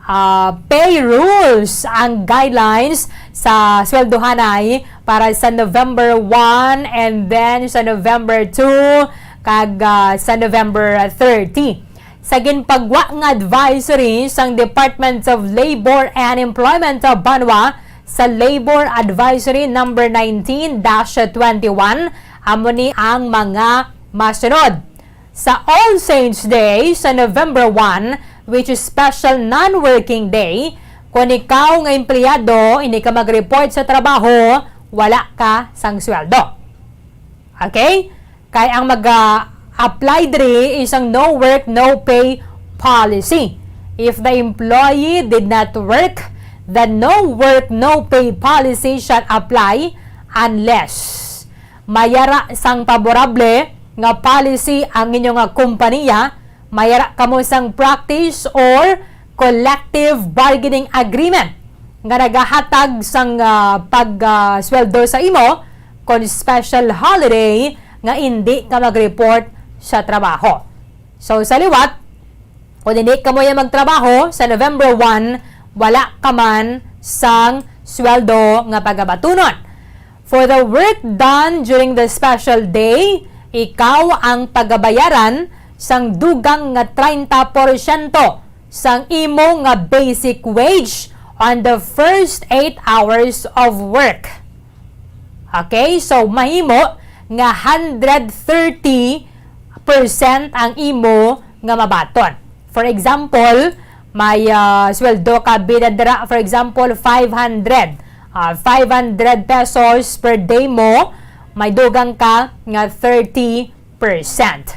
ah, pay rules, ang guidelines sa sweldohanay para sa November one and then sa November two kag, ah, sa November thirty. Sa ginpagwa nga advisory sang Department of Labor and Employment of Banwa sa Labor Advisory Number nineteen dash twenty-one, amo ni ang mga masunod. Sa All Saints Day sa November one, which is special non-working day, kung ikaw nga empleyado hindi ka mag-report sa trabaho, wala ka sang sweldo. Okay? Kay ang mag-apply diri is ang no work, no pay policy. If the employee did not work, the no work, no pay policy shall apply unless mayara sang paborable nga policy ang inyo nga kompanya, mayara kamo sang practice or collective bargaining agreement nga nagahatag sang, ah, pag, ah, sweldo sa imo kon special holiday nga indi ka mag-report sa trabaho. So, sa liwat, kung hindi kamo ya magtrabaho sa November one, wala ka man sang sweldo nga pagabatunon. For the work done during the special day, ikaw ang pagabayaran sang dugang nga treinta porsyento sang imo nga basic wage on the first eight hours of work. Okay? So, mahimo nga hundred thirty percent ang imo nga mabaton. For example, may, ah, sweldo ka bida dira, for example, five hundred. Ah, five hundred pesos per day mo, may dugang ka nga thirty percent.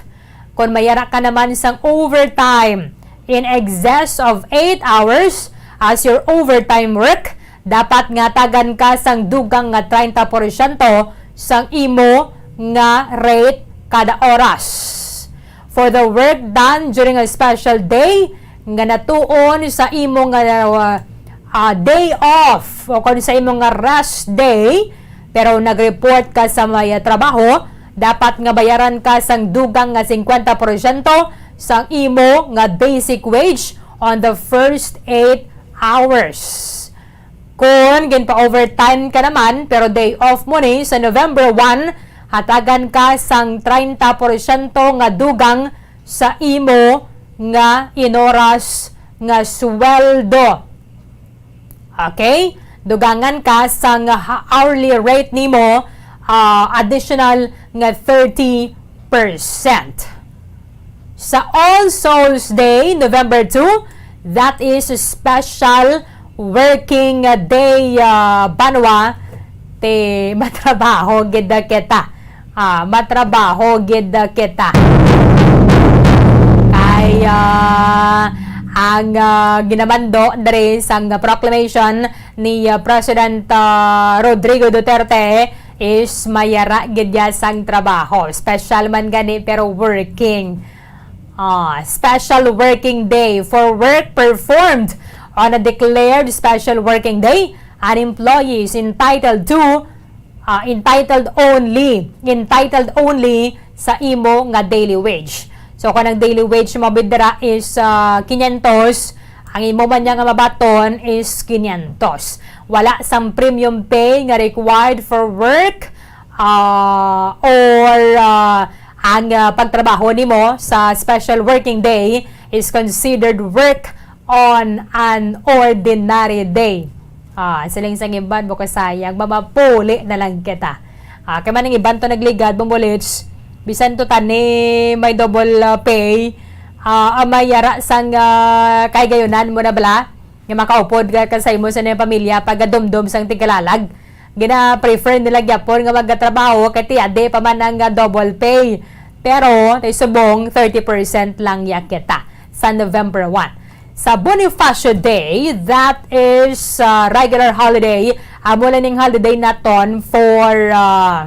Kung mayara ka naman sang overtime in excess of eight hours as your overtime work, dapat nga tagan ka sang dugang nga treinta porsyento sang imo nga rate kada oras. For the work done during a special day nga natuon sa imo nga, uh, uh, day off o kung sa imo nga rest day, pero nag-report ka sa may, uh, trabaho, dapat nga bayaran ka sang dugang nga cincuenta porsyento sang imo nga basic wage on the first eight hours. Kung ginpa-overtime ka naman, pero day off mo ni sa November one, hatagan ka sang treinta porsyento nga dugang sa imo nga inoras nga sweldo. Okay? Dugangan ka sang ha-, hourly rate nimo, ah, additional nga thirty percent. Sa All Souls Day, November two, that is special working day, ah, banwa, ti matrabaho gid kita. Ah, matrabaho gid kita. Kay, ah, ang, ah, ginamando diri sang proclamation ni, ah, President, ah, Rodrigo Duterte is mayara gid ya sang trabaho. Special man gani, pero working. Ah, special working day. For work performed on a declared special working day, an employee is entitled to, ah, entitled only, entitled only sa imo nga daily wage. So, kung ang daily wage mo bidra is, ah, quinientos, ang imo man niya nga mabaton is quinientos. Wala sang premium pay nga required for work, ah, or, ah, ang, ah, pagtrabaho nimo sa special working day is considered work on an ordinary day. Ah, siling sang iban, bukod sayang, mamapuli na lang kita. Ah, kay man ang iban to nagligad, bumulits, bisan to tani may double, ah, pay, ah, ang may yara sang, ah, kay gayunan mo na bala, nga makaupod ka, ka sa imo sa iyang pamilya, pagkadumdom sang tigkalalag. Gina-prefer nila gyapon nga magtrabaho kay ti adi pa man ang, ah, double pay. Pero, ti subong, thirty percent lang ya kita sa November one. Sa Bonifacio Day, that is, uh, regular holiday, amo lang ning holiday naton for, uh,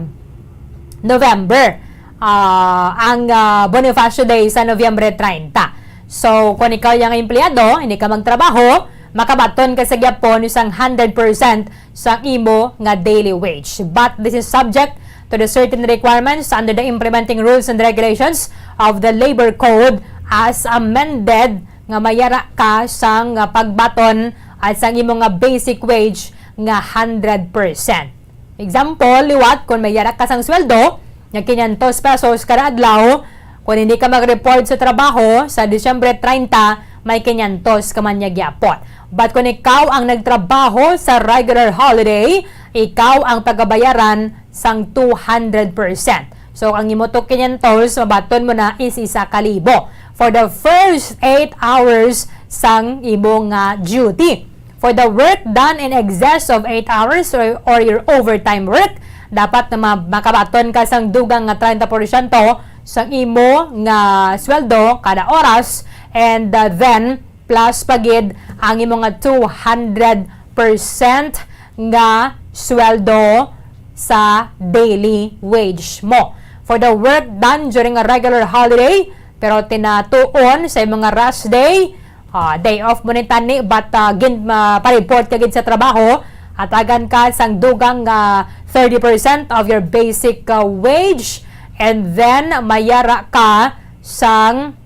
November. Uh, ang, uh, Bonifacio Day sa Nobyembre treinta. So, kung ikaw yang empleyado, hindi ka magtrabaho, makabaton ka sa gyapon sang hundred percent sang imo nga daily wage. But this is subject to the certain requirements under the implementing rules and regulations of the Labor Code as amended, nga mayara ka sang, ah, pagbaton at sang imo nga basic wage nga hundred percent. Example, liwat, kung mayara ka sang sweldo nga quinientos pesos kada adlaw, kung hindi ka mag-report sa trabaho sa Disyembre treinta, may quinientos ka man niya gyapon. But kung ikaw ang nagtrabaho sa regular holiday, ikaw ang pagabayaran sang two hundred percent. So, ang imo to quinientos, mabaton mo na is isa ka libo for the first eight hours sang imo nga duty. For the work done in excess of eight hours or, or your overtime work, dapat na ma-, makabaton ka sang dugang nga treinta porsyento sang imo nga sweldo kada oras, and, uh, then plus pa gid ang imo nga two hundred percent nga sweldo sa daily wage mo. For the work done during a regular holiday, pero tinatuon sa imo nga rest day, ah, day off mo ni tani, but, ah, gin-, ah, pa-report ka gid sa trabaho, atagan ka sang dugang nga thirty percent of your basic, ah, wage, and then mayara ka sang,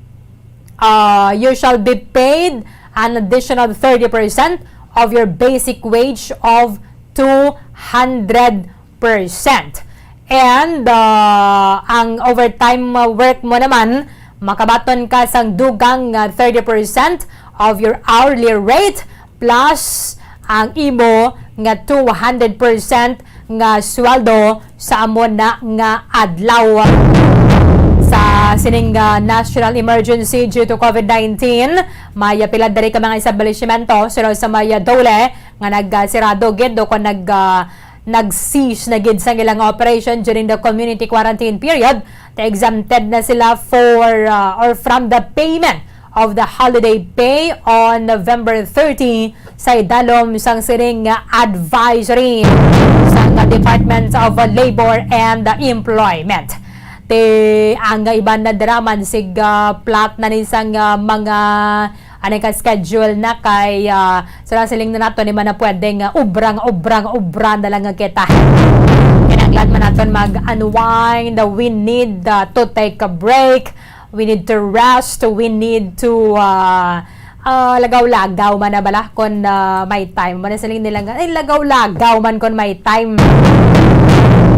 ah, you shall be paid an additional thirty percent of your basic wage of two hundred percent. And, ah, ang overtime, ah, work mo naman, makabaton ka sang dugang nga thirty percent of your hourly rate plus ang imo nga two hundred percent nga sweldo sa amo na nga adlaw. Sa sining, ah, national emergency due to COVID nineteen, may pila diri ka mga establishmento, sulod sa may, ah, DOLE, nga nagsirado gid o kon nag, ah, nag-cease na gid sang ilang operation during the community quarantine period, ti exempted na sila for, ah, or from the payment of the holiday pay on November thirty sa idalom sang sining nga advisory sang Department of Labor and Employment. Ti ang iban na dira man sig, ah, plot na ni sang, ah, mga anay ka schedule na kay, ah, sa siling na nato ni man na pwede nga ubra nga ubra nga ubra na lang nga kita. Kinahanglan man naton mag-unwind, we need, ah, to take a break, we need to rest, we need to, ah, ah, lagaw-lagaw man na bala kon, ah, may time. Mo na siling nila nga, "Ay, lagaw-lagaw man kon may time."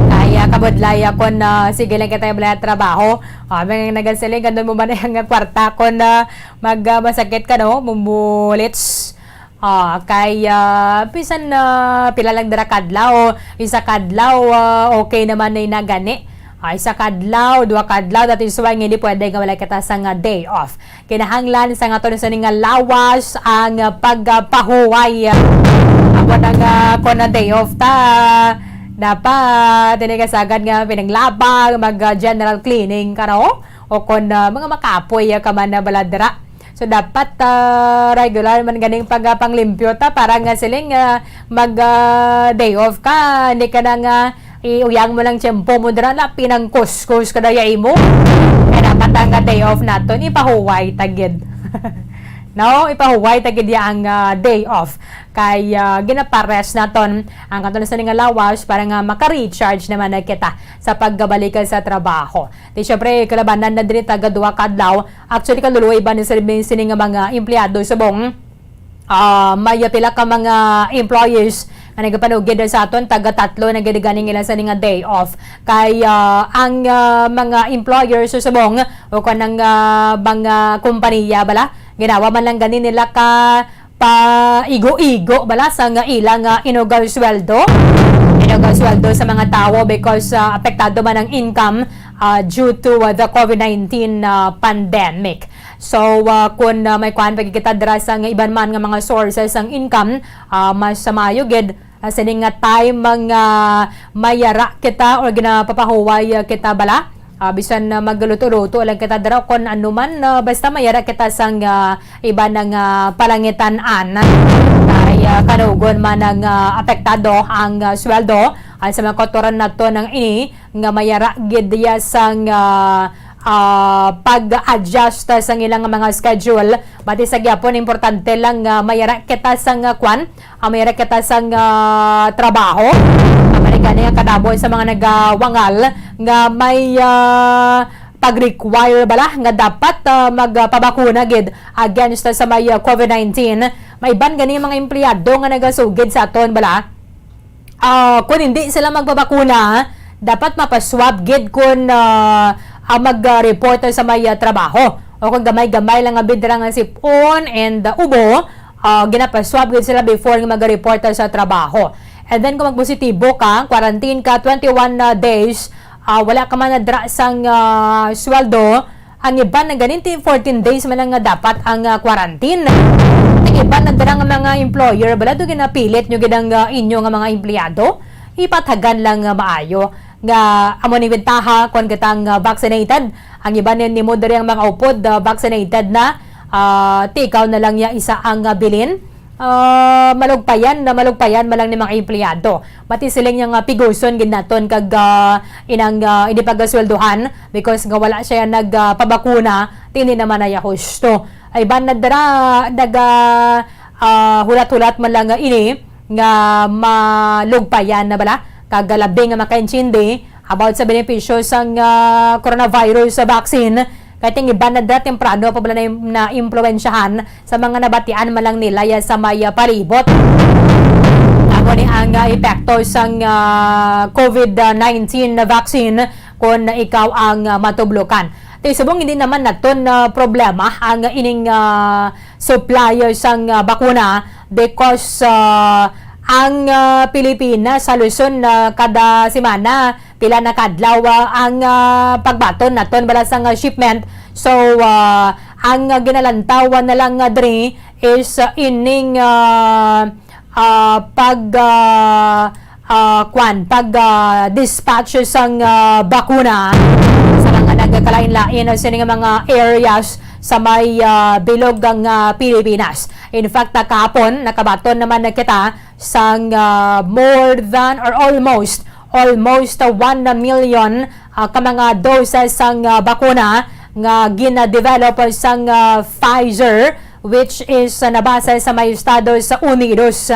Kaya kabudlaya kon, ah, sige lang kita yung trabaho. Ah, may nagasiling, gandun mo man na yung kwarta kon, ah, mag, ah, masakit ka, no? Mumulits. Ah, kay, ah, bisan, ah, pila lang dira kadlaw, isa kadlaw, ah, okay naman na inagani. Ay, sa kadlaw, duha kadlaw, that is why nga hindi pwede nga wala kita sa nga day off. Kinahanglan sa nga tulo sa nga lawas ang, ah, pagpahuway. Ako na nga, kung na day off ta, dapat, hindi ka sagad nga pinanglaba, mag, ah, general cleaning ka, no? O kung, ah, mga makapoy, ah, ka man na baladra. So, dapat, ah, regular man ganing pag, ah, panglimpyo ta para nga siling, ah, mag, ah, day off ka. Hindi ka na nga iuyang mo lang tiyempo mo dira na pinangkuskus ka daya imo. Kaya dapat ang, ah, day off naton, ipahuway ta gid. No? Ipahuway ta gid ya ang, ah, day off. Kay, ah, ginapares naton ang katon sa nga lawas para nga maka-recharge naman na kita sa pagbabalik sa trabaho. Di syempre, kalabanan na diri taga duha ka adlaw. Actually, kaluluoy ba ni sila sini nga mga empleyado subong, ah, may pila ka mga employers nga nagapanugid sa aton, taga tatlo na gid gani ila sa nga day off. Kay, ah, ang, ah, mga employers subong o kanang, ah, mga kompanya bala, ginawa man lang gani nila ka paigo-igo bala sa nga ilang, ah, inugal sweldo. Inugal sweldo sa mga tawo because, ah, apektado man ang income, ah, due to, ah, the COVID nineteen, ah, pandemic. So, ah, kung, ah, may kuan pa kita dira sa nga iban man nga mga sources ang income, ah, mas maayo gid, ah, sini nga time nga mayara kita or ginapapahuway, ah, kita bala. Ah, bisan, ah, magluto-luto lang kita dira, kung ano man, ah, basta mayara kita sang, ah, iba na nga palangitan-an. Kay, ah, kanugon man ang, ah, apektado ang, ah, sweldo, ah, sa mga kautoran nato nang ini nga mayara gid diya sang, ah, ah, pag-adjust sang ilang mga schedule. Bati sa gyapon, importante lang nga mayara kita sang, ah, kwan, ah, mayara kita sang, ah, trabaho. Ang gani nga kadamo sa mga nagawangal nga may, ah, pag-require bala nga dapat, ah, magpabakuna gid against sa may, ah, COVID nineteen. May iban gani mga empleyado nga nagasugid sa aton bala. Ah, kung hindi sila magpabakuna, dapat mapaswab gid kung, ah, ah, mag-report sa may, ah, trabaho. O kung gamay-gamay lang nga bidra nga sipon and, ah, ubo, ah, ginapaswab gid sila before nga mag-report sa trabaho. And then kung magpositibo ka, quarantine ka twenty-one, ah, days, ah, wala ka man nadra sang, ah, sweldo, ang iban na ganinti fourteen days man lang nga dapat ang, ah, quarantine. Ang iban na dira nga mga employer, bala do ginapilit nyo gid ang, ah, inyo nga mga empleyado. Ipathagan lang nga maayo nga amo ni bentaha kon katang, ah, vaccinated. Ang iban ni-, nimo diri ang mga upod, ah, vaccinated na, ah, ti ikaw na lang ya isa ang, ah, bilin. Ah, malugpayan na malugpayan man lang ni mga empleyado. Mati siling niya nga piguson gid naton kag, ah, inang, ah, hindi pagasweldohan because nga wala siya nag, ah, pabakuna, tini naman ay husto. Ay ban na dira nag, ah, ah, hulat-hulat man lang nga ini nga malugpayan na bala kag labi nga makaintindi about sa benepisyo sang, ah, coronavirus sa vaccine. Kay ting iban na dira temprano pa bala na, na impluwensyahan sa mga nabatian man lang nila ya sa may, ah, palibot. Amo ni ang, ah, epekto sang, ah, COVID nineteen na vaccine kon ikaw ang, ah, matublokan. Ti subong hindi naman naton, ah, problema ang ining, ah, supplier sang, ah, bakuna because, ah, ang, ah, Pilipinas sa Luzon, ah, kada semana pila na kadlaw, ah, ang, ah, pagbaton naton bala sang, ah, shipment. So, ah, ang, ah, ginalantawan na lang, ah, diri is, ah, ining, ah, ah, pag, ah, ah, kwan, pag, ah, dispatch sang, ah, bakuna sa mga nagkalain-lain, ah, sini nga mga areas sa may, ah, bilog nga Pilipinas. In fact, ah, kahapon, nakabaton naman na kita sang, ah, more than or almost, almost, ah, one million, ah, ka mga doses sang, ah, bakuna nga gina-develop sang, ah, Pfizer, which is, ah, nabasa sa may Estados Unidos.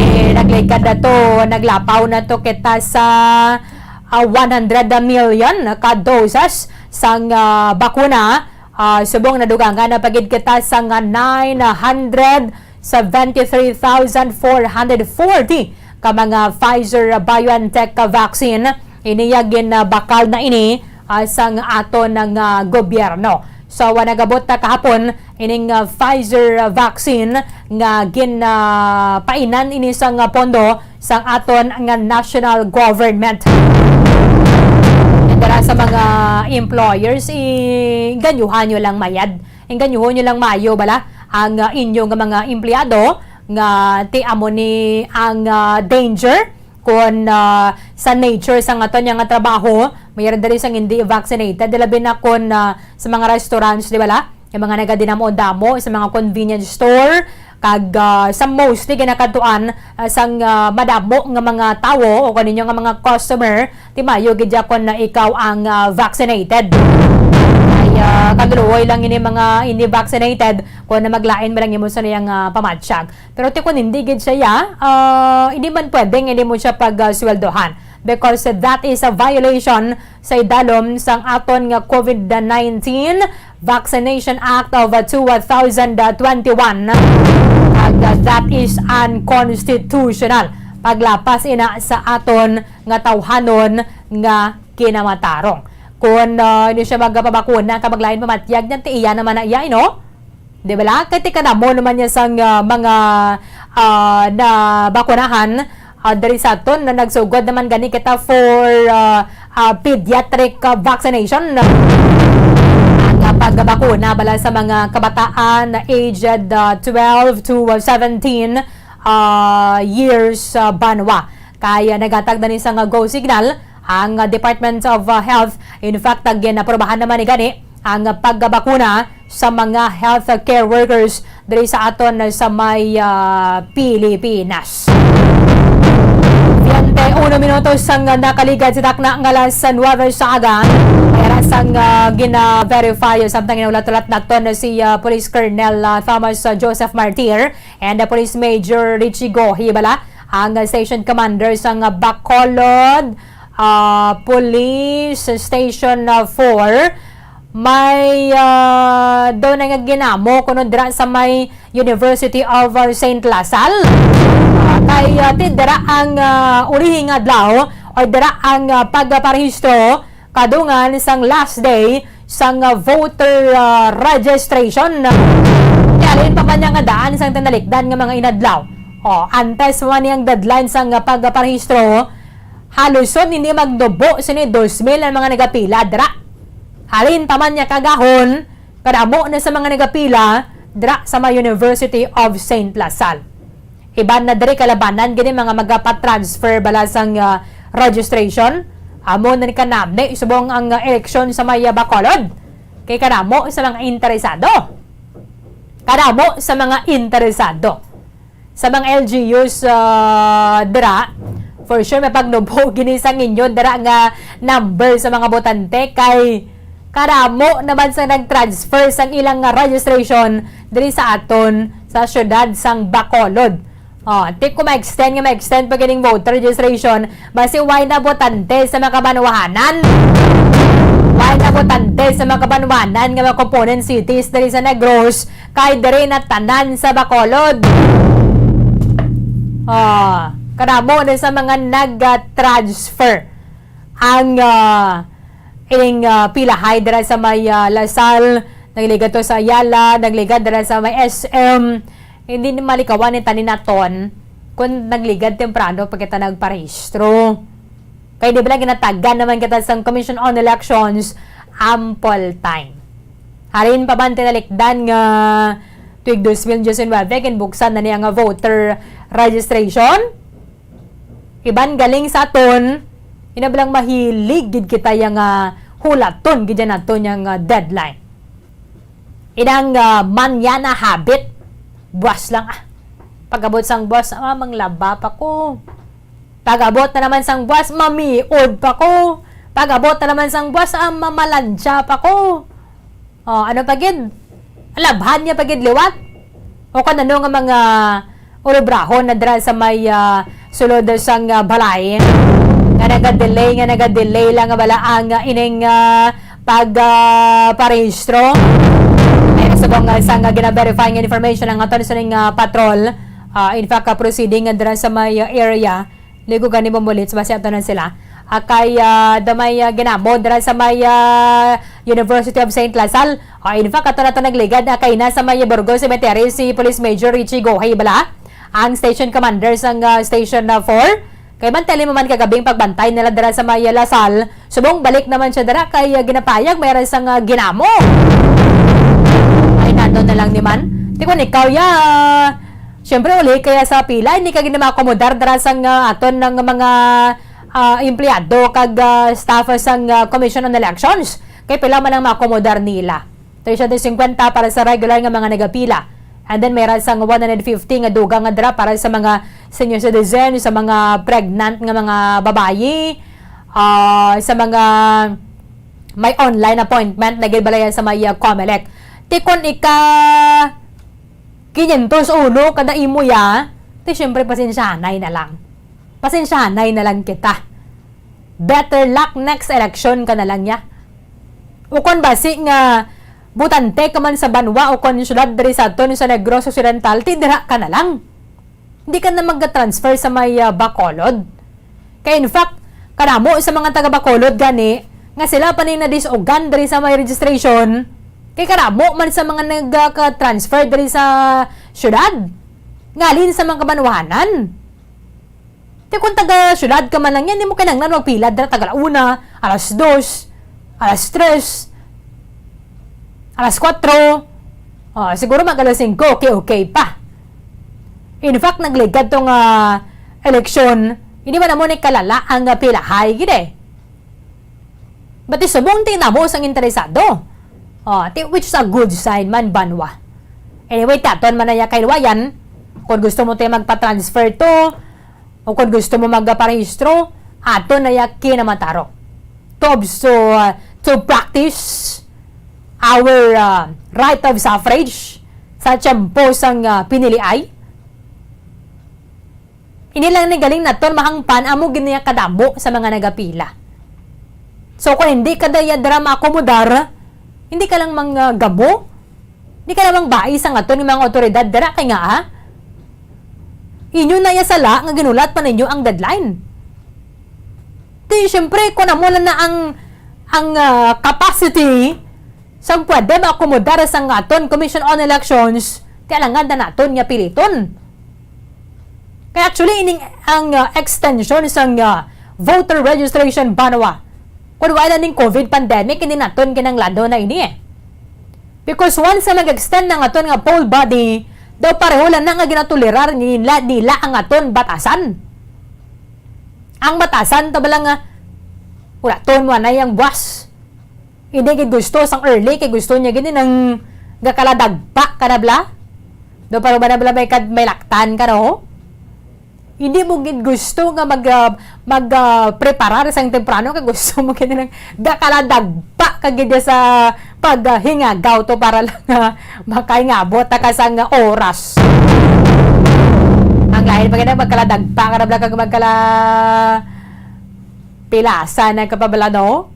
Eh, nagligad na to, naglapaw na to kita sa, ah, one hundred million ka doses sang, ah, bakuna. Ah, subong nadugangan na pa gid kita sa nga nine hundred seventy-three thousand four hundred forty ka mga Pfizer-BioNTech vaccine. Iniya ginabakal na ini, ah, sang aton nga gobyerno. So, ah, nagabot na kahapon ining, ah, Pfizer vaccine nga ginapainan ini sang pondo sang aton nga national government. Dara sa mga employers, i-, enganyuhan nyo lang mayad. Enganyuhon nyo lang mayo bala ang, ah, inyo nga mga empleyado nga ti amo ni ang, ah, danger kon, ah, sa nature sa aton nga trabaho, mayroon diri sang hindi vaccinated, labi na kon, ah, sa mga restaurants, di bala? Yung mga nagadinamo-damo sa mga convenience store, kag, ah, sa mostly ginakadtuan, ah, sang, ah, madamo nga mga tawo o kaninyo nga mga customer, ti mayo gid ya kon ikaw ang, ah, vaccinated. Ay, ah, kaluluoy lang ini mga hindi vaccinated kung na maglain ba lang imo sa niyang, ah, pamatyag. Pero ti kung hindi gid siya, ah, hindi man pwedeng hindi mo siya pag, ah, sweldohan, because that is a violation sa idalom sang aton nga COVID nineteen Vaccination Act of, uh, two thousand twenty-one. Ag, uh, that is unconstitutional. Paglapas ina sa aton nga tawhanon nga kinamatarong. Kung, uh, hindi siya magpabakuna, ka maglain pamatyag niya, ti iya naman na iya, no? Di ba la? Kay ti kadamo naman niya sang, ah, mga, ah, nabakunahan, ah, diri sa aton na nagsugod naman gani kita for, ah, ah, pediatric, ah, vaccination. Ang, ah, pagbakuna bala sa mga kabataan na aged, ah, twelve to, ah, seventeen, ah, years, ah, banwa. Kay, ah, naghatag na ni sang, ah, go signal ang, ah, Department of, ah, Health. In fact, nag-, ginaprobahan naman ni gani ang pagbakuna sa mga healthcare workers diri sa aton sa may, ah, Pilipinas. Veinte uno minutos ang nakaligad sa takna nga alas nuebe sa aga. Kaya ra sang, ah, gina-verify samtang ginahulat-hulat naton si, ah, Police Colonel, ah, Thomas, ah, Joseph Martir and, ah, Police Major Richie Gohi bala ang, ah, station commander sang, ah, Bacolod, ah, Police Station, ah, four. May, ah, daw na nga ginamo kuno dira sa may University of, ah, Saint La Salle. Ah, kay, ah, ti dira ang, ah, ulihing adlaw or dira ang, ah, pagparehistro kadungan sang last day sang, ah, voter, ah, registration. Kaya halin pa man niya nga daan sang tinalikdan nga mga inadlaw. O, antes man niyang deadline sang, ah, pagparehistro, haluson hindi magnubo sini dos mil ang mga nagapila dira. Halin pa man niya kagahon, kadamo na sa mga nagapila dira sa may University of Saint La Salle. Iban na diri kalabanan gid mga magapatransfer bala sang, ah, registration. Amo na ni kanami subong ang, ah, eleksyon sa may, ah, Bacolod. Kay kadamo sa mga interesado. Kadamo sa mga interesado. Sa mga L G Us, ah, dira, for sure, mapagnubo gini sa inyo dira nga number sa mga botante kay kadamo naman sa nag-transfer sang ilang nga registration diri sa aton sa siyudad sang Bacolod. Oh, ti ko ma-extend nga ma-extend pa ganing voter registration, basi wala na botante sa mga kabanwahanan. Wala na botante sa mga kabanwahanan nga mga component cities diri sa Negros, kay diri na tanan sa Bacolod. Oh, kadamo na sa mga nag-transfer ang, ah, ining, ah, pilahay dira sa may, ah, La Salle, nagligad to sa Ayala, nagligad dira sa may S M. Hindi ni malikawan ni tanin naton kung nagligad temprano pa kita nagparehistro. Kay di ba lang ginatagan naman kita sang Commission on Elections ample time. Halin pa man tinalikdan nga tuig dos mil diecinuebe, ginbuksan na niya nga voter registration. Iban galing sa aton, ina ba lang mahilig gid kita ya nga hulaton gid yan naton yang, ah, deadline. Inang, ah, mañana habit. Buwas lang, ah. Pag-abot sang buwas, ah, manglaba pa ko. Pag-abot na naman sang buwas, mamiod pa ko. Pag-abot na naman sang buwas, ah, mamalantsa pa ko. Oh, ano pa gid? Labhan niya pa gid liwat? O kung ano nga mga ulobrahon na dira sa may, ah, sulod sang, ah, balay nga naga-delay, nga naga-delay lang nga bala ang, ah, ining, ah, pag, ah, parehistro. Ay, subong nga sa nga gina-verify nga information ang aton sa ning, ah, patrol. Ah, in fact, ah, proceeding nga dira sa may, ah, area. Ligo gani mo mulit, basi ato na sila. Ah, kay, ah, damay, ah, ginamo dira sa may, ah, University of Saint La Salle. Ah, in fact, ato na to nagligad na kay na sa may Burgos Cemetery si Police Major Richie Gohay bala, ang station commander sang, ah, Station, ah, four. Kay man tali man kagabing pagbantay nila dira sa may La Salle, subong balik naman siya dira kay, ah, ginapayag may ra sang, ah, ginamo. Ay, nandun na lang ni man. Ti kun ikaw, ya, syempre, uli kaya sa pila, hindi ka gid maakomodar dira sang, ah, aton ng mga, ah, empleyado kag, ah, staff sang, ah, Commission on Elections. Kay pila man ang maakomodar nila? Three hundred fifty para sa regular nga mga nagapila. And then, may ra sang one hundred fifty nga dugang nga dira para sa mga senior citizen, sa mga pregnant nga mga babayi, ah, sa mga may online appointment na ginbalayan sa may, ah, Comelec. Ti kun ika quinientos uno kada imo ya, ti syempre pasensyahanay na lang. Pasensyahanay na lang kita. Better luck next election ka na lang ya. Ukon basi nga butante ka man sa banwa ukon syudad diri sa aton sa Negros Occidental, ti dira ka na lang. Hindi ka na magka-transfer sa may, ah, Bacolod. Kay in fact, kadamo sa mga taga Bacolod gani nga sila pa ni nadis-ugan diri sa may registration, kay kadamo man sa mga nagka-transfer diri sa syudad, ngalin sa mga kabanwahanan. Ti kung taga syudad ka man lang yan, di mo kinahanglan magpila dira taga una, alas dos, alas tres, alas kuwatro. Ah, siguro mag alas singko, okay, okay pa. In fact, nagligad to nga eleksyon, hindi man amo ni kalala ang, ah, pilahay gid eh. But ti subong ti namo sang interesado. Ah, ti, which is a good sign man, banwa. Anyway, ti aton man na ya kahiluwayan. Kung gusto mo tayo magpa-transfer to, o kung gusto mo magparehistro, aton na ya kinamatarong. To obs-, to, ah, to practice our, ah, right of suffrage sa tiyempo sang, ah, piniliay. Ini lang ni galing naton mahangpan amo gid niya kadamo sa mga nagapila. So, kung hindi ka daya dira maakomodar, hindi ka lang manggamo, hindi ka lang mangbai sa aton nga mga awtoridad dira kay nga, ah, inyo na ya sala nga ginulat pa ninyo ang deadline. Di, syempre, kung amo na, na ang, ang, ah, capacity sang pwede maakomodar sang aton Commission on Elections, ti alangan na naton nga piliton. Kaya actually, ining ang, ah, extension sang, ah, voter registration, banwa, kung wala ning COVID pandemic, hindi naton kinahanglan na ini eh. Because once na mag-extend ang aton nga poll body, daw pareho lang na nga ginatolerar nila, nila ang aton batasan. Ang batasan, ta bala nga, wala ton mo anay ang buwas. Hindi gid gusto sang early, kay gusto niya gid nang gakaladagpa ka na bala. Do, pero ba na bala may kad-, may laktan ka, no? Hindi mo gid gusto nga mag, ah, mag, ah, preparar sang temprano, kay gusto mo gid nang gakaladagpa ka gid sa pag, ah, hingagaw to para lang, ah, makaingabot ta ka sang oras. Ang lain pa gid, magkaladagpa ka na bala kag magkala-, pilasa na ka pa bala, no?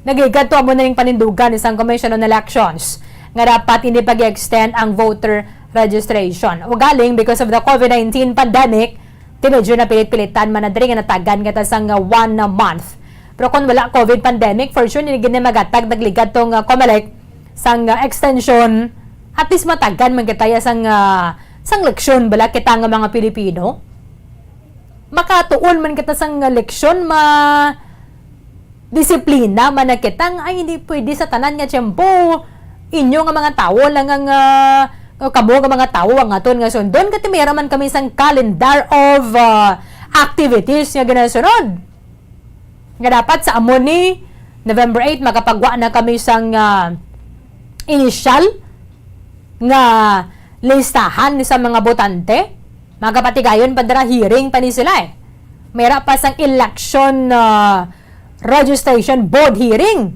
Nagligad to amo na ning panindugan sang Commission on Elections nga dapat hindi pag-extend ang voter registration. Ugaling, because of the COVID nineteen pandemic, ti medyo napilit-pilitan man na diri nga natagan kita sang, uh, one month. Pero kung wala COVID pandemic, for sure, hindi gid na magatag nagligad tong, uh, Comelec sang, uh, extension. At least matagan man kita ya sang, uh, sang leksyon bala kita nga mga Pilipino. Makatuon man kita sang leksyon, ma-, disiplina man na kita nga, ay, hindi pwede sa tanan nga tiyempo inyo nga mga tawo lang ang, ah, kamo nga mga tawo ang aton nga sundon. Kay may ra man kami sang calendar of, ah, activities nga ginasunod. Nga dapat sa amo ni November eight, makapagwa na kami sang, ah, initial nga listahan sa mga botante. Mga kapatigayon pa dira, hearing pa ni sila eh. May ra pa sang election, ah, registration board hearing.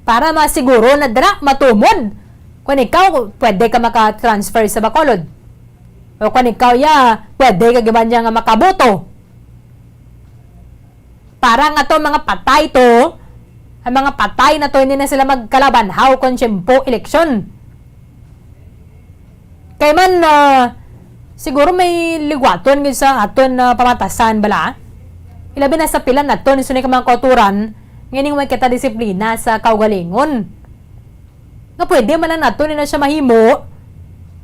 Para masiguro na dira, matumod. Kung ikaw, pwede ka maka-transfer sa Bacolod. O kung ikaw, ya, pwede ka gid man niya nga makaboto. Para nga to, mga patay to, ang mga patay na to, hindi na sila magkalabanhaw kung tiyempo eleksyon. Kay man, ah, siguro may ligwaton gid sa aton, ah, pamatasan bala. Ilabi na sa pila naton, sini ka mga kauturan, nga ining way kita disiplina sa kaugalingon. Nga pwede man lang naton na siya mahimo,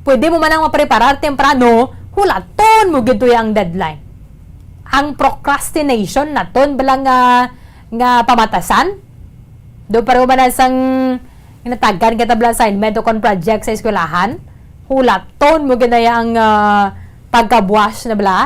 pwede mo man ang mapreparar temprano, hulaton mo gid tuya ang deadline. ang procrastination naton bala nga, nga pamatasan? Do pareho man na sang ginatagan kita bala assignment o kon project sa eskwelahan, hulaton mo ginaya ang, ah, pagkabuas na bala?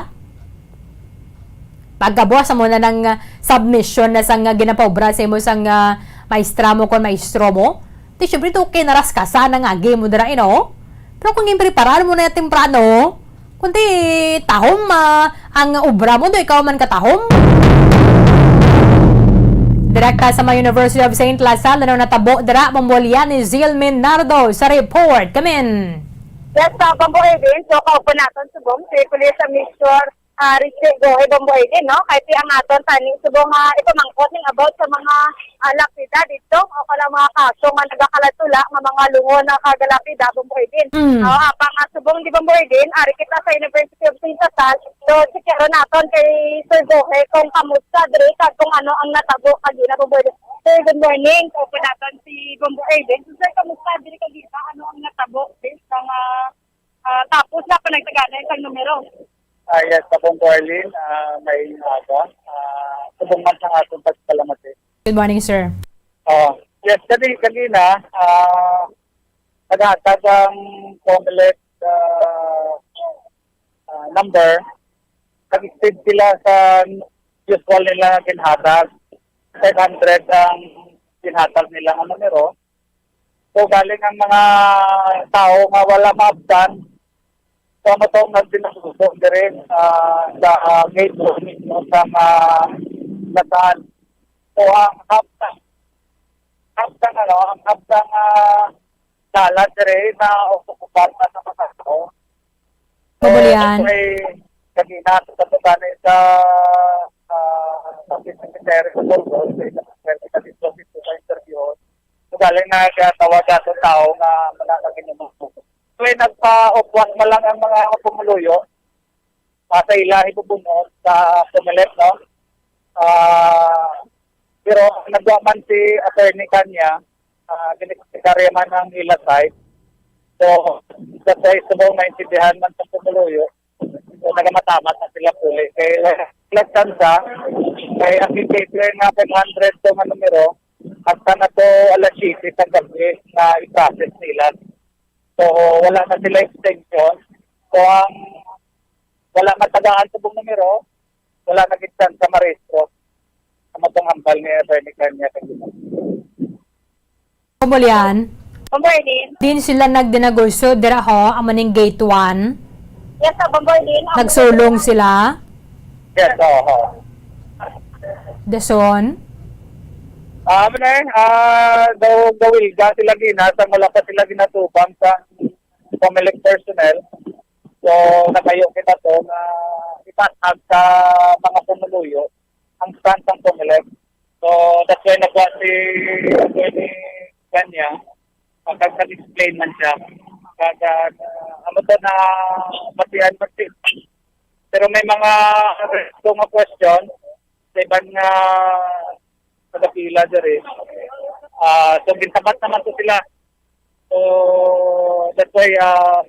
Pagkabuas mo na ng, ah, submission na sang, ah, ginapaobra sa imo sang, ah, maestra mo kon maestro mo, di syempre, okay na ras ka sa nangagi mo dira, you know? Pero kung ginpreparar mo na temprano, kundi tahom, ah, ang obra mo, do ikaw man katahom. Direkta sa may University of Saint La Salle, ano natabo dira, Bombo Elian, ni Zil Minardo sa report. Kamin. Yes, sa Bombo Event, so kaupo naton subong si Police Commissioner, ah, Richie Gohe Bombo Event, no? Kay ti ang aton tani subong nga ipamangkot ning about sa mga, ah, lapida dito o kala mga kaso nga nagakalatula nga mga lungon na kagalapida, Bombo Event. Mm. Ah, apang, ah, subong di Bombo Event, ari kita sa University of Saint La Salle, so, check-ron naton kay Sir Gohe kung kamusta diri kag kung ano ang natabo kagina, Bombo Event. Sir, good morning. So, padaton si Bombo Event. So, sir, kamusta diri kagina? Ano ang natabo, based sa, ah, ah, tapos na panagtagana isang numero? Ah, yes, Kabong Arlene, ah, may aga. Ah, subong man sa aton pagsalamati. Good morning, sir. Ah, yes, kani, kagina, ah, naghatag ang Comelec, ah, ah, number. Nag-exceed sila sa usual nila nga ginhatag. Five hundred ang ginhatag nila nga numero. So, galing ang mga tao nga wala maabtan, so, amo tong nagdinasuso diri, ah, sa, ah, gate mismo sa, ah, La Salle. So, ang hapta, hapta, ano, ang hapta nga dalan diri na okupan na sa mga tao. So, Kabulian. May kanina sa Tabukanan sa, ah, sa Cemetery sa Burgos, sa Cemetery sa Burgos, sa interview. So, galing nagtawag ato tao nga mga kaginuman. So, eh, nagpa-upwas na lang ang mga pumuluyo, ah, sa ila hibubunot sa Comelec, no? Ah, pero nagwa man si Attorney Kanya, ah, ginisekretaryah man ang ila side. So, that's why subong naintindihan man sa pumuluyo. So, nagamatamat na sila puli. Kay, uh, last chance, ah, kay ang paper nga five hundred to nga numero, hasta na to alas siyete sa gabi nga i-process nila. So, wala na sila extension. So, ang wala matagaan subong numero, wala na gid chance sa marehistro. Ang matong hambal ni Attorney Kanya kagina. Kabulian. Bombo Event. Din sila nagdinagusyo dira ho, amo ning gate one. Yes, sir, Bombo Event. Nagsulong sila. Yes, oo, oo. Dason. Ah, amo na eh, ah, daw, daw wilga sila gina, sa wala pa sila ginatubang sa Comelec personnel. So, nagayo kita to nga ipatag sa mga pumuluyo ang stand sang Comelec. So, that's why nagwa si Attorney Kanya, ah, kag nag-explain man siya. Kag, ah, amo to na batian man si-, pero may mga resto nga question sa iban nga nagapila diri. Ah, so, gintapat naman to sila. So, that's why, ah,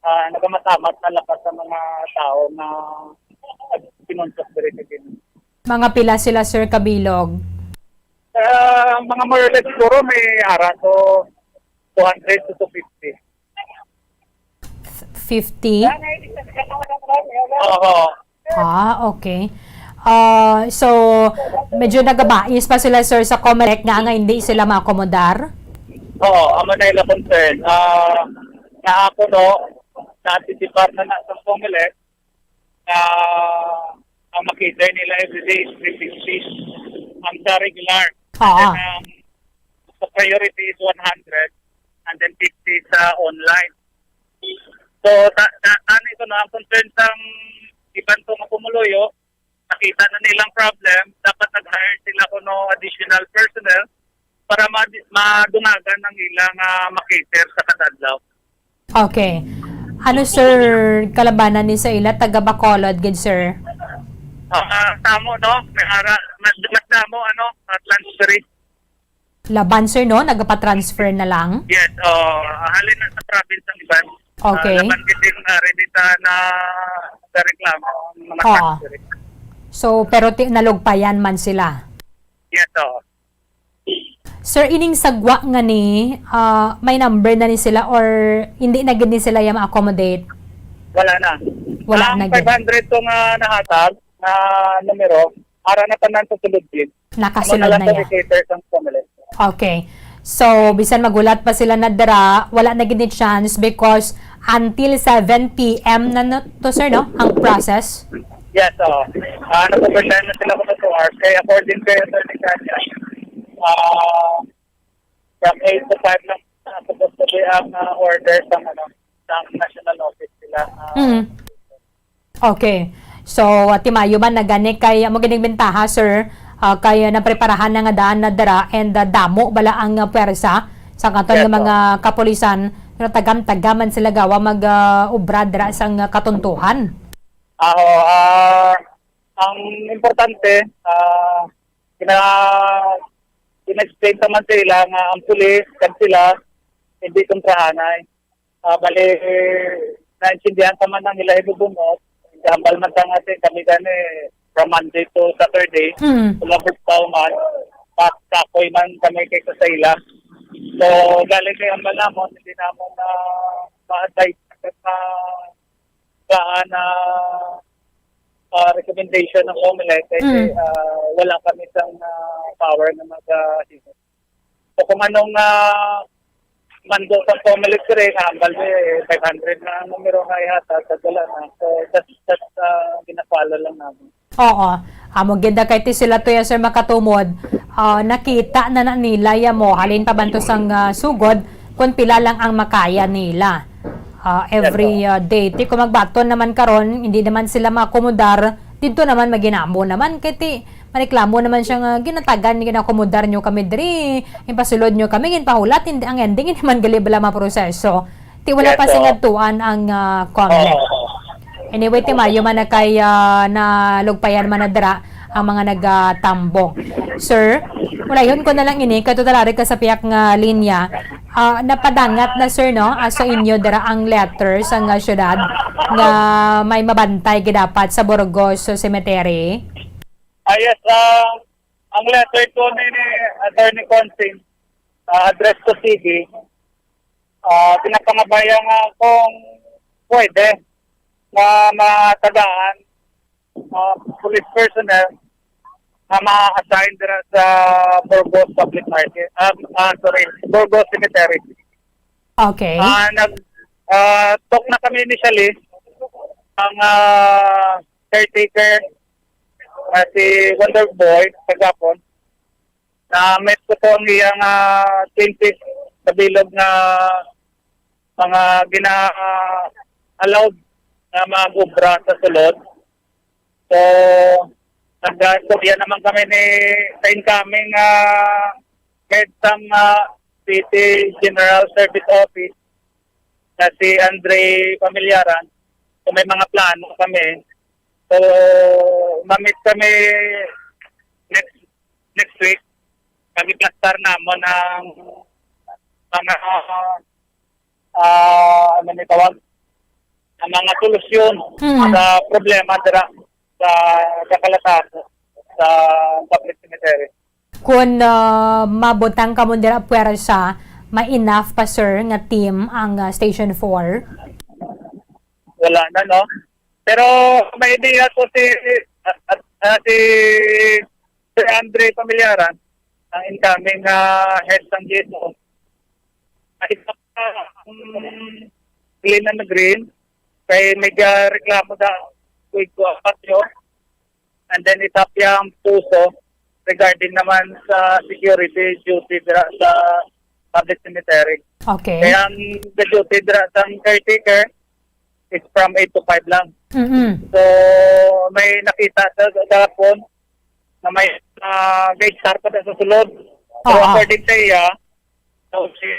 ah, nagamatamat na lapas sa mga tao nga nagsinunsok diri sa Ginoo. Mga pila sila, sir, kabilog? Ah, mga more or less siguro may ara to two hundred to two fifty. Fifty? Oo. Ah, okay. Ah, so, medyo nagabais pa sila, sir, sa Comelec nga, nga hindi sila maakomodar? Oo, amo na ila concern. Ah, na ako, no, na-anticipar na na sa Comelec, na ang makita nila everyday is three fifty. Ang sa regular, Oo. And, um, sa priority is one hundred and then fifty sa online. So, ta-, ta-, tani ko, no, ang concern sang iban to nga pumuluyo, nakita na nilang problem, dapat nag-hire sila kuno additional personnel para ma-, madungagan ang ilang, ah, makater sa kada adlaw. Okay. Ano, sir, kalabanan ni sa ila, taga Bacolod gid, sir? Ah, tamo, no? May ara, mas, mas damo, ano, ah, transferi. Laban, sir, no? Nagapa-transfer na lang? Yes, oh, halin na sa province ang iban. Okay. Ah, nabanggit din na rin ita na sa reklamo, ang mga Oo. factory. So, pero ti-, nalugpayan man sila? Yes, oo. Sir, ining sagwa nga ni, ah, may number na ni sila or hindi na gid ni sila ya ma-accommodate? Wala na. Wala Ang na gid. five hundred to nga nahatag na numero, ara na tanan sa sulod gid. Nakasulod Amo na lang na to ya. i-cater sang family. Okay. So, bisan maghulat pa sila na dira, wala na gid ni chance because until seven p m na, no, to, sir, no? Ang process? Yes, oo. Ah, nag-overtime na sila kung two hours. Kaya according kay Attorney Kanya, ah, from eight to five lang, ah, supposed to be ang, ah, order sa, ano, sa national office nila. Ah, Mm. Okay. So, ah, timayo man na gani kay, amo gining bintaha, sir, ah, kay, ah, napreparahan na nga daan na dira and, ah, damo bala ang, ah, pwersa sa katon Yes, nga mga sir. kapulisan, pero tagam-tagaman sila gawa mag, ah, obra dira sang, ah, katuntuhan. Aho, ah, ang importante, ah, gina-, gina-explain naman sa ila nga ang pulis, kag sila, hindi kontrahanay. Ah, bali, naintindihan ka man ang ila hibubunot. Hambal man ta nga, "Te, kami gani, from Monday to Saturday, Mm. wala bugtaw man, pa-, kapoy man kami kaysa sa ila." So, galing kay hambal namon, hindi namon na ma-advise at ma-, gaan na, ah, recommendation ng Comelec kasi, Mm. ah, wala kami sang, ah, power na mag, ah, So, kung anong, ah, mando sa Comelec diri, hambal ni five hundred na ang numero nga ihatag, sa wala na. So, that's, that's, ah, gina-follow lang namin. Oo. Amo gid na kay ti sila to ya, sir, makatumod. Ah, nakita na, na nila ya mo, halin pa banto sang, ah, sugod, kung pila lang ang makaya nila. Ah, Yes, every, sir. ah, day. Ti kung magbaton naman karon, hindi naman sila makomodar. Didto naman maginamo naman kay ti mareklamo naman siya nga, "Ginatagan, ginakomodar nyo kami diri, ginpasulod nyo kami, ginpahulat, hindi, ang ending, hindi man gali bala maproseso." Ti wala Yes, pa sir. singadtuan ang, ah, Comelec. Oo, oo. Anyway, ti mayo man na kay, ah, nalugpayan man na dira ang mga nagatambong. Sir, ulayhon ko na lang ini, kay total ari ka sa piyak nga linya. Ah, napadangat na, sir, no? Ah, sa inyo dira ang letter sa nga syudad nga may mabantay gid dapat sa Burgos Cemetery? Ah, yes, ah, ang letter ko ni, ni Attorney Consing, ah, address to C B, ah, pinapangabaya nga kung pwede nga matagaan, ah, police personnel nga ma-assign dira sa Burgos Public Market, ah, ah, sorry, Burgos Cemetery. Okay. Ah, nag, ah, talk na kami initially, ang, ah, caretaker, ah, si Wonder Boy, kagapon. Na-meet ko po ang iyang, ah, twenty sa bilog nga mga gina-, ah, allowed nga mag-obra sa sulod. So, nag-istorya naman kami ni, sa incoming, ah, head sang, ah, City General Service Office na si Andre Pamilyaran kung may mga plano kami. So, mamit kami next, next week. Kami plastar namon ang mga, ah, ano ni tawag? Ang mga solusyon Hmm. sa problema dira sa Dakalataso, sa public cemetery. Kun, ah, mabutang kamo dira puwersa, may enough pa, sir, nga team ang, ah, Station four? Wala na, no? Pero may idea to si, ah, ah, ah, si Sir Andre Pamilyaran, ang incoming, ah, head sang G S O. Ay, isa pa, um, clean and green. Kay may, ah, reklamo sa Kuwig ko, Patio. And then, isa pa ang puso regarding naman sa security duty dira sa public cemetery. Okay. Kaya ang the duty dira sa caretaker is from eight to five lang. Mm-mm. So, may nakita sa gahapon na may, ah, guest star pa sa sulod. Pero Oo. according sa iya, so, si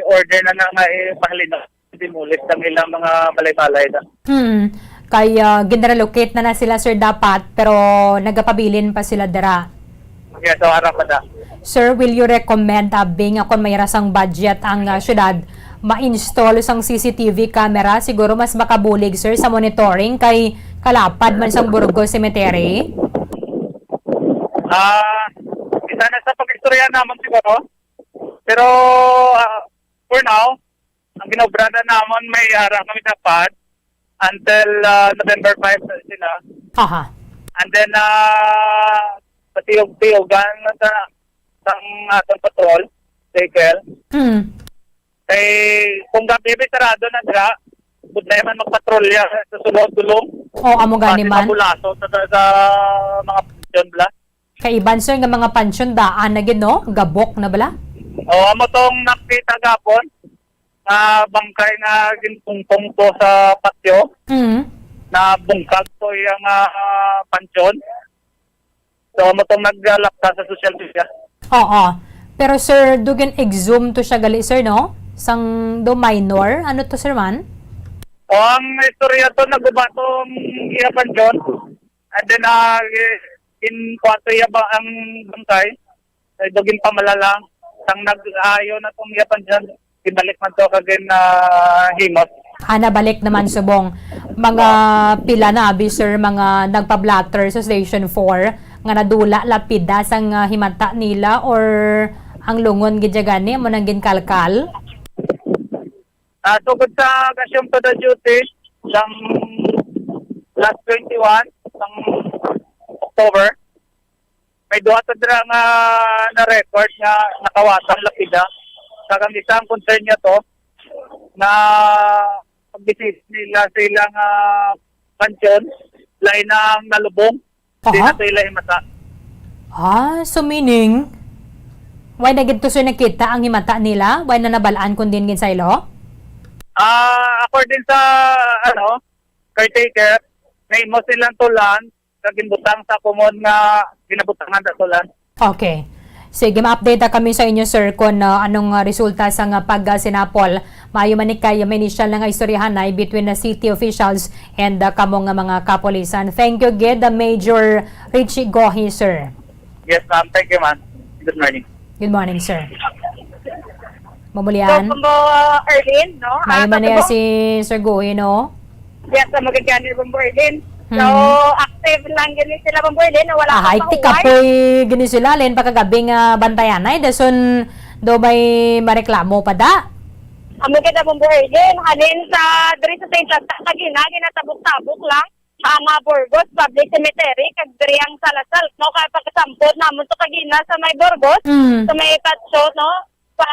order na na nga, eh, mahalin na demolish ang ilang mga balay-balay na. Hmm. Kay, ah, ginrelocate na na sila, sir, dapat, pero nagapabilin pa sila dira. Yes, so, harap pa na. Sir, will you recommend, abi, nga kung may rasang budget ang, ah, syudad, ma-install sang C C T V camera, siguro mas makabulig, sir, sa monitoring kay kalapad man sang Burgos Cemetery. Ah, isa na sa pag-istorya naman siguro. Pero ah, for now, ang ginaobrahan namon may ara kami dapat until ah, November five sa sila. Aha. And then, ah, patiyog-tiyogan na sa sang atong patrol vehicle. Hmm. Kay kung gabi may sarado na dira, good na man magpatrolya sa sulod dulong. O, amo gani Kasi man. Mabulaso sa, sa, sa mga John Blas. Kaiban, sir, nga mga pansyon daan na gid, no? Gabok na bala? O, amo tong nakita gapon nga bangkay nga ginpungpong to sa patio Mm. na bungkag to iyang ah, pansyon. So, amo tong naglapta sa social media. Oo. Pero, sir, do gin-exhume to siya gali, sir, no? Sang do minor? Ano to, sir, man? O, ang istorya to, naguba tong iya pansyon. And then, ah, in kwarto iya ba ang bangkay? Ay, dugin pa malala. Sang nag-ayo na tong iya pansyon, ibalik man to kag in ah, himot. Ah, nabalik naman subong. Mga pila na abi, sir, mga nagpa-blotter sa Station four nga nadula lapida sang ah, himata nila, or ang lungon gid ya gani mo nang ginkalkal? Ah, sugod sa Assume to the Duty, sang last twenty-one sang October, may duha sa dira nga na-record nga nakawatan lapida. Kag ang isa ang concern niya to, na pagbisita nila sa ilang ah, pansyon, lain na ang nalubong, di Aha. na to ila himata. Ah, so meaning, why na gid to, sir, nakita ang himata nila? Why na nabalaan kung din ginsaylo? Ah, according sa ano, caretaker, nahimo silang tulan sa ginbutang sa common nga ginabutangan sa tulan. Okay. Sige, ma-update na kami sa inyo, sir, kung ah, anong ah, resulta sa nga pagsinapol. Maayo man ni kay may initial na nga istoryahanay between the city officials and ah, kamo nga mga kapulisan. Thank you gid, the Major Richie Gohi, sir. Yes, ma'am. Thank you, ma'am. Good morning. Good morning, sir. So, Mamulian. Bumbo uh, Erlin, no? Maayo Ah, man niya sa si Sir Gohi, no? Yes, sa Magagani, Bumbo Erlin. So, Mhm. active lang gini sila, Bumbo Erlin, no? Wala Ah, pa ay, sa tikapoy gini sila, len pa kagabi nga bantayan ay, dason do may mareklamo pa da. Amo kita, Bumbo Erlin. Halin sa, diri sa Saint Santa, kagina, ginatabok-tabok lang ang ah, Burgos Public Cemetery, kag diri ang Salasal, no? Kaya pagkasampot namon sa kagina sa may Burgos, Mm. sa may Patso, no? Pa,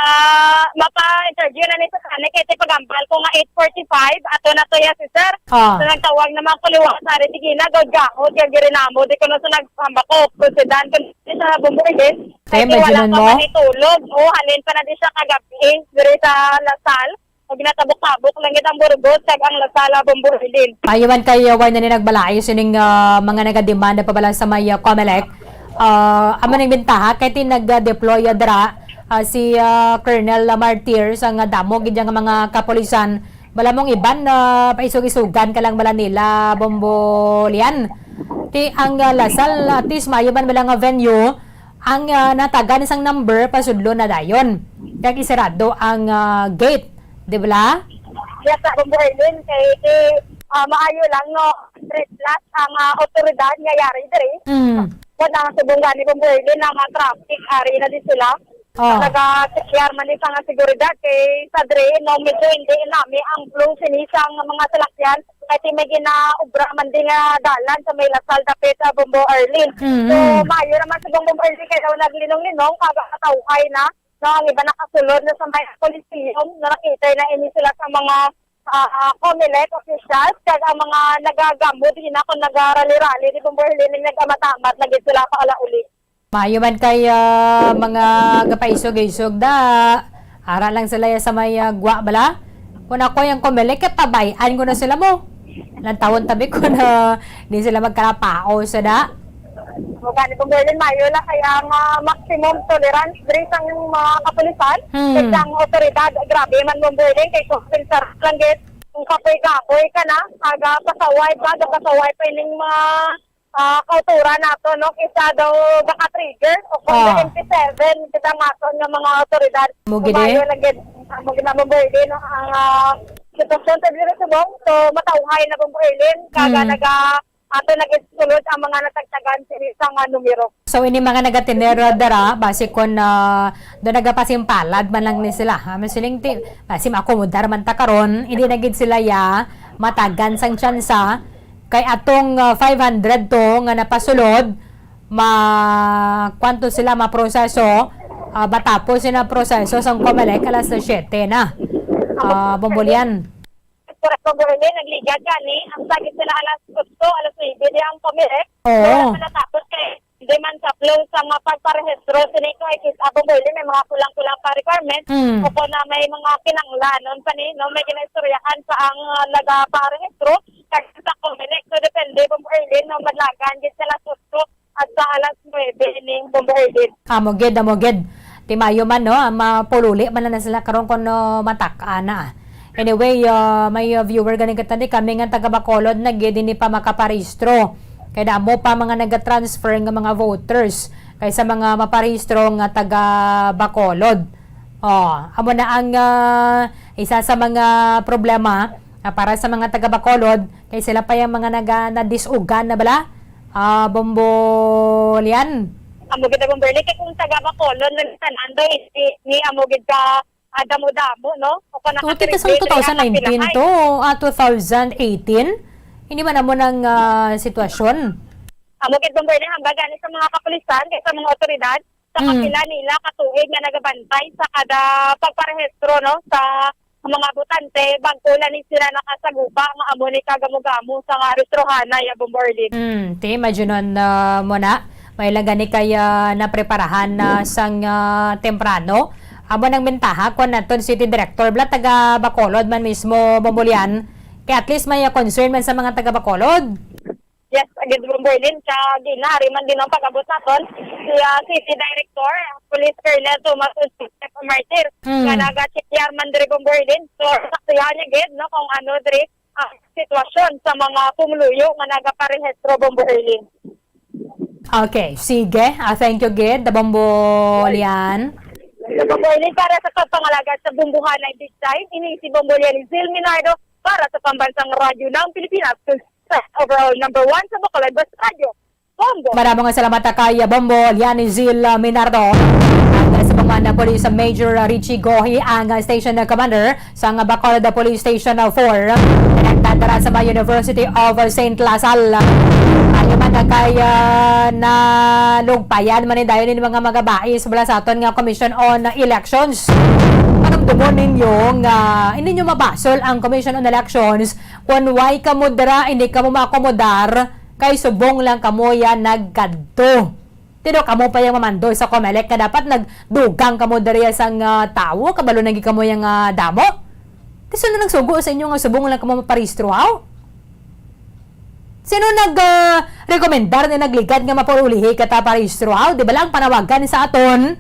mapa-interview na ni sa kani, kay ti pagambal ko nga eight forty-five, ato na to ya si sir. Ah. So, nagtawag na mga kuliwa sa ari, sige na, gawd gahod, kag diri namo, di ko na sa naghambak ko, kung si Dan, kung si sa Bumbo Erlin. Kaya Kay medyo wala nun pa mo? man itulog. O, halin pa na di siya kagabi, diri sa Lasal. O, ginatabok-tabok lang gid ang Burgos, kag ang Lasal, ah, Bumbo Erlin. Maayo man kay uh, why na ni nagbalayo sining uh, mga nagademanda pa bala sa may uh, Comelec. Uh, amo ning bentaha kay ti nag-deploy uh, dira uh, si uh, Colonel Martir sa nga damo gid nga mga kapulisan. Bala mong iban uh, paisog-isugan ka lang bala nila, Bombo Lian. Ti ang uh, Lasal, at least maayo man bala nga venue, ang uh, natagan sang number pasudlo na dayon. Kag isarado ang uh, gate, di bala? Yes, sa Bumbo Erlin, kay ti, ah, maayo lang, no? Straight plus ang ah, otoridad nga yari diri. Mm. Kung ang subong gani, Bumbo Erlin, na mga traffic, ari na di sila. Oh. Naga-secure man ni sa nga seguridad, kay sa diri, no, medyo hindi nami ang flow sini sa nga mga salakyan. Kay ti may ginaobra man di nga dalan sa may Lasal dapit sa Bumbo Erlin. Mm. So, maayo naman sa Bumbo Erlin, kay daw naglinong-linong, kag katawhay na. No, ang iba nakasulod na sa may Coliseum, no, nakita na ini sila sa mga ah, Comelec officials, kag ang mga nagagambod din na kung nagarali-rali, di Bumbo Erlin, nag-amat-amat na gid sila paalauli. Maayo man kay ah, mga gapaisog-isog da. Ara lang sila ya sa may ah, gwa bala. Kung ako yung Comelec, kay pabay-an ko na sila mo. Lantawon tabi ko na di sila magkarapao sa da. O gani, Bumbo Erlin, maayo lang kay ang ah, maximum tolerance diri sang mga kapulisan. Hmm. Kay ang otoridad, grabe man, Bumbo Erlin, kay kung pinsar lang gid, kung kapoy-kapoy ka na, aga pasaway ba, aga pasaway pa ining mga ah, kauturan nato, no? Kisa daw maka-trigger o kung Ah. M P seven, kita maton nga mga otoridad. Mo gid, Maayo eh. lang gid. Amo gid na, Bombo Erlin, no? Ang, ah, sitwasyon sa diri subong, so, matawhay na, Bombo Erlin, kaga Mm. naga-, ato nag-isulod ang mga natagtagan sini sa nga numero. So, ini mga nagatener, ah, dara, basi kon, ah, do nagapasimpalad man lang ni sila. Ah, masiling ti, basi maakomodar man ta karon, hindi na gid sila ya matagan sang tsansa, kay atong, ah, five hundred to nga napasulod, ma-, kwanto sila maproseso, ah, matapos sila proseso sang Comelec alas siyete na. Ah, Bombo Lian. Correct, Bombo Erlin, nagligad gani, ang sagit sila alas otso, alas nuebe, di ang Comelec. Oo. Wala pa natapos kay di man sa flow sa mga pagparehistro, sini ko ay kis-, ah, Bombo Erlin, may mga kulang-kulang pa requirements. Mm. O kung na may mga kinanglanon pa ni, no, may ginaistoryahan pa ang, ah, nagaparehistro, kag sa Comelec. So, depende, Bombo Erlin, no, madlagan gid sila susto at sa alas nuebe ning Bombo Erlin. Amo gid, amo gid. Ti maayo man, no, ang mapululi man na sila karon kung, no, matak-a na. Anyway, ah, may, ah, viewer gani katandi, kami nga taga Bacolod na gid, hindi pa makaparehistro. Kay damo pa mga nagatransfer nga mga voters kaysa mga maparehistro nga taga Bacolod. Oh, amo na ang, ah, isa sa mga problema, ah, para sa mga taga Bacolod, kay sila pa yung mga naga-, nadisugan na bala. Ah, Bombo Lian. Amo gid, Bombo Erlin, kay kung taga Bacolod, nagtanan daw, ni, ni amo gid ka, ah, damo-damo, no? O kung Tuti ka sa nakapila, two thousand nineteen kaya to, ah, two thousand eighteen. Hindi man amo nang, ah, sitwasyon. Amo gid, Bombo Erlin, hambal gani sa mga kapulisan, kay sa mga otoridad, sa Mm. kapila nila ka tuig nga nagabantay sa kada pagparehistro, no, sa mga botante, bag-o lang ni sila nakasagupa nga amo ni kagamo-gamo sa nga rehistrohanay, ya, Bombo Erlin. Mm, ti, imagine, ah, mo na, may lang gani kay, ah, napreparahan na sang, ah, temprano. Amo nang bentaha kon naton city director, bala taga Bacolod man mismo, Bombo Lian, kay at least may, ah, concern man sa mga taga Bacolod. Yes, agad, Bombo Erlin, kag inari man din ang pag-abot naton si, ah, City Director, Police Colonel Thomas Joseph Martir, Mm. nga naga-check man diri, Bombo Erlin. So, saksihan niya gid, no, kung ano diri ang sitwasyon sa mga pumuluyo nga nagaparehistro, Bombo Erlin. Okay, sige. Ah, thank you gid, Bombo Lian. Bombo Erlin, para sa pagpangalaga sa Bombohanay Big Time, ini si Bombo Lian Zil Minardo para sa Pambansang Radyo ng Pilipinas. Sa overall number one sa Bacolod Bus Radio, Bombo. Maraming salamat kay Bombo Lianizil Minardo. Ang sa pamana Police Major Richie Gohi, ang station commander sa Bacolod Police Station four, nagdadara sa may University of Saint La Salle. Ayo man na kay, ah, nalugpayan man ni dayon ni mga magabayi sa bala sa aton nga Commission on Elections. Panumdumon ninyo nga hindi nyo mabasol ang Commission on Elections. Kon way kamo dira, hindi kamo maakomodar, kay subong lang kamo ya nagkadto. Tino kamo pa yang mamando sa Comelec nga dapat nagdugang kamo diri sang, ah, tawo, kabalo na gid kamo yang, ah, damo. Ti sino nagsugo sa inyo nga subong lang kamo maparehistro, haw? Sino nag, ah, rekomendar ni nagligad nga mapaulihi ka ta parehistro, haw? Di ba lang panawagan sa aton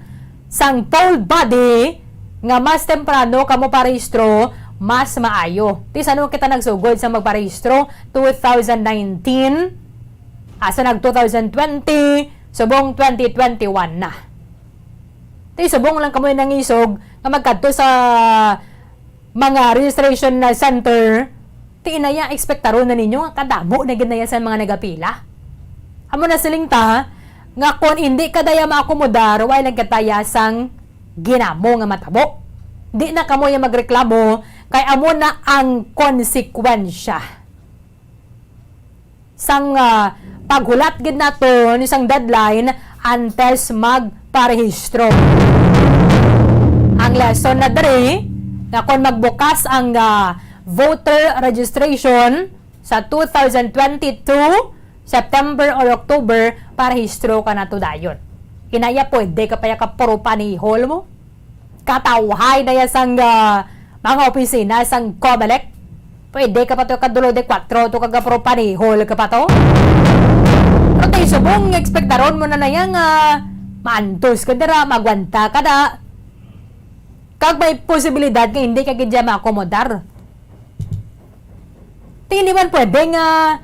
sang poll body nga mas temprano kamo parehistro, mas maayo. Ti sano kita nagsugod sa magparehistro? Two thousand nineteen, asa nag two thousand twenty, subong twenty twenty-one na. Ti subong lang kamo nangisog nga magkadto sa mga registration na center, ti inaya, ekspektaron na ninyo nga kadamo na gid na ya sa mga nagapila. Amo na siling ta nga kon indi ka daya maakomodar, way lang kataya sang ginamo nga matabo. Di na kamo ya magreklamo, kay amo na ang konsekwensya sang, ah, paghulat gid naton sang deadline antes magparehistro. Ang lesson na diri nga kon magbukas ang, ah, voter registration sa two thousand twenty-two, September or October, parehistro ka na to dayon. Inaya, pwede ka pa ya ka puro panihol mo? Katawhay na ya sang, ah, mga opisina sang Comelec. Pwede ka pa to kadulo de kwatro to kag puro panihol ka pa to. Pero tay subong, ekspektaron mo na na ya nga maantos ka dira, magwanta ka da. Kag may posibilidad nga hindi ka gid dya maakomodar. Ti hindi man pwede nga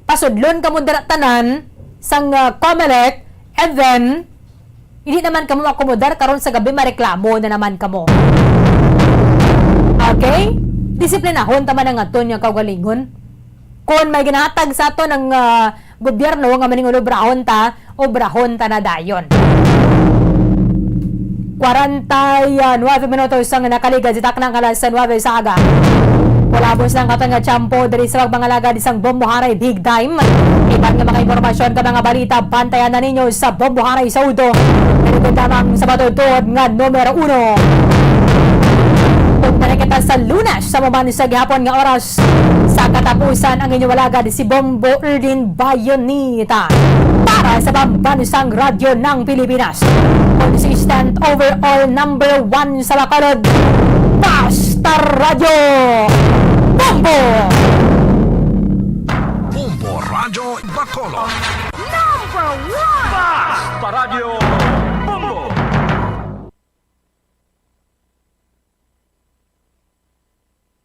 pasudlon kamo dira tanan sang, ah, Comelec, and then hindi naman kamo akomodar, karon sa gabi mareklamo na naman kamo. Okay? Disiplinahon ta man ang aton nga kaugalingon. Kon may ginahatag sa aton ang, ah, gobyerno nga maning ulubrahon ta, obrahon ta na dayon. Kwarenta y nueve minutos ang nakaligad sa taknang alas nuebe sa aga. Kulabos lang katon nga tiyempo diri sa pagpangalagad sang Bombo Haray Big Time. Iban nga mga impormasyon ka mga balita, bantayan na ninyo sa Bombo Haray sa Udo. Pero lamang sa matutuod nga numero uno. Kung na kita sa Lunes, sa maman sa gihapon nga oras, sa katapusan ang inyong alagad si Bombo Erdin Bayonita para sa Pambansang Radyo ng Pilipinas. Consistent overall number one sa Bacolod. Basta Radyo Bombo! Bombo Radyo Bacolod. Number one! Basta Radyo